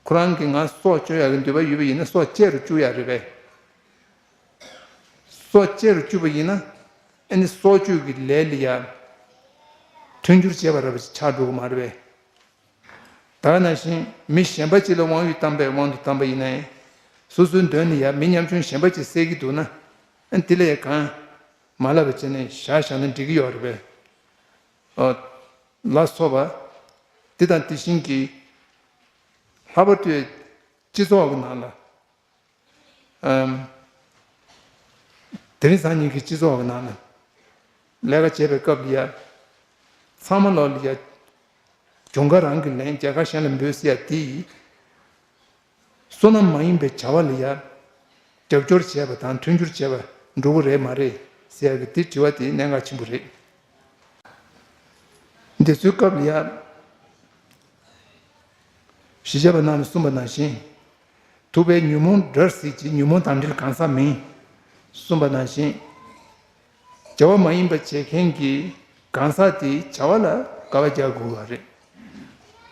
ཁོ་རང་གིས་ང་སྲོག་གཅོད་ཡག་གི་འདོད་པ་ཡོད་པ་ཡིན་ན་སྲོག་གཅོད་རུ་བཅུག་ཡག་རེད་པས། སྲོག་གཅོད་རུ་བཅུག་པ་ཡིན་ན། ཨ་ནི་སྲོག་གཅོད་ཀྱི་ལས་ལ་ཡ་མཐུན་འགྱུར་བྱས་པ་འདྲ་པོ་ཅིག་ཆགས་འགྲོ་གི་མ་རེད་པས། ད་ག་ནང་བཞིན་མི་གཞན་པ་ཅིག་ལ་དབང་ཡོད་བཏང་པའི་དབང་དུ་བཏང་པ་ཡིན་ནའི། སོ་སོའི་མདུན་ནས་ཡ་མི་ཉམ་ཆུང་གཞན་པ་ཅིག་བསད་ཀྱི་འདུག་ན། ཨ་ནི་དེ་ལ་ཡ་གང་མ་ལབ་པ་བྱས་ནས་བཞག་བཞག་ན་འགྲིག་གི་ཡོད་རེད་པས། ཨ་ལ་སོགས་པ། དེ་དང་དེ་བཞིན་གྱི་ལྷག་པར་དུ་སྤྱི་ཚོགས་ཀྱི་ནང་ལ། ཨམ། དེ་རིང་སང་ཉིན་གྱི་སྤྱི་ཚོགས་ཀྱི་ནང་ལ་ལས་ཀ་བྱེད་པའི་སྐབས་ལ་ཡ། ཚང་མ་ལོག་ལ་ཡ། གྱོང་ཁ་རང་གིས་ལེན། རྒྱལ་ཁ་གཞན་ལ་འབུལ་ཟེར་ཡ་དེ་ཡིས། བསོད་ནམས་མ་ཡིན་པའི་བྱ་བ་ལ་ཡ། རྒྱབ་སྐྱོར་བྱས་པ་དང་མཐུན་འགྱུར་བྱས་པ་འགྲོ་གི་རེད་མ་རེད་ཟེར་ཡ་གི་དེ་དྲི་བ་དེ་གནད་འགག་ཆེན་པོ་རེད། འདི་ཚོའི་སྐབས་ལ་ཡ། ཞི་བྱེད་པ་རྣམས་ནས་གསུངས་པ་ནང་བཞིན། ཐུབ་པས་ཉོན་མོངས་དགྲར་གཟིགས་ཀྱི། ཉོན་མོངས་དང་འབྲེལ་གང་ཟག་མིན། གསུངས་པ་ནང་བཞིན། བྱ་བ་མ་ཡིན་པ་བྱེད་མཁན་གྱི་གང་ཟག་དེའི་བྱ་བ་ལ་དགག་པ་རྒྱག་དགོས་པ་རེད།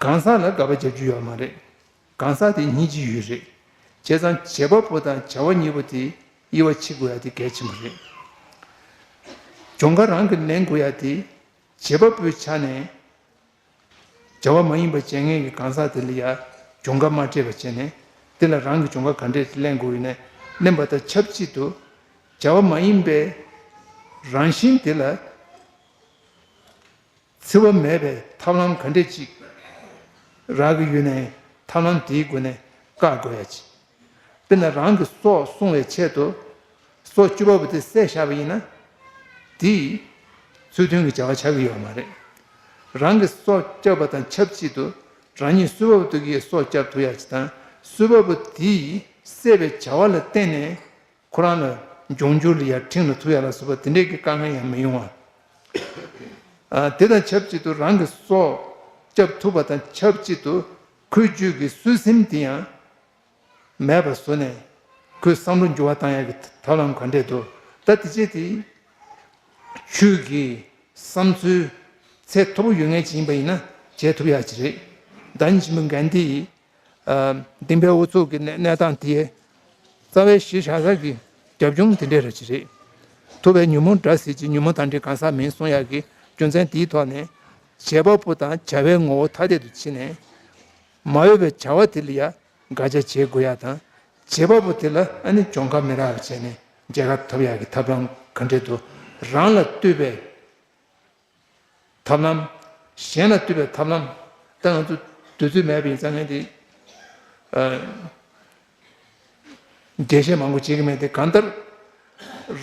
གང་ཟག་ལ་དགག་པ་རྒྱག་རྒྱུ་ཡོད་མ་རེད། གང་ཟག་དེ་སྙིང་རྗེ་ཡོད་རེད། བྱས་ཙང་བྱེད་པ་པོ་དང་བྱ་བ་གཉིས་པོ་དེ་དབྱེ་བ་ཕྱེ་དགོས་ཡ་དེ་གལ་ཆེན་པོ་རེད། གྱོང་ཁ་རང་གིས་ལེན་དགོས་ཡ་དེ་བྱེད་པ་པོའི་ཆ་ནས། བྱ་བ་མ་ཡིན་པ་བྱེད་མཁན་གྱི་གང་ཟག་དེ་ལ་ཡ། གྱོང་ཁ་མ་སྤྲད་པ་བྱས་ནས། དེ་ལ་རང་གི་གྱོང་ཁ་ག་འདྲས་ལེན་དགོས་ཡོད་ན། ལེན་པ་དང་ཆབས་ཅིག་ཏུ་བྱ་བ་མ་ཡིན་པའི་རང་བཞིན་དེ་ལ་འཚེ་བ་མེད་པའི་ཐབས་ལམ་ག་འདྲས་ཅིག་རག་གི་ཡོད་ན། ཐབས་ལམ་དེའི་སྒོ་ནས་བཀག་དགོས་ཡ་ཅིག་དཔེར་ན། རང་གི་སྲོག་སྲུང་བའི་ཆེད་དུ། སྲོག་གཅོད་པ་པོ་དེ་བསད་བཞག་པ་ཡིན་ན། དེ་ཚུལ་མཐུན་གྱི་བྱ་བ་ཆགས་ཀྱི་ཡོད་མ་རེད། རང་གི་སྲོག་བསྐྱབས་པ་དང་ཆབས་ཅིག་ཏུ། རང་ཉིད་གསོད་པ་པོ་དེ་གིས་སྲོག་བསྐྱབ་ཐུབ་ཡ་ཅིག་དང་། གསོད་པ་པོ་དེས་བསད་པའི་བྱ་བ་ལ་བརྟེན་ནས་ཁོ་རང་ལ་འབྱུང་འགྱུར་ལ་ཡ་ཁྲིམས་ལ་ཐུག་ཡ་ལ་སོགས་པ་དེ་འདྲས་ཀྱི་དཀའ་ངལ་ཡང་མི་ཡོང་བ། ཨ། དེ་དང་ཆབས་ཅིག་ཏུ་རང་གི་སྲོག་བསྐྱབ་ཐུབ་པ་དང་ཆབས་ཅིག་ཏུ། ཁོའི་རྒྱུད་ཀྱི་གསོད་སེམས་དེ་ཡང་མེད་པ་བཟོ་ནས། ཁོའི་བསམ་བློ་འགྱུར་བ་བཏང་ཡག་གི་ཐབས་ལམ་ག་འདྲས་འདུག་ད་དེ་བྱས་ཏེ། ཆོས་ཀྱི་བསམ་ཚུལ་ཚད་མཐོ་པོ་ཡོད་མཁན་ཅིག་ཡིན་པ་ཡིན་ན་བྱེད་ཐུབ་ཡག་ཅིག་རེད། བདག་ཉིད་ཆེན་པོ་གྷན་དྷིའི། ཨ། འདིང་བའི་ཨུ་ཚུགས་ཀྱི་གནས་གནས་སྟངས་དེ་རྩ་བའི་གཞི་བཞག་ས་གི་རྒྱབ་ལྗོངས་དེ་འདྲས་རེད་ཅིག་རེད། ཐུབ་པས་ཉོན་མོངས་དགྲ་ཟིལ་གྱིས། ཉོན་མོངས་དང་འདྲིས་གང་ཟག་མིན་གསུང་ཡག་གི་རྒྱུ་མཚན་དེའི་ཐོག་ནས། བྱེད་པ་པོ་དང་བྱ་བའི་ངོ་བོ་ཐ་དད་དུ་ཕྱེ་ནས། མ་འོས་པའི་བྱ་བ་དེ་ལ་ཡ་དགག་བྱ་བྱེད་དགོས་ཡ་དང་། བྱེད་པ་པོ་དེ་ལ་ཨ་ནི་གྱོང་ཁ་མི་རག་པ་བྱས་ནས་རྒྱལ་ཁ་ཐོབ་ཡག་གི་ཐབས་ལམ་ག་འདྲས་འདུག་རང་ལ་ལྟོས་པའི་ཐབས་ལམ། གཞན་ལ་ལྟོས་པའི་ཐབས་ལམ། ད་ང་ཚོ་དུས་ཚོད་མེད་པ་ཡིན་ཙང་ངས་དེ། ཨ། འགྲེལ་བཤད་མང་པོ་བྱེད་ཀྱི་མེད་དེ། གང་ལྟར་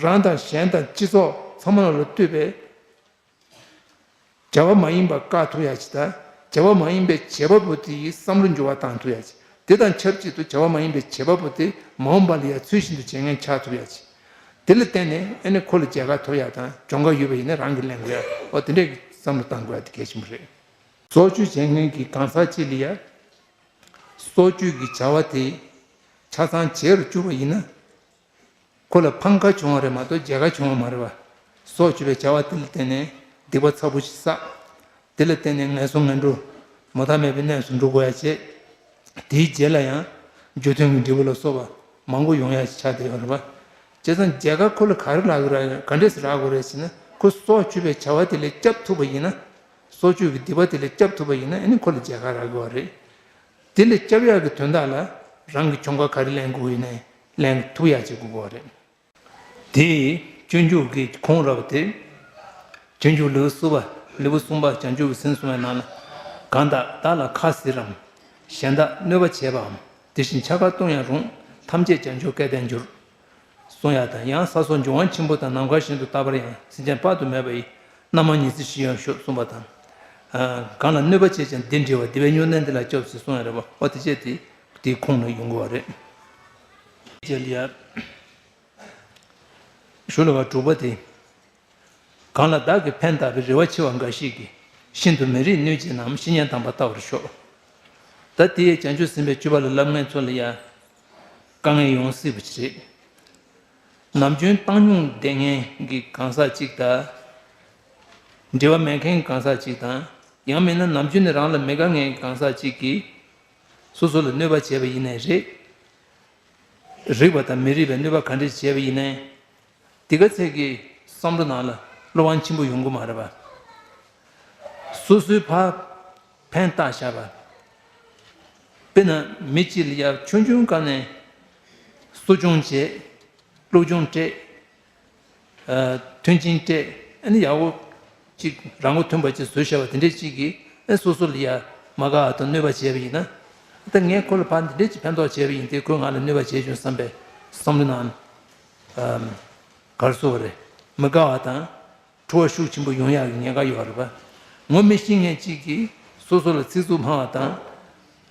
རང་དང་གཞན་དང་སྤྱི་ཚོགས་ཚང་མ་ལ་ལྟོས་པའི་བྱ་བ་མ་ཡིན་པ་བཀག་ཐུབ་ཡ་ཅིག་དང་། བྱ་བ་མ་ཡིན་པའི་བྱེད་པ་པོ་དེ་ཡི་བསམ་བློ་འགྱུར་བ་བཏང་ཐུབ་ཡ་ཅིག་དེ་དང་ཆབས་ཅིག་ཏུ་བྱ་བ་མ་ཡིན་པའི་བྱེད་པ་པོ་དེ་མ་འོངས་པ་ལ་ཡ་ཚུལ་བཞིན་དུ་བྱེད་མཁན་ཆགས་ཐུབ་ཡ་ཅིག་དེ་ལ་བརྟེན་ནས་ཨ་ནི་ཁོ་ལ་རྒྱལ་ཁ་ཐོབ་ཡ་དང་། གྱོང་ཁ་ཡོད་པ་ཡིན་ན་རང་གིས་ལེན་དགོས་ཡ། འོ་དེ་འདྲས་ཀྱི་བསམ་བློ་བཏང་དགོས་ཡ་དེ་གལ་ཆེན་པོ་རེད། སྲོག་གཅོད་བྱེད་མཁན་གྱི་གང་ཟག་ཅིག་ལ་ཡ། སྲོག་གཅོད་ཀྱི་བྱ་བ་དེ་ཆ་ཚང་བྱེད་རུ་བཅུག་པ་ཡིན་ན། ཁོ་ལ་ཕམ་ཁ་བྱུང་བ་རེད་མ་གཏོགས་རྒྱལ་ཁ་བྱུང་བ་མ་རེད་པ། སྲོག་གཅོད་པའི་བྱ་བ་དེ་ལ་བརྟེན་ནས་སྡིག་པ་ཚ་པོ་ཞིག་བསགས། དེ་ལ་བརྟེན་ནས་ངན་སོང་ངན་འགྲོ་མུ་མཐའ་མེད་པའི་གནས་སུ་འགྲོ་དགོས་ཡ་བྱས། དེའི་རྗེས་ལ་ཡང་རྒྱུ་མཐུན་གྱི་འབྲས་བུ་ལ་སོགས་པ་མང་པོ་ཡོང་ཡ་ཞིག་ཆགས་བསྡད་ཡོད་རེད་པ། བྱས་ཙང་རྒྱལ་ཁ་ཁོ་ལ་ག་རེ་རག་གི་རེད། ག་འདྲས་སེ་རག་དགོས་རེད་ཟེར་ན། ཁོ་སྲོག་གཅོད་པའི་བྱ་བ་དེ་ལ་སྐྱབས་ཐུབ་པ་ཡིན་ན། སྲོག་གཅོད་ཀྱི་སྡིག་པ་དེ་ལ་སྐྱབས་ཐུབ་པ་ཡིན་ན་ཨ་ནི་ཁོ་ལ་རྒྱལ་ཁ་རག་གི་ཡོད་རེད། དེ་ལ་སྐྱབས་ཡག་གི་དོན་དག་ལ་རང་གི་གྱོང་ཁ་ག་རེ་ལེན་དགོས་ཡོད་ན་ལེན་ཐུབ་ཡག་ཅིག་དགོས་ཀྱི་ཡོད་རེད། དེས་སྤྱོད་འཇུག་གི་ཁུངས་རབ་སྟེ། སྤྱོད་འཇུག་ལེའུ་གསུམ་པ། ལེའུ་གསུམ་པ་བྱང་ཆུབ་ཀྱི་སེམས་གསུང་བའི་ནང་ལ། གང་དག་བདག་ལ་ཁ་ཟེར་རམ། གཞན་དག་གནོད་པ་བྱེད་པའམ། དེ་བཞིན་འཆར་ཀ་གཏོང་ཡང་རུང་། ཐམས་ཅད་བྱང་ཆུབ་སྐལ་ལྡན་འགྱུར། གསུང་ཡག་དང་། ཡང་ས་སོགས་འབྱུང་བ་ཆེན་པོ་དང་ནམ་མཁའ་བཞིན་དུ་རྟག་པར་ཡང་། སེམས་ཅན་དཔག་ཏུ་མེད་པ་ཡི། རྣམ་མང་ཉི་ཚེ་ཞི་ཡང་ཤོག་གསུངས་པ་དང་། ཨ། གང་ལ་གནོད་པ་བྱེད་ཀྱང་སྡིག་འདྲི་བ། སྡིག་པའི་སྨྱུག་ནག་འདི་ལ་སྐྱོབས་ཟེར་གསུངས་ཡག་རེད་པ། འོ་དེ་བྱས་ཏེ་དེའི་ཁུངས་ལ་ཡོང་གི་ཡོད་རེད། རྗེས་ལ་ཡ། ཞུ་ལ་བ་དྲུག་པ་དེ། གང་ལ་བདག་གིས་ཕན་བཏགས་པའི། རེ་བ་ཆེ་བ་འགའ་ཞིག་གིས། ཤིན་ཏུ་མི་རིགས་གནོད་བྱེད་རྣམས། བཤེས་གཉེན་དམ་པར་བལྟ་བར་ཤོག་ད་དེ་ཡི་བྱང་ཆུབ་སེམས་དཔའི་སྤྱོད་པ་ལ་བསླབ་མཁན་ཚོ་ལ་ཡ། དཀའ་ངལ་ཡོང་སྲིད་པ་ཅིག་རེད། ནམ་རྒྱུན་བཏང་སྙོམས་བསྡད་མཁན་གྱི་གང་ཟག་ཅིག་དང་། འབྲེལ་བ་མེད་མཁན་གྱི་གང་ཟག་ཅིག་དང་། ཡང་མིན་ན་ནམ་རྒྱུན་ནས་རང་ལ་མི་དགའ་མཁན་གྱི་གང་ཟག་ཅིག་གིས། སོ་སོ་ལ་གནོད་པ་བྱས་པ་ཡིན་ནའི་རེད། རིགས་པ་དང་མི་རིགས་པའི་གནོད་པ་ག་འདྲ་བྱས་པ་ཡིན་ནའི། དེ་ག་ཚད་ཀྱི་བསམ་བློ་ནང་ལ་བློ་དབང་ཆེན་པོ་ཡོང་གི་མ་རེད་པ། སོ་སོའི་ཕར་ཕན་བཏགས་བཞག་པ། དཔེར་ན་མི་གཅིག་ལ་ཡ་ཆུང་ཆུང་སྒང་ནས་གསོ་སྐྱོང་བྱས། སློབ་སྦྱོང་སྤྲད། ཨ། མཐུན་རྐྱེན་སྤྲད། ཨ་ནི་ཡག་པོ་ཅིག་རང་མགོ་ཐོན་པ་ཅིག་བཟོས་བཞག་པ་དེ་འདྲས་ཅིག་གིས་ཨ་སོ་སོ་ལ་ཡ་མ་དགའ་བ་དང་གནོད་པ་བྱས་པ་ཡིན་ན། ད་ངས་ཁོ་ལ་ཕར་འདི་འདྲས་ཅིག་ཕན་ཐོགས་བྱས་པ་ཡིན་ཏེ་ཁོས་ང་ལ་གནོད་པ་བྱས་བྱུང་བསམ་པའི་བསམ་བློ་ནང་། ཨམ། ག་རེ་ཟེར་དགོས་རེད། མི་དགའ་བ་དང་། ཁྲོ་བ་ཤུགས་ཆེན་པོ་ཡོང་ཡག་གི་ཉེན་ཁ་ཡོད་རེད་པ། ངོ་མི་ཤེས་མཁན་གཅིག་གིས་སོ་སོ་ལ་ཚིག་རྩུབ་སྨྲ་བ་དང་།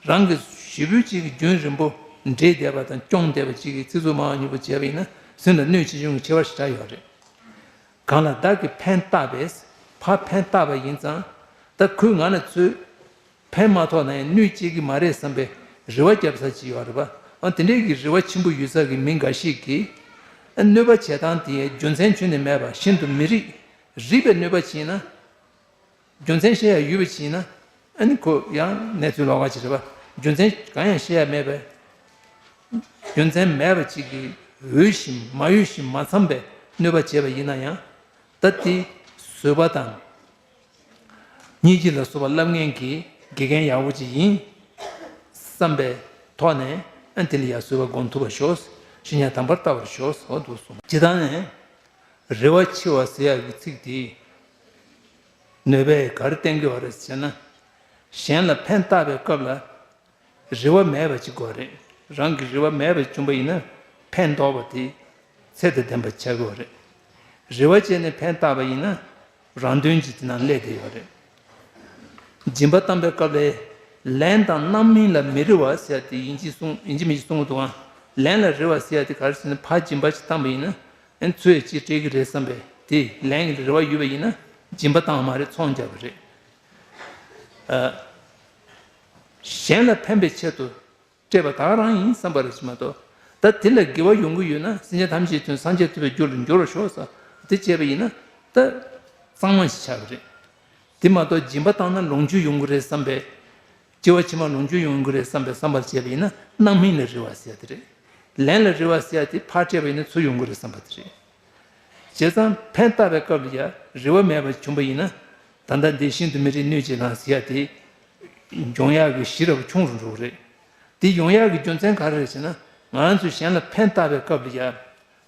རང་གི་ཞེ་པོ་གཅིག་གི་རྒྱུན་རིང་པོ་འདྲེས་བསྡད་པ་དང་སྐྱོང་བསྡད་པ་གཅིག་གིས་ཚིག་རྩུབ་སྨྲ་བ་གཉིས་པོ་བྱས་པ་ཡིན་ན་སེམས་ལ་གནོད་ཆེ་ཆུང་གི་ཁྱད་པར་ཞེ་དྲག་ཡོད་རེད། གང་ལ་བདག་གིས་ཕན་བཏགས་པས། ཕར་ཕན་བཏགས་པ་ཡིན་ཙང་། ད་ཁོས་ང་ལ་ཚོས་ཕན་མ་ཐོགས་ན་ཡང་གནོད་སྐྱེལ་གྱི་མ་རེད་བསམ་པའི་རེ་བ་བརྒྱབ་ས་ཅིག་ཡོད་རེད་པ། ཨ། དེ་འདྲའི་གི་རེ་བ་ཆེན་པོ་ཡོད་ས་གི་མི་འགའ་ཞིག་གིས། ཨ། གནོད་པ་བྱེད་སྟངས་དེ་རྒྱུ་མཚན་ཁྱོན་ནས་མེད་པ། ཤིན་ཏུ་མི་རིགས། རིགས་པས་གནོད་པ་བྱས་ན། རྒྱུ་མཚན་བཤད་ཡ་ཡོད་པ་བྱས་ན། ཨ་ནི་ཁོ་ཡང་གནས་ཚུལ་ལོགས་ཀ་ཅིག་རེད་པ། རྒྱུ་མཚན་གང་ཡང་བཤད་ཡ་མེད་པས། རྒྱུ་མཚན་མེད་པ་ཅིག་གིས་འོས་ཤིང་མ་འོས་ཤིང་མ་འཚམས་པའི་གནོད་པ་བྱས་པ་ཡིན་ན་ཡང་། ད་དེ་བཟོད་པ་དང་། སྙིང་རྗེ་ལ་སོགས་པ་བསླབ་མཁན་གྱི་དགེ་རྒན་ཡག་པོ་ཅིག་ཡིན། བསམ་པའི་ཐོག་ནས་ཨ་དེ་ལ་ཡ་བཟོད་པ་སྒོམ་ཐུབ་པར་ཤོག། བཤེས་གཉེན་དམ་པར་ལྟ་བར་ཤོག། འོ་འདུག་གསུངས། སྤྱིར་བཏང་ནས་རེ་བ་ཆེ་བ་ཟེར་ཡག་གི་ཚིག་དེ་ནོད་པས་ག་རེ་བསྟན་གྱི་ཡོད་རེད་ཟེར་ན། གཞན་ལ་ཕན་བཏགས་པའི་སྐབས་ལ་རེ་བ་མེད་པ་ཅིག་དགོས་རེད། རང་གི་རེ་བ་མེད་པ་བྱུང་པ་ཡིན་ན་ཕན་འདོགས་པ་དེ་ཚད་དང་ལྡན་པ་ཆགས་ཀྱི་ཡོད་རེད། རེ་བ་བྱས་ནས་ཕན་བཏགས་པ་ཡིན་ན་རང་དོན་གྱི་དེ་ནང་སླེབས་བསྡད་ཡོད་རེད། སྦྱིན་པ་བཏང་པའི་སྐབས་ལ་ལན་དང་རྣམ་སྨིན་ལ་མི་རེ་བ་ཟེར་ཡ་དེ་ཡིན་གཅིག་གསུང་ཡིན་གཅིག་མིན་གཅིག་གསུང་གི་འདུག་ཨང་། ལན་ལ་རེ་བ་ཟེར་ཡ་དེ་ག་རེ་ཟེར་ན། ཕར་སྦྱིན་པ་ཞིག་བཏང་པ་ཡིན་ན་ཨེ་ཚུར་ཡང་ཅིག་སྤྲད་ཀྱི་རེད་བསམ་པའི་དེ་ལན་གྱི་རེ་བ་ཡོད་པ་ཡིན་ན་སྦྱིན་པ་བཏང་བ་མ་རེད། ཚོང་རྒྱག་པ་རེད། ཨ། གཞན་ལ་ཕན་པའི་ཆེད་དུ་སྤྲད་པ་ད་ག་རང་ཡིན་བསམ་པ་རེད་ཅེས་མ་གཏོགས། ད་དེ་ལ་དགེ་བ་ཡོང་གི་ཡོད་ན། སེམས་ཅན་ཐམས་ཅད་དོན་སངས་རྒྱས་ཐུབ་པའི་རྒྱུ་ལ་འགྱུར་བར་ཤོག་ཟེར་དེ་བྱས་པ་ཡིན་ན་ད་གཙང་མ་ཞིག་ཆགས་ཀྱི་རེད། དེ་མ་གཏོགས་སྦྱིན་པ་བཏང་ན་ལོངས་སྤྱོད་ཡོང་གི་རེད་བསམ་པའི། སྐྱེ་བ་ཕྱི་མ་ལོངས་སྤྱོད་ཡོང་གི་རེད་བསམ་པའི་བསམ་པ་བྱས་པ་ཡིན་ན་རྣམ་སྨིན་ལ་རེ་བ་ཟེར་ཡ་དེ་རེད། ལན་ལ་རེ་བ་ཟེར་ཡ་དེ་ཕར་སྤྲད་པ་ཡིན་ན་ཚུར་ཡོང་གི་རེད་བསམ་པ་དེ་རེད། བྱས་ཙང་ཕན་བཏགས་པའི་སྐབས་ལ་ཡ་རེ་བ་མེད་པ་བྱུང་པ་ཡིན་ན། ད་ལྟ་འདི་ཤིན་ཏུ་མི་རིགས་སྣོད་ཀྱི་ནང་ཟེར་ཡ་དེ་འབྱུང་ཡག་གི་གཞི་རབ་ཆུང་རུ་འགྲོ་གི་རེད། དེ་ཡོང་ཡག་གི་རྒྱུ་མཚན་ག་རེ་རེད་ཟེར་ན། ང་རང་ཚོས་གཞན་ལ་ཕན་བཏགས་པའི་སྐབས་ལ་ཡ་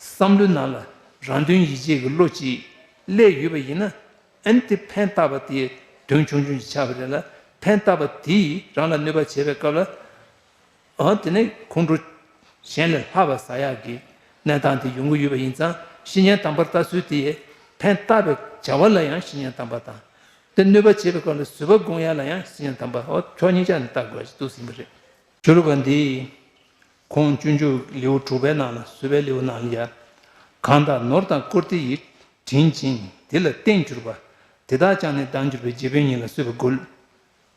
བསམ་བློའི་ནང་ལ་རང་དོན་ཡིད་བྱེད་ཀྱི་བློ་གཅིག་སླེབས་ཡོད་པ་ཡིན་ན། ཨ་ནི་དེ་ཕན་བཏགས་པ་དེའི་དོན་ཆུང་ཆུང་ཞིག་ཆགས་པ་རེད་ལ། ཕན་བཏགས་པ་དེས་རང་ལ་གནོད་པ་བྱས་པའི་སྐབས་ལ། ཨ། དེ་ནས་ཁོང་ཁྲོ་གཞན་ལས་ལྷག་པ་ཟ་ཡག་གི་གནས་སྟངས་དེ་ཡོང་གི་ཡོད་པ་ཡིན་ཙང་། བཤེས་གཉེན་དམ་པར་ལྟ་ཚུལ་དེ་ཡིས་ཕན་བཏགས་པའི་བྱ་བ་ལ་ཡང་བཤེས་གཉེན་དམ་པར་དང་། དེ་གནོད་པ་བྱེད་པའི་སྐབས་ལ་བཟོད་པ་སྒོམ་ཡག་ལ་ཡང་བཤེས་གཉེན་དམ་པ། འོ་ཕྱོགས་གཉིས་ཆ་ནས་ལྟ་དགོས་ཞེས་འདུག་ཟིན་པ་རེད། ཆོས་ལུགས་པ་འདིས་ཁོང་སྤྱོད་འཇུག་ལེའུ་དྲུག་པའི་ནང་ལ། བཟོད་པའི་ལེའུ་ནང་ལ་ཡ། གང་དག་ནོར་དང་བཀུར་སྟི་ཡིས་དྲིན་ཅན་དེ་ལ་བརྟེན་གྱུར་པ། དེ་དག་ཀྱང་ནི་བདག་འགྱུར་བའི་རྗེ་བོའི་ཉིད་ལ་བཟོད་པ་དགོས།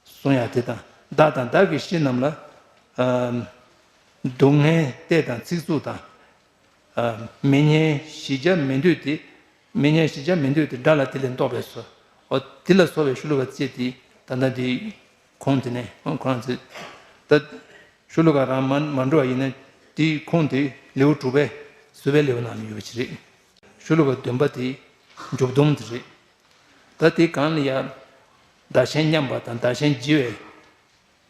གསུང་ཡ་དེ་དང་། བདག་དང་བདག་གི་བཤེས་རྣམས་ལ། ཨ། སྡུག་བསྔལ་བལྟས་དང་ཚིག་རྩུབ་དང་། ཨ། མི་སྙན་ཞི་བྱ་མི་འདོད་དེ། མི་སྙན་ཞི་བྱ་མི་འདོད་དེ། དགྲ་ལ་དེ་ལས་བཟློག་པས་སོ། འོ་དེ་ལ་སོགས་པའི་ཤོ་ལོ་ཀ་བཅས་དེ་ད་ལྟ་འདི་ཁུངས་དེ་ནས། ཁོང་ཚོས་ད་ཤོ་ལོ་ཀ་རང་མ་མ་འགྲོ་བ་ཡིན་ན་དེའི་ཁུངས་དེ་ལེའུ་དྲུག་པའི་བཟོད་པའི་ལེའུ་ནང་ལ་ཡོད་པ་ཅིག་རེད། ཤོ་ལོ་ཀ་བདུན་པ་དེ་མཇུག་སྡོམ་དེ་རེད། ད་དེ་གང་ལ་ཡང་བདག་གཞན་མཉམ་པ་དང་བདག་གཞན་བརྗེ་བའི་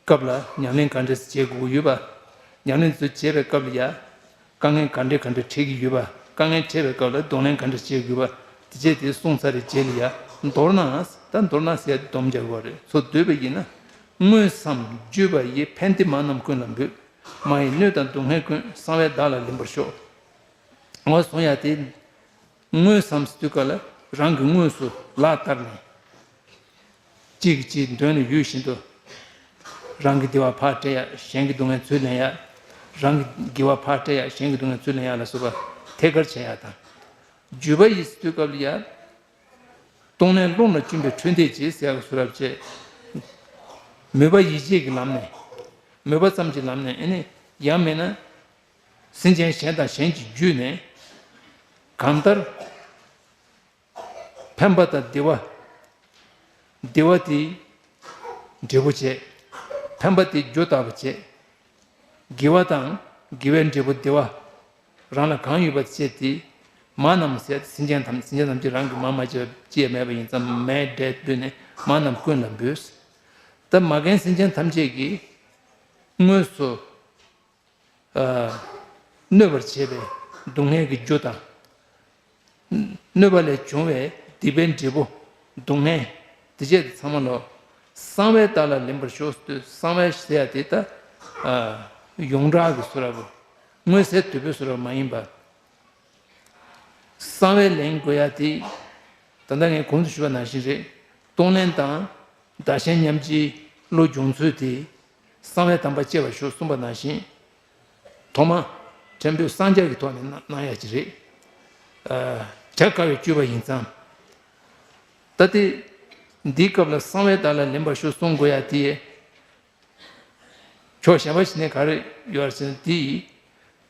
སྐབས་ལ་ཉམས་ལེན་ག་འདྲས་བྱེད་དགོས་ཀྱི་ཡོད་པ། ཉམས་ལེན་དེ་ཚོ་བྱེད་པའི་སྐབས་ལ་ཡང་དཀའ་ངལ་ག་འདྲས་ག་འདྲས་འཕྲད་ཀྱི་ཡོད་པ། དཀའ་ངལ་འཕྲད་པའི་སྐབས་ལ་གདོང་ལེན་ག་འདྲས་བྱེད་དགོས་པ། དེ་བྱས་དེ་གསུངས་ཚར་བའི་རྗེས་ལ་ཡང་མདོར་ན། ད་མདོར་ན་ཟེར་ཡ་དེ་སྡོམ་རྒྱག་དགོས་རེད། ཚུར་བསྡུས་པ་ཡིན་ན། དངོས་སམ་བརྗོད་པ་ཡིས། ཕན་བདེ་མ་རྣམས་ཀུན་ལ་འབུལ། མ་ཡི་གནོད་དང་སྡུག་བསྔལ་ཀུན། གསང་བས་བདག་ལ་ལེན་པར་ཤོག། འོ་གསུང་ཡ་དེ། དངོས་སམ་ཟེར་དུས་སྐབས་ལ་རང་གིས་དངོས་སུ་ལག་བསྟར་ནས། གཅིག་གིས་གཅིག་མདུན་ལ་ཡོད་བཞིན་དུ། རང་གི་བདེ་བ་ཕར་སྤྲད་ཡ། གཞན་གྱི་སྡུག་བསྔལ་ཚུར་ལེན་ཡ། རང་གི་དགེ་བ་ཕར་སྤྲད་ཡ། གཞན་གྱི་སྡུག་བསྔལ་ཚུར་ལེན་ཡ་ལ་སོགས་པ་ཐད་ཀར་བྱེད་ཡ་དང་། བརྗོད་པ་ཡིས་ཟེར་དུས་སྐབས་ལ་ཡ། གཏོང་ལེན་རླུང་ལ་བསྐྱོན་པའི་འཕྲོད་འདེད་བྱེད་ཟེར་ཡག་གི་བཟོ་འདྲ་བྱས། མོས་པ་ཡིད་བྱེད་ཀྱི་ལམ་ནས། མོས་པ་ཙམ་གྱི་ལམ་ནས། ཨེ་ནི་ཡང་མིན་ན། སེམས་ཅན་གཞན་དང་གཞན་གྱི་བརྒྱུད་ནས། གང་ལྟར། ཕན་པ་དང་བདེ་བ། བདེ་བ་དེའི་འབྲས་བུ་བྱས། ཕན་པ་དེའི་རྒྱུ་བཏགས་པ་བྱས། དགེ་བ་དང་དགེ་བའི་འབྲས་བུ་བདེ་བ་རང་ལ་གང་ཡོད་པ་བྱས་ཏེ། མ་རྣམས་ཟེར་སེམས་ཅན་ཐམས། སེམས་ཅན་ཐམས་ཅད་རང་གིས་མ་མ་བྱས་པ་ཅི་ཡང་མེད་པ་ཡིན་ཙང་། མའི་སྒྲས་བསྡུས་ནས་མ་རྣམས་ཀུན་ལ་འབུལ། ད་མ་རྒན་སེམས་ཅན་ཐམས་ཅད་ཀྱིས་དངོས་སུ། ཨ། གནོད་པར་བྱེད་པའི་སྡུག་བསྔལ་གྱི་རྒྱུ་དང་། གནོད་པ་ལས་བྱུང་བའི་སྡིག་པའི་འབྲས་བུ། སྡུག་བསྔལ་དེ་བཅས་དེ་ཚང་མ་ལོ། གསང་བས་བདག་ལ་ལེན་པར་ཤོག་ཟེར་དུས། གསང་བས་ཟེར་ཡ་དེ་ད། ཨ། ཡོངས་གྲགས་ཀྱི་བཟོ་འདྲ་པོ། མངོན་གསལ་དོད་པོའི་བཟོ་འདྲ་པོ་མ་ཡིན་པ། གསང་བས་ལེན་དགོས་ཡ་དེ། ད་ལྟ་ངས་གོང་དུ་ཞུས་པ་ནང་བཞིན་རེད། གཏོང་ལེན་དང་བདག་གཞན་མཉམ་བརྗེའི་བློ་སྦྱོང་ཚུལ་དེ། གསང་བས་དམ་པ་གཅེས་པར་ཞུ་གསུངས་པ་ནང་བཞིན། ཐོག་མ་ཕྲན་བུ་གསང་རྒྱ་གི་ཐོག་ནས་གནང་གནང་ཡ་ཅིག་རེད། ཨ། བྱ་དཀའ་བའི་སྤྱོད་པ་ཡིན་ཙང་། ད་དེ། འདིའི་སྐབས་ལ་གསང་བས་བདག་ལ་ལེན་པར་ཞུ་གསུང་དགོས་ཡ་དེ། ཕྱོགས་གཞན་པ་ཞིག་ནས་ག་རེ་ཡོད་ཟེར་ན། དེ་ཡིས་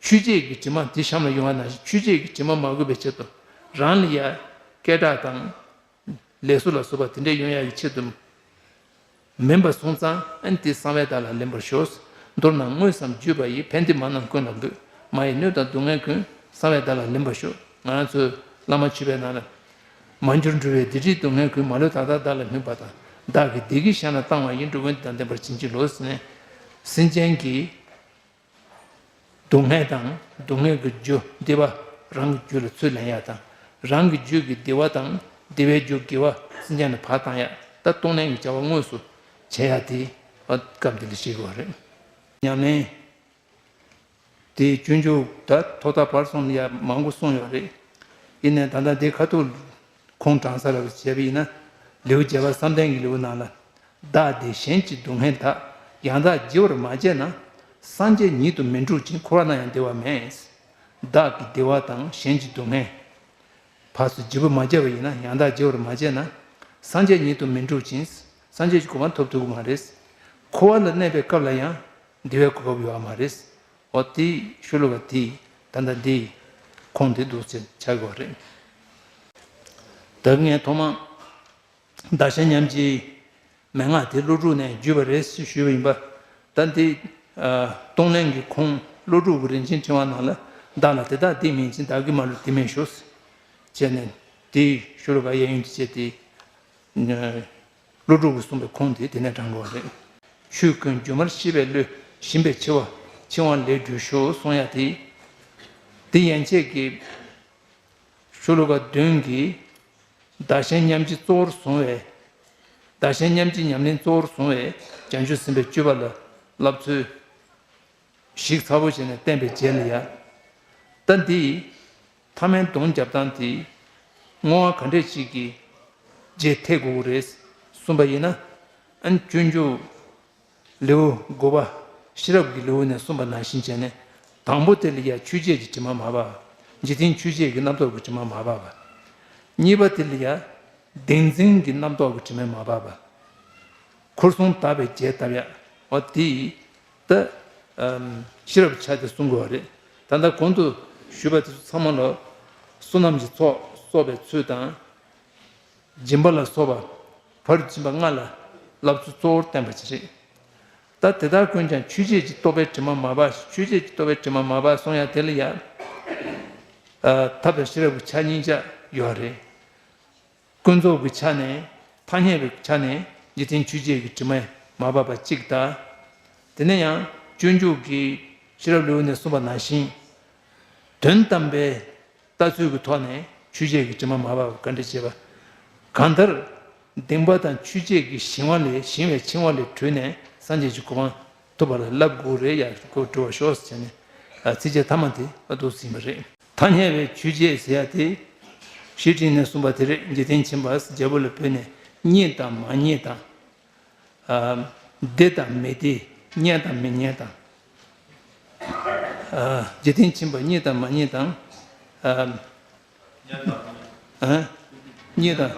ཆོས་བརྒྱད་ཀྱི་དྲི་མ། དེ་གཤམ་ལ་ཡོང་བ་ནང་བཞིན་ཆོས་བརྒྱད་ཀྱི་དྲི་མ་མ་གོས་པའི་ཆེད་དུ། རང་ལ་ཡ་སྐད་གྲགས་དང་ལས་བསོད་ལ་སོགས་པ་དེ་འདྲ་ཡོང་ཡག་གི་ཆེད་དུ་མིན་པ་སོང་ཙང་། ཨ་ནི་དེ་གསང་བས་བདག་ལ་ལེན་པར་ཞུ། མདོར་ན་དངོས་སམ་བརྗོད་པ་ཡིས། ཕན་བདེ་མ་རྣམས་ཀུན་ལ་འབུལ། མ་ཡི་གནོད་དང་སྡུག་བསྔལ་ཀུན། གསང་བས་བདག་ལ་ལེན་པར་ཞུ། ང་རང་ཚོའི་བླ་མ་མཆོད་པའི་ནང་ལ། མ་གྱུར་འགྲོ་བའི་བདེ་སྐྱིད་སྡུག་བསྔལ་ཀུན། མ་ལུས་ད་ལྟ་བདག་ལ་སྨིན་པ་དང་། བདག་གི་བདེ་སྐྱིད་གཞན་ལ་བཏང་བ་ཡིས། འགྲོ་ཀུན་བདེ་དང་ལྡན་པར་བྱིན་གྱིས་རློབས་ཟེར་ནས། སེམས་ཅན་གྱི་སྡུག་བསྔལ་དང་སྡུག་བསྔལ་གྱི་རྒྱུ་བདེ་བ་རང་གི་རྒྱུད་ལ་ཚུར་ལེན་ཡ་དང་། རང་གི་རྒྱུད་ཀྱི་བདེ་བ་དང་བདེ་བའི་རྒྱུ་དགེ་བ་སེམས་ཅན་ལ་ཕར་བཏང་ཡ། ད་གཏོང་ལེན་གྱི་བྱ་བ་དངོས་སུ་བྱེད་ཡ་དེ་སྐབས་འདི་ལ་བྱེད་དགོས་རེད། ཉམས་ལེན། དེའི་སྤྱོད་འཇུག་ད་ཐོག་མཐའ་བར་གསུམ་ལ་ཡང་མང་པོ་གསུངས་ཡོད་རེད། ཡིན་ནའི་ད་ལྟ་འདི་ཁ་ཐུག་ཁུངས་དྲངས་ས་ལ་བྱས་པ་ཡིན་ན། ལེའུ་བརྒྱད་པ་བསམ་གཏན་གྱི་ལེའུ་ནང་ལ། བདག་བདེ་གཞན་གྱི་སྡུག་བསྔལ་དག །ཡང་དག་བགྱི་བར་མ་བྱས་ན། སངས་རྒྱས་ཉིད་དུ་མི་འགྲུབ་ཅིང་། འཁོར་བ་ན་ཡང་བདེ་བ་མེད། བདག་གི་བདེ་བ་དང་གཞན་གྱི་སྡུག་བསྔལ། ཕར་ཚུར་བརྗེ་པོ་མ་བྱས་པ་ཡིན་ན། ཡང་དག་བརྗེ་པོར་མ་བྱས་ན། སངས་རྒྱས་ཉིད་དུ་མི་འགྲུབ་ཅིང་། སངས་རྒྱས་ཀྱི་གོ་འཕང་ཐོབ་ཐུབ་ཀྱི་མ་རེད། འཁོར་བ་ལ་གནས་པའི་སྐབས་ལ་ཡང་བདེ་བའི་གོ་སྐབས་ཡོད་པ་མ་རེད། འོ་དེའི་ཤོ་ལོ་ཀ་དེ་ད་ལྟ་འདི་ཁུངས་དེ་འདུག་ཟེར་ཆགས་ཀྱི་ཡོད་རེད། ད་ངས་ཐོག་མ་བདག་གཞན་མཉམ་བརྗེའི་མན་ངག་དེ་ཀླུ་སྒྲུབ་ནས་བརྒྱུད་པ་རེད་ཞེས་ཞུས་པ་ཡིན་པ། ད་འདི་གཏོང་ལེན་གྱི་ཁུངས་ཀླུ་སྒྲུབ་ཀྱི་རིན་ཆེན་ཕྲེང་བ་ནང་ལ། བདག་ལ་དེ་དག་འདི་མིན་ཅིང་། བདག་གི་མ་ལུས་འདི་མིན་ཞུ། བྱས་ནས་དེའི་ཤོ་ལོ་ཀ་གཡས་གཡོན་དུ་བྱས་ཏེ། ཀླུ་སྒྲུབ་ཀྱིས་གསུངས་པའི་ཁུངས་དེ་དེ་ནས་དྲངས་དགོས་པ་རེད། ཆོས་ཀུན་སྒྱུ་མར་ཤེས་པའི་བློས། ཞེན་པའི་འཆིང་བ་འཆིང་བ་ལས་གྲོལ་ཤོག་གསུང་ཡ་དེ། དེ་ཡན་ཆད་ཀྱི་ཤོ་ལོ་ཀ་བདུན་གྱིས་བདག་གཞན་མཉམ་བརྗེ་གཙོ་བོར་བཟུང་བའི། བདག་གཞན་མཉམ་བརྗེའི་ཉམས་ལེན་གཙོ་བོར་བཟུང་བའི་བྱང་ཆུབ་སེམས་དཔའི་སྤྱོད་པ་ལ་བསླབ་ཚུལ་ཞིབ་ཚགས་པོ་བྱས་ནས་བསྟན་པའི་རྗེས་ལ་ཡ། ད་འདི་ཐ་མལ་གདོང་བརྒྱབ་སྟངས་དེ་བསྔོ་བ་ག་འདྲས་ཅིག་གིས་རྗེས་ཐེབས་དགོས་ཀྱི་རེད་གསུངས་པ་ཡིན་ན། ཨ་ནི་སྤྱོད་འཇུག་ལེའུ་དགུ་པ་ཤེས་རབ་ཀྱི་ལེའུ་ནས་གསུངས་པ་ནང་བཞིན་བྱས་ནས། དང་པོ་དེ་ལ་ཡ་ཆོས་བརྒྱད་ཀྱི་དྲི་མ་མ་བབ། འཇིག་རྟེན་ཆོས་བརྒྱད་ཀྱི་རྣམ་རྟོག་གི་དྲི་མ་མ་བབ། གཉིས་པ་དེ་ལ་ཡ་བདེན་འཛིན་གྱི་རྣམ་རྟོག་གི་དྲི་མ་མ་བབ། འཁོར་གསུམ་དག་པའི་རྗེས་བཏབ་ཡ། འོ་དེ་ཡིས་ད་ཤེས་རབ་ཆ་དེ་གསུང་དགོས་པ་རེད། ད་ལྟ་གོང་དུ་ཞུས་པ་དེ་ཚོ་ཚང་མ་ལ་བསོད་ནམས་ཀྱི་ཚོགས་གསོག་པའི་ཚུལ་དང་། སྦྱིན་པ་ལ་སོགས་པ་བར་དུ་ཕྱིན་པ་ལྔ་ལ་བསླབ་ཚུལ་གཙོ་བོར་བསྟན་པ་ཅིག་རེད། ད་དེ་དག་ཀུན་ཀྱང་ཆོས་བརྒྱད་ཀྱི་རྟོག་པའི་དྲི་མ་མ་བབ། ཆོས་བརྒྱད་ཀྱི་རྟོག་པའི་དྲི་མ་མ་བབ་གསུང་ཡ་དེ་ལ་ཡ། ཐབས་དང་ཤེས་རབ་ཀྱི་ཆ་གཉིས་ཆ་ཡོད་རེད། ཀུན་རྫོབ་ཀྱི་ཆ་ནས། ཐ་སྙད་པའི་ཆ་ནས་འཇིག་རྟེན་ཆོས་བརྒྱད་ཀྱི་དྲི་མས་མ་བབ་པ་གཅིག་དང་། དེ་ནས་ཡང་སྤྱོད་འཇུག་གི་ཤེས་རབ་ལེའུ་ནས་གསུངས་པ་ནང་བཞིན། དོན་དམ་པའི་ལྟ་ཚུལ་གྱི་ཐོག་ནས་ཆོས་བརྒྱད་ཀྱི་དྲི་མ་མ་བབ་པ་ག་འདྲ་བྱེད་པ། གང་ལྟར་གདིང་བ་དང་ཆོས་བརྒྱད་ཀྱི་ཞེན་པ་ལས། ཞེན་པའི་འཆིང་བ་ལས་གྲོལ་ནས་སངས་རྒྱས་ཀྱི་གོ་འཕང་ཐོབ་པ་ལ་བསླབ་དགོས་རེད་ཡ། གོ་སྒྲུབ་པར་ཤོག་ཟེར་ནས་ཚིགས་བཅད་ཐ་མ་དེ་འདུག་ཟིན་པ་རེད། ཐ་སྙད་པའི་ཆོས་བརྒྱད་ཟེར་ཡ་དེ། བཤེས་སྤྲིང་ནས་གསུངས་པ་དེ་རེད། འཇིག་རྟེན་ཁྱིམ་པ་རྒྱལ་པོ་ལ་བོས་ནས་རྙེད་དང་མ་རྙེད་དང་། བདེ་དང་མི་བདེ། རྙེད་དང་མི་རྙེད་དང་། འཇིག་རྟེན་ཁྱིམ་པ་རྙེད་དང་མ་རྙེད་དང་། རྙེད་དང་།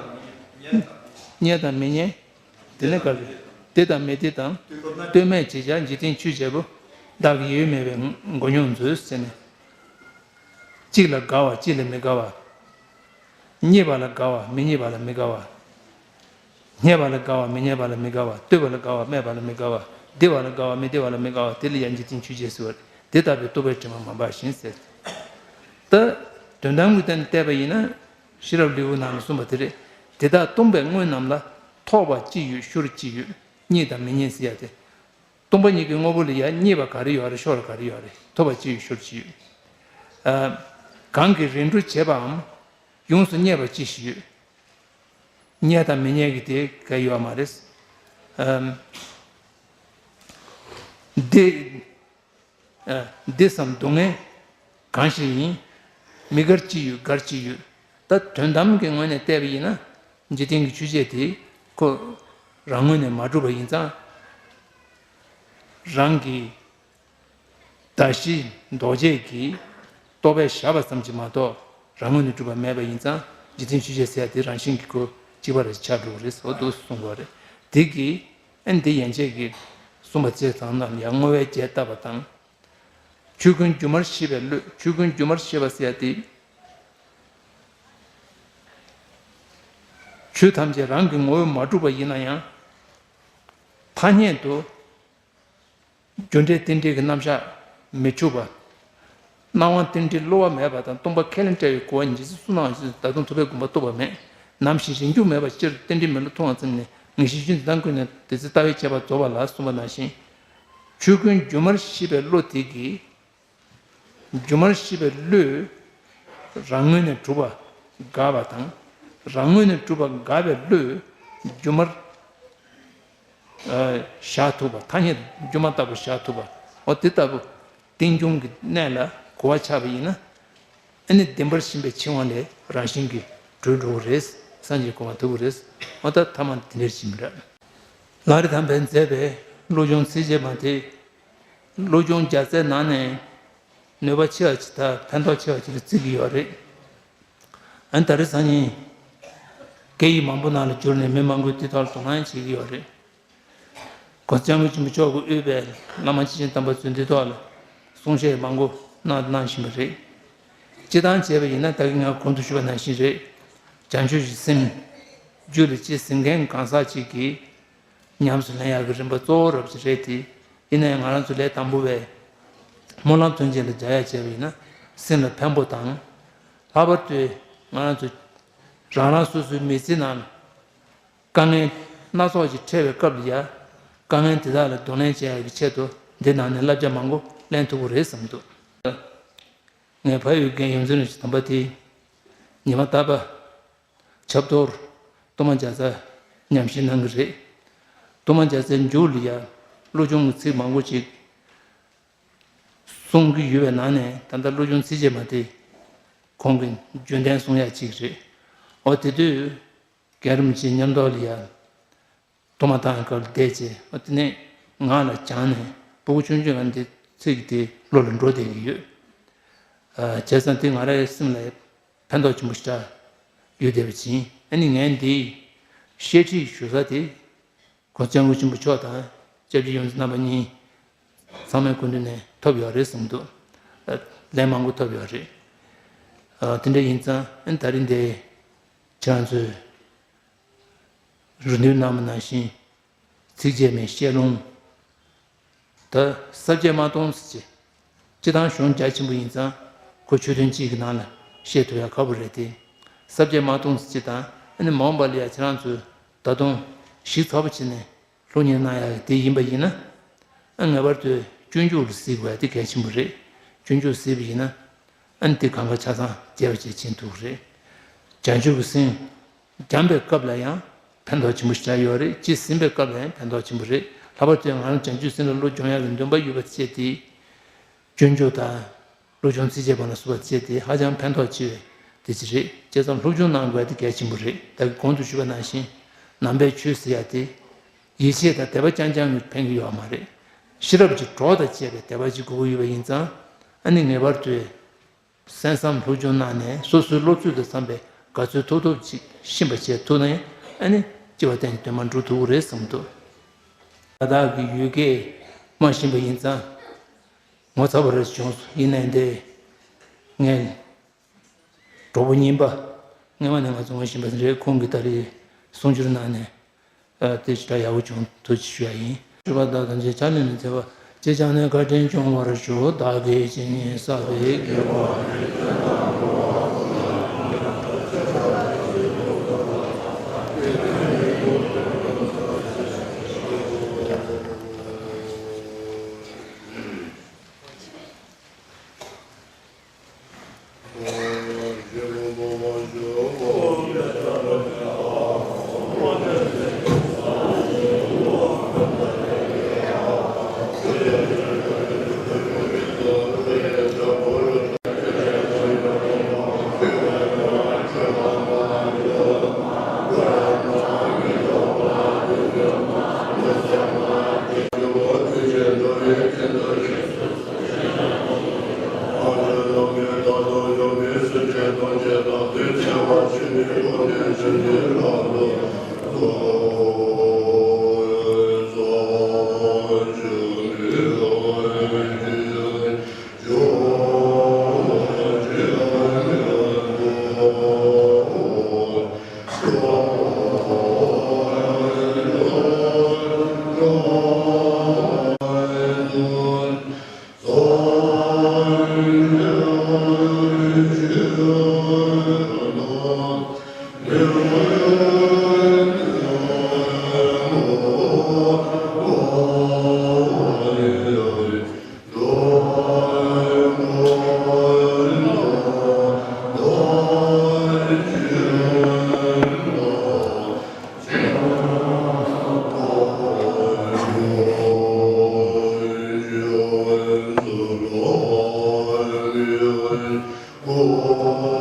རྙེད་དང་མི་རྙེད། དེ་ནས་ག་རེ། བདེ་དང་མི་བདེ་དང་། ལྟོས་མེད་བྱེད་བྱ་འཇིག་རྟེན་ཆོས་བརྒྱད་པོ། བདག་གི་ཡུལ་མེད་པའི་མགོ་རྙོག་མཛོད་ཟེར་ནས། གཅིག་ལ་དགའ་བ་གཅིག་ལ་མི་དགའ་བ། རྙེད་པ་ལ་དགའ་བ་མི་རྙེད་པ་ལ་མི་དགའ་བ། རྙེད་པ་ལ་དགའ་བ་མི་རྙེད་པ་ལ་མི་དགའ་བ། ལྟོས་པ་ལ་དགའ་བ་སྨྲས་པ་ལ་མི་དགའ་བ། བདེ་བ་ལ་དགའ་བ་མི་བདེ་བ་ལ་མི་དགའ་བ། དེ་ལ་ཡང་འཇིག་རྟེན་ཆོས་བརྒྱད་ཟེར་བ་རེད། དེ་ལྟ་བུའི་རྟོག་པའི་དྲི་མ་མ་འབར་ཞིང་ཟེར། ད། དོན་དམ་གྱི་སྟེང་ནས་བལྟས་པ་ཡིན་ན། ཤེས་རབ་ལེའུ་ནང་ལ་གསུངས་པ་དེ་རེད། དེ་དག་སྟོང་པའི་དངོས་རྣམས་ལ། ཐོབ་པ་ཅི་ཡོད་ཤོར་ཅི་ཡོད། རྙེད་དང་མི་རྙེད་ཟེར་ཡ་དེ། སྟོང་པ་ཉིད་ཀྱི་དངོས་པོ་ལ་ཡང་རྙེད་པ་ག་རེ་ཡོད་རེད། ཤོར་བ་ག་རེ་ཡོད་རེད། ཐོབ་པ་ཅི་ཡོད་ཤོར་ཅི་ཡོད། ཨ། གང་གིས་རེ་འདོད་བྱེད་པའམ། ཡོངས་སུ་རྙེད་པ་ཅི་ཞིག་ཡོད། རྙེད་དང་མི་རྙེད་ཀྱི་དེ་ག་ཡོད་མ་རེད། ཨམ། འདི། ཨ། འདི་བསམ་སྡུག་བསྔལ་གང་ཞིག་ཡིན། མི་དགར་ཅི་ཡོད་དགར་ཅི་ཡོད། ད་དོན་དམ་གྱི་ངོས་ནས་བལྟས་པ་ཡིན་ན། འཇིག་རྟེན་གྱི་ཆོས་བརྒྱད་དེ་ཁོ་རང་ངོས་ནས་མ་གྲུབ་པ་ཡིན་ཙང་། རང་གི་གདགས་གཞི་ལྡོག་བྱེད་ཀྱི་རྟོག་པས་བཞག་པ་ཙམ་གྱིས་མ་གཏོགས་རང་ངོས་ནས་གྲུབ་པ་མེད་པ་ཡིན་ཙང་། འཇིག་རྟེན་ཆོས་བརྒྱད་ཟེར་ཡ་དེ་རང་བཞིན་གྱིས་ཁོ་གཅིག་པ་རེད། ཆགས་འགྲོ་གི་རེད་ཟེར་བ་འདུག་གསུང་དགོས་རེད། དེ་གིས་ཨ་ནི་དེ་ཡན་ཆད་ཀྱིས་གསུངས་པ་བྱས་ཙང་ན་ཡང་བསྔོ་བས་རྒྱས་བཏབ་པ་དང་། ཆོས་ཀུན་སྒྱུ་མར་ཤེས་པའི་བློས། ཆོས་ཀུན་སྒྱུ་མར་ཤེས་པ་ཟེར་ཡ་དེ། ཆོས་ཐམས་ཅད་རང་གི་ངོ་བོས་མ་གྲུབ་པ་ཡིན་ན་ཡང་། ཐ་སྙད་དུ། རྒྱུ་འབྲས་རྟེན་འབྲེལ་གྱི་རྣམ་གཞག་མི་འཆུག་པ། སྣང་བ་རྟེན་འབྲེལ་བསླུ་བ་མེད་པ་དང་། སྟོང་པ་ཁས་ལེན་བྲལ་བའི་གོ་བ་ཉིད་ཅེས་སུ་སྣང་བ་ཞིག་ད་དུང་ཐུབ་པའི་དགོངས་པ་རྟོགས་པ་མེད། ནམ་ཞིག་རིང་འཇུག་མེད་པ་སྤྱིར་རྟེན་འབྲེལ་མེད་ལུགས་མཐོང་བ་ཙམ་ནས། ངེས་ཤེས་རྒྱུན་དུ་དང་བསྐུལ་ནས་དེ་ཚེ་ལྟ་བའི་ཁྱད་པར་རྫོགས་པ་ལ་གསུངས་པ་ནང་བཞིན། ཆོས་ཀུན་སྒྱུ་མར་ཤེས་པའི་བློ་དེ་གིས། སྒྱུ་མར་ཤེས་པའི་བློས་རང་ངོས་ནས་གྲུབ་པ་དགག་པ་དང་། རང་ངོས་ནས་གྲུབ་པ་དགག་པའི་བློས་སྒྱུ་མར་བཞག་ཐུབ་པ། ཐ་སྙད་དུ་སྒྱུ་མ་ལྟ་བུ་བཞག་ཐུབ་པ། འོ་དེ་ལྟ་བུ་རྟེན་འབྱུང་གི་གནས་ལ་གོ་བ་ཆགས་པ་ཡིན་ན། ཨ་ནི་བདེན་པར་ཞེན་པའི་འཆིང་བ་ལས་རང་བཞིན་གྱིས་གྲོལ་འགྲོ་གི་རེད། སངས་རྒྱས་གོ་འཕང་ཐོབ་ཀྱི་རེད། འོ་ད་ཐ་མ་དེ་འདྲ་ཞིག་རེད། ལམ་རིམ་དམ་པས་མཛད་པའི་བློ་སྦྱོང་ཚིགས་བཅད་མ་དེ། བློ་སྦྱོང་རྒྱལ་སྲས་ནང་ནས་ནུས་པ་ཆེ་བ་ཅིག་དང་ཕན་ཐོགས་ཆེ་བ་ཅིག་ལ་བརྩི་གི་ཡོད་རེད། ཨ་ནི་ད་རེས་སང་ཉིན་སྐད་ཡིག་མང་པོ་ནང་ལ་བསྒྱུར་ནས་མི་མང་པོས་འདི་ཐོག་ལ་དོ་སྣང་བྱེད་ཀྱི་ཡོད་རེད། གོང་ས་སྐྱབས་མགོན་ཆེན་པོ་མཆོག་གིས་དབུས་པའི་བླ་མ་སྐྱེས་ཆེན་དམ་པ་ཚོས་འདི་ཐོག་ལ་གསུང་བཤད་མང་པོ་གནང་གནང་བཞིན་པ་རེད། སྤྱིར་བཏང་བྱས་པ་ཡིན་ན་ད་གིན་ང་གོང་དུ་ཞུས་པ་ནང་བཞིན་རེད། བྱང་ཆུབ་ཀྱི་སེམས་རྒྱུད་ལ་སྐྱེས་ཟིན་མཁན་གང་ཟག་ཅིག་གིས་ཉམས་སུ་ལེན་ཡག་གི་རིམ་པ་གཙོ་བོ་རབ་ཅིག་རེད་དེ། ཡིན་ན་ཡང་ང་རང་ཚོ་ལས་དང་པོ་བས་སྨོན་ལམ་ཐུན་ཆེན་ལ་སྦྱར་ཡག་བྱས་པ་ཡིན་ན་སེམས་ལ་ཕན་པོ་དང་། ལྷག་པར་དུ་ང་རང་ཚོ་རང་རང་སོ་སོའི་མི་ཚེ་ནང་ལ་དཀའ་ངལ་སྣ་ཚོགས་ཤིག་འཕྲད་པའི་སྐབས་ལ་ཡང་དཀའ་ངལ་དེ་དག་ལ་གདོང་ལེན་བྱེད་ཡག་གི་ཆེད་དུ་འདི་ནང་ནས་བསླབ་བྱ་མང་པོ་ལེན་ཐུབ་ཀྱི་རེད་བསམ་འདུག་ངས་ཕ་ཡུལ་རྒན་ཡོངས་འཛིན་རིན་པོ་ཆེ་དམ་པ་དེས་ཉི་མ་རྟག་པར་ཆབ་ཐོར་གཏོར་མ་རྒྱག་ས་ཉམས་ཞིབ་གནང་གི་རེད། གཏོར་མ་རྒྱག་སའི་མཇུག་ལ་ཡང་བློ་སྦྱོང་གི་ཚིག་མང་པོ་ཅིག་གསུང་གི་ཡོད་པའི་ནང་ནས་ད་ལྟ་བློ་སྦྱོང་ཚིགས་བཅད་མ་དེ་ཁོང་གིས་རྒྱུན་གཏན་གསུང་ཡག་ཅིག་རེད། འོ་དེ་དུས་རྒན་རིན་པོ་ཆེ་མཉམ་དུ་ལ་ཡང་གཏོར་མ་བཏང་སྐབས་ལ་བསྡད་བྱས། འོ་དེ་ནས་ངག་ལ་བྱང་ནས་སྤུ་གུ་ཆུང་ཆུང་ལ་འདི་ཚིག་དེ་བློ་ལ་འགྲོ་བསྡད་ཀྱི་ཡོད། ཨ། བྱས་ཙང་དེ་ང་རའི་སེམས་ལ་ཕན་ཐོགས་ཆེན་པོ་ཞེ་དྲག་ཡོད་བསྡད་པ་ཅིག་ཡིན། ཨ་ནི་ངས་འདི་བཤད་ཁྲིད་ཞུ་ས་དེ་གོང་ས་སྐྱབས་མགོན་ཆེན་པོ་མཆོག་དང་སྐྱབས་རྗེ་ཡོངས་འཛིན་རྣམ་པ་གཉིས་ཚང་མའི་སྐུ་མདུན་ནས་ཐོབ་ཡོད་རེད་བསམ་འདུག་ལན་མང་པོ་ཐོབ་ཡོད་རེད། ཨ། དེ་འདྲ་ཡིན་ཙང་ཨ་ནི་ད་རིང་འདི་ཁྱེད་རང་ཚོས་རེ་འདུན་གནང་བ་ནང་བཞིན་ཚིགས་བཅད་མའི་བཤད་ལུང་ད་ས་བཅད་མ་སྟོང་ཟེར་གྱི། སྤྱིར་བཏང་གཞུང་རྒྱ་ཆེན་པོ་ཡིན་ཙང་ཁོ་ཆོས་ཐུན་གཅིག་གི་ནང་ལ་བཤད་ཐུབ་ཡག་ཁག་པོ་རེད་དེ། ས་བཅད་མ་སྟོང་ཟེར་གྱི་དང་ཨ་ནི་མ་འོངས་པ་ལ་ཡང་ཁྱེད་རང་ཚོས་ད་དུང་ཞིབ་ཚགས་པོ་བྱས་ནས་སློབ་གཉེར་གནང་ཡག་དེ་ཡིན་པ་ཡིན་ན། ཨ། ངེས་པར་དུ་སྤྱོད་འཇུག་ལ་གཟིགས་དགོས་ཡག་དེ་གལ་ཆེན་པོ་རེད། སྤྱོད་འཇུག་གཟིགས་པ་ཡིན་ན་ཨ་ནི་དེ་གང་ག་ཆ་ཚང་རྒྱས་པ་བྱས་ཕྱིན་ཐུབ་ཀྱི་རེད། བྱང་ཆུབ་ཀྱི་སེམས་སྦྱངས་པའི་སྐབས་ལ་ཡང་ཕན་ཐོགས་ཆེན་པོ་ཞིག་ཆགས་ཡོད་རེད། ཅི་ཟིན་པའི་སྐབས་ལ་ཡང་ཕན་ཐོགས་ཆེན་པོ་རེད། ལྷག་པར་དུ་ང་རང་བྱང་ཆུབ་སེམས་ལ་བློ་སྦྱོང་ཡག་གི་འདུན་པ་ཡོད་པ་བཅས་ཏེ། སྤྱོད་འཇུག་དང་བློ་སྦྱོང་ཚིགས་བཅད་པ་ལ་སོགས་པ་བཅས་ཏེ་ཧ་ཅང་ཕན་ཐོགས་ཆེ་བའི་དེ་ཅི་རེད། བྱས་ཙང་སློབ་སྦྱོང་གནང་དགོས་ཡག་དེ་གལ་ཆེན་པོ་རེད། ད་གིན་གོང་དུ་ཞུས་པ་ནང་བཞིན་ནང་པའི་ཆོས་ཟེར་ཡག་དེ་ཡིད་ཆེས་དང་དད་པ་རྐྱང་རྐྱང་གིས་ཕན་གྱི་ཡོད་མ་རེད། ཤེས་རབ་ཀྱི་གྲོགས་དང་བཅས་པའི་དད་པ་ཅིག་དགོས་ཀྱི་ཡོད་པ་ཡིན་ཙང་ཨ་ནི་ངེས་པར་དུ། གསན་བསམ་སློབ་སྦྱོང་གནང་ནས་སོ་སོའི་བློ་ཚོད་དང་འཚམ་པའི་དགའ་ཚོད་ཐོབ་ཐོབ་ཅིག་ཤེས་པ་བྱེད་ཐུབ་ན་ཡང་ཨ་ནི་སྤྱི་བ་གཏན་གྱི་དོན་མ་འགྲུབ་ཐུབ་ཀྱི་རེད་བསམ་འདུག་ལ་དྭགས་ཀྱི་ཡུལ་སྐད་སྨྲ་བཞིན་པ་ཡིན་ཙང་ངོ་ཚ་པོ་རེ་བྱུང་སོང་། ཡིན་ནའི་འདི་ངའི་གྲོགས་པོ་རྙིང་པ་སྔོན་མ་ནས་ང་ཚོ་ངོ་ཤེས་པ་རེད། ཁོང་གིས་ད་རེས་གསུང་སྒྱུར་གནང་ནས། ཨ། དེ་ཞེ་དྲག་ཡག་པོ་བྱུང་། ཐུགས་རྗེ་ཆེ་ཞུ་ཡ་ཡིན། སྤྱོད་པ་དག་ཐམས་ཅད་ཆ་ལུས་ནས་མཛད་པ། ཅི་བྱས་ནས་བཀའ་དྲིན་སྐྱོང་བར་ཤོག་བདག་གིས་ཇི་སྙེད་བསགས་པའི་དགེ་བ། ཆོས་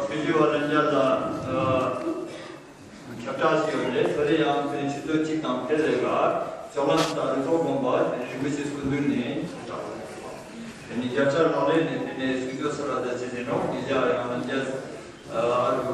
བརྒྱུད་པ་ལྷན་རྒྱས་ལ་ཁྱབ་བསྒྲགས་ཤིག་ཡོད་རེད། ད་རེས་ཡང་དེ་ཆུ་ཚོད་གཅིག་དང་ཕྱེད་རེ་ལ་ཇོ་ལམ་ས་རི་ཚོགས་དགོན་པ་རིན་པོ་ཆེ་སྐུ་མདུན་ནས་དེ་ནས་བརྒྱ་ཆ་ལག་ལེན་ནས་དེ་ནས་གཟིགས་སྐྱོང་ས་ལ་བསྡད་ཅེས་ཟིན་རོགས། ཉེ་ཆར་ཡང་ལྷན་རྒྱས་ཨ་རུ།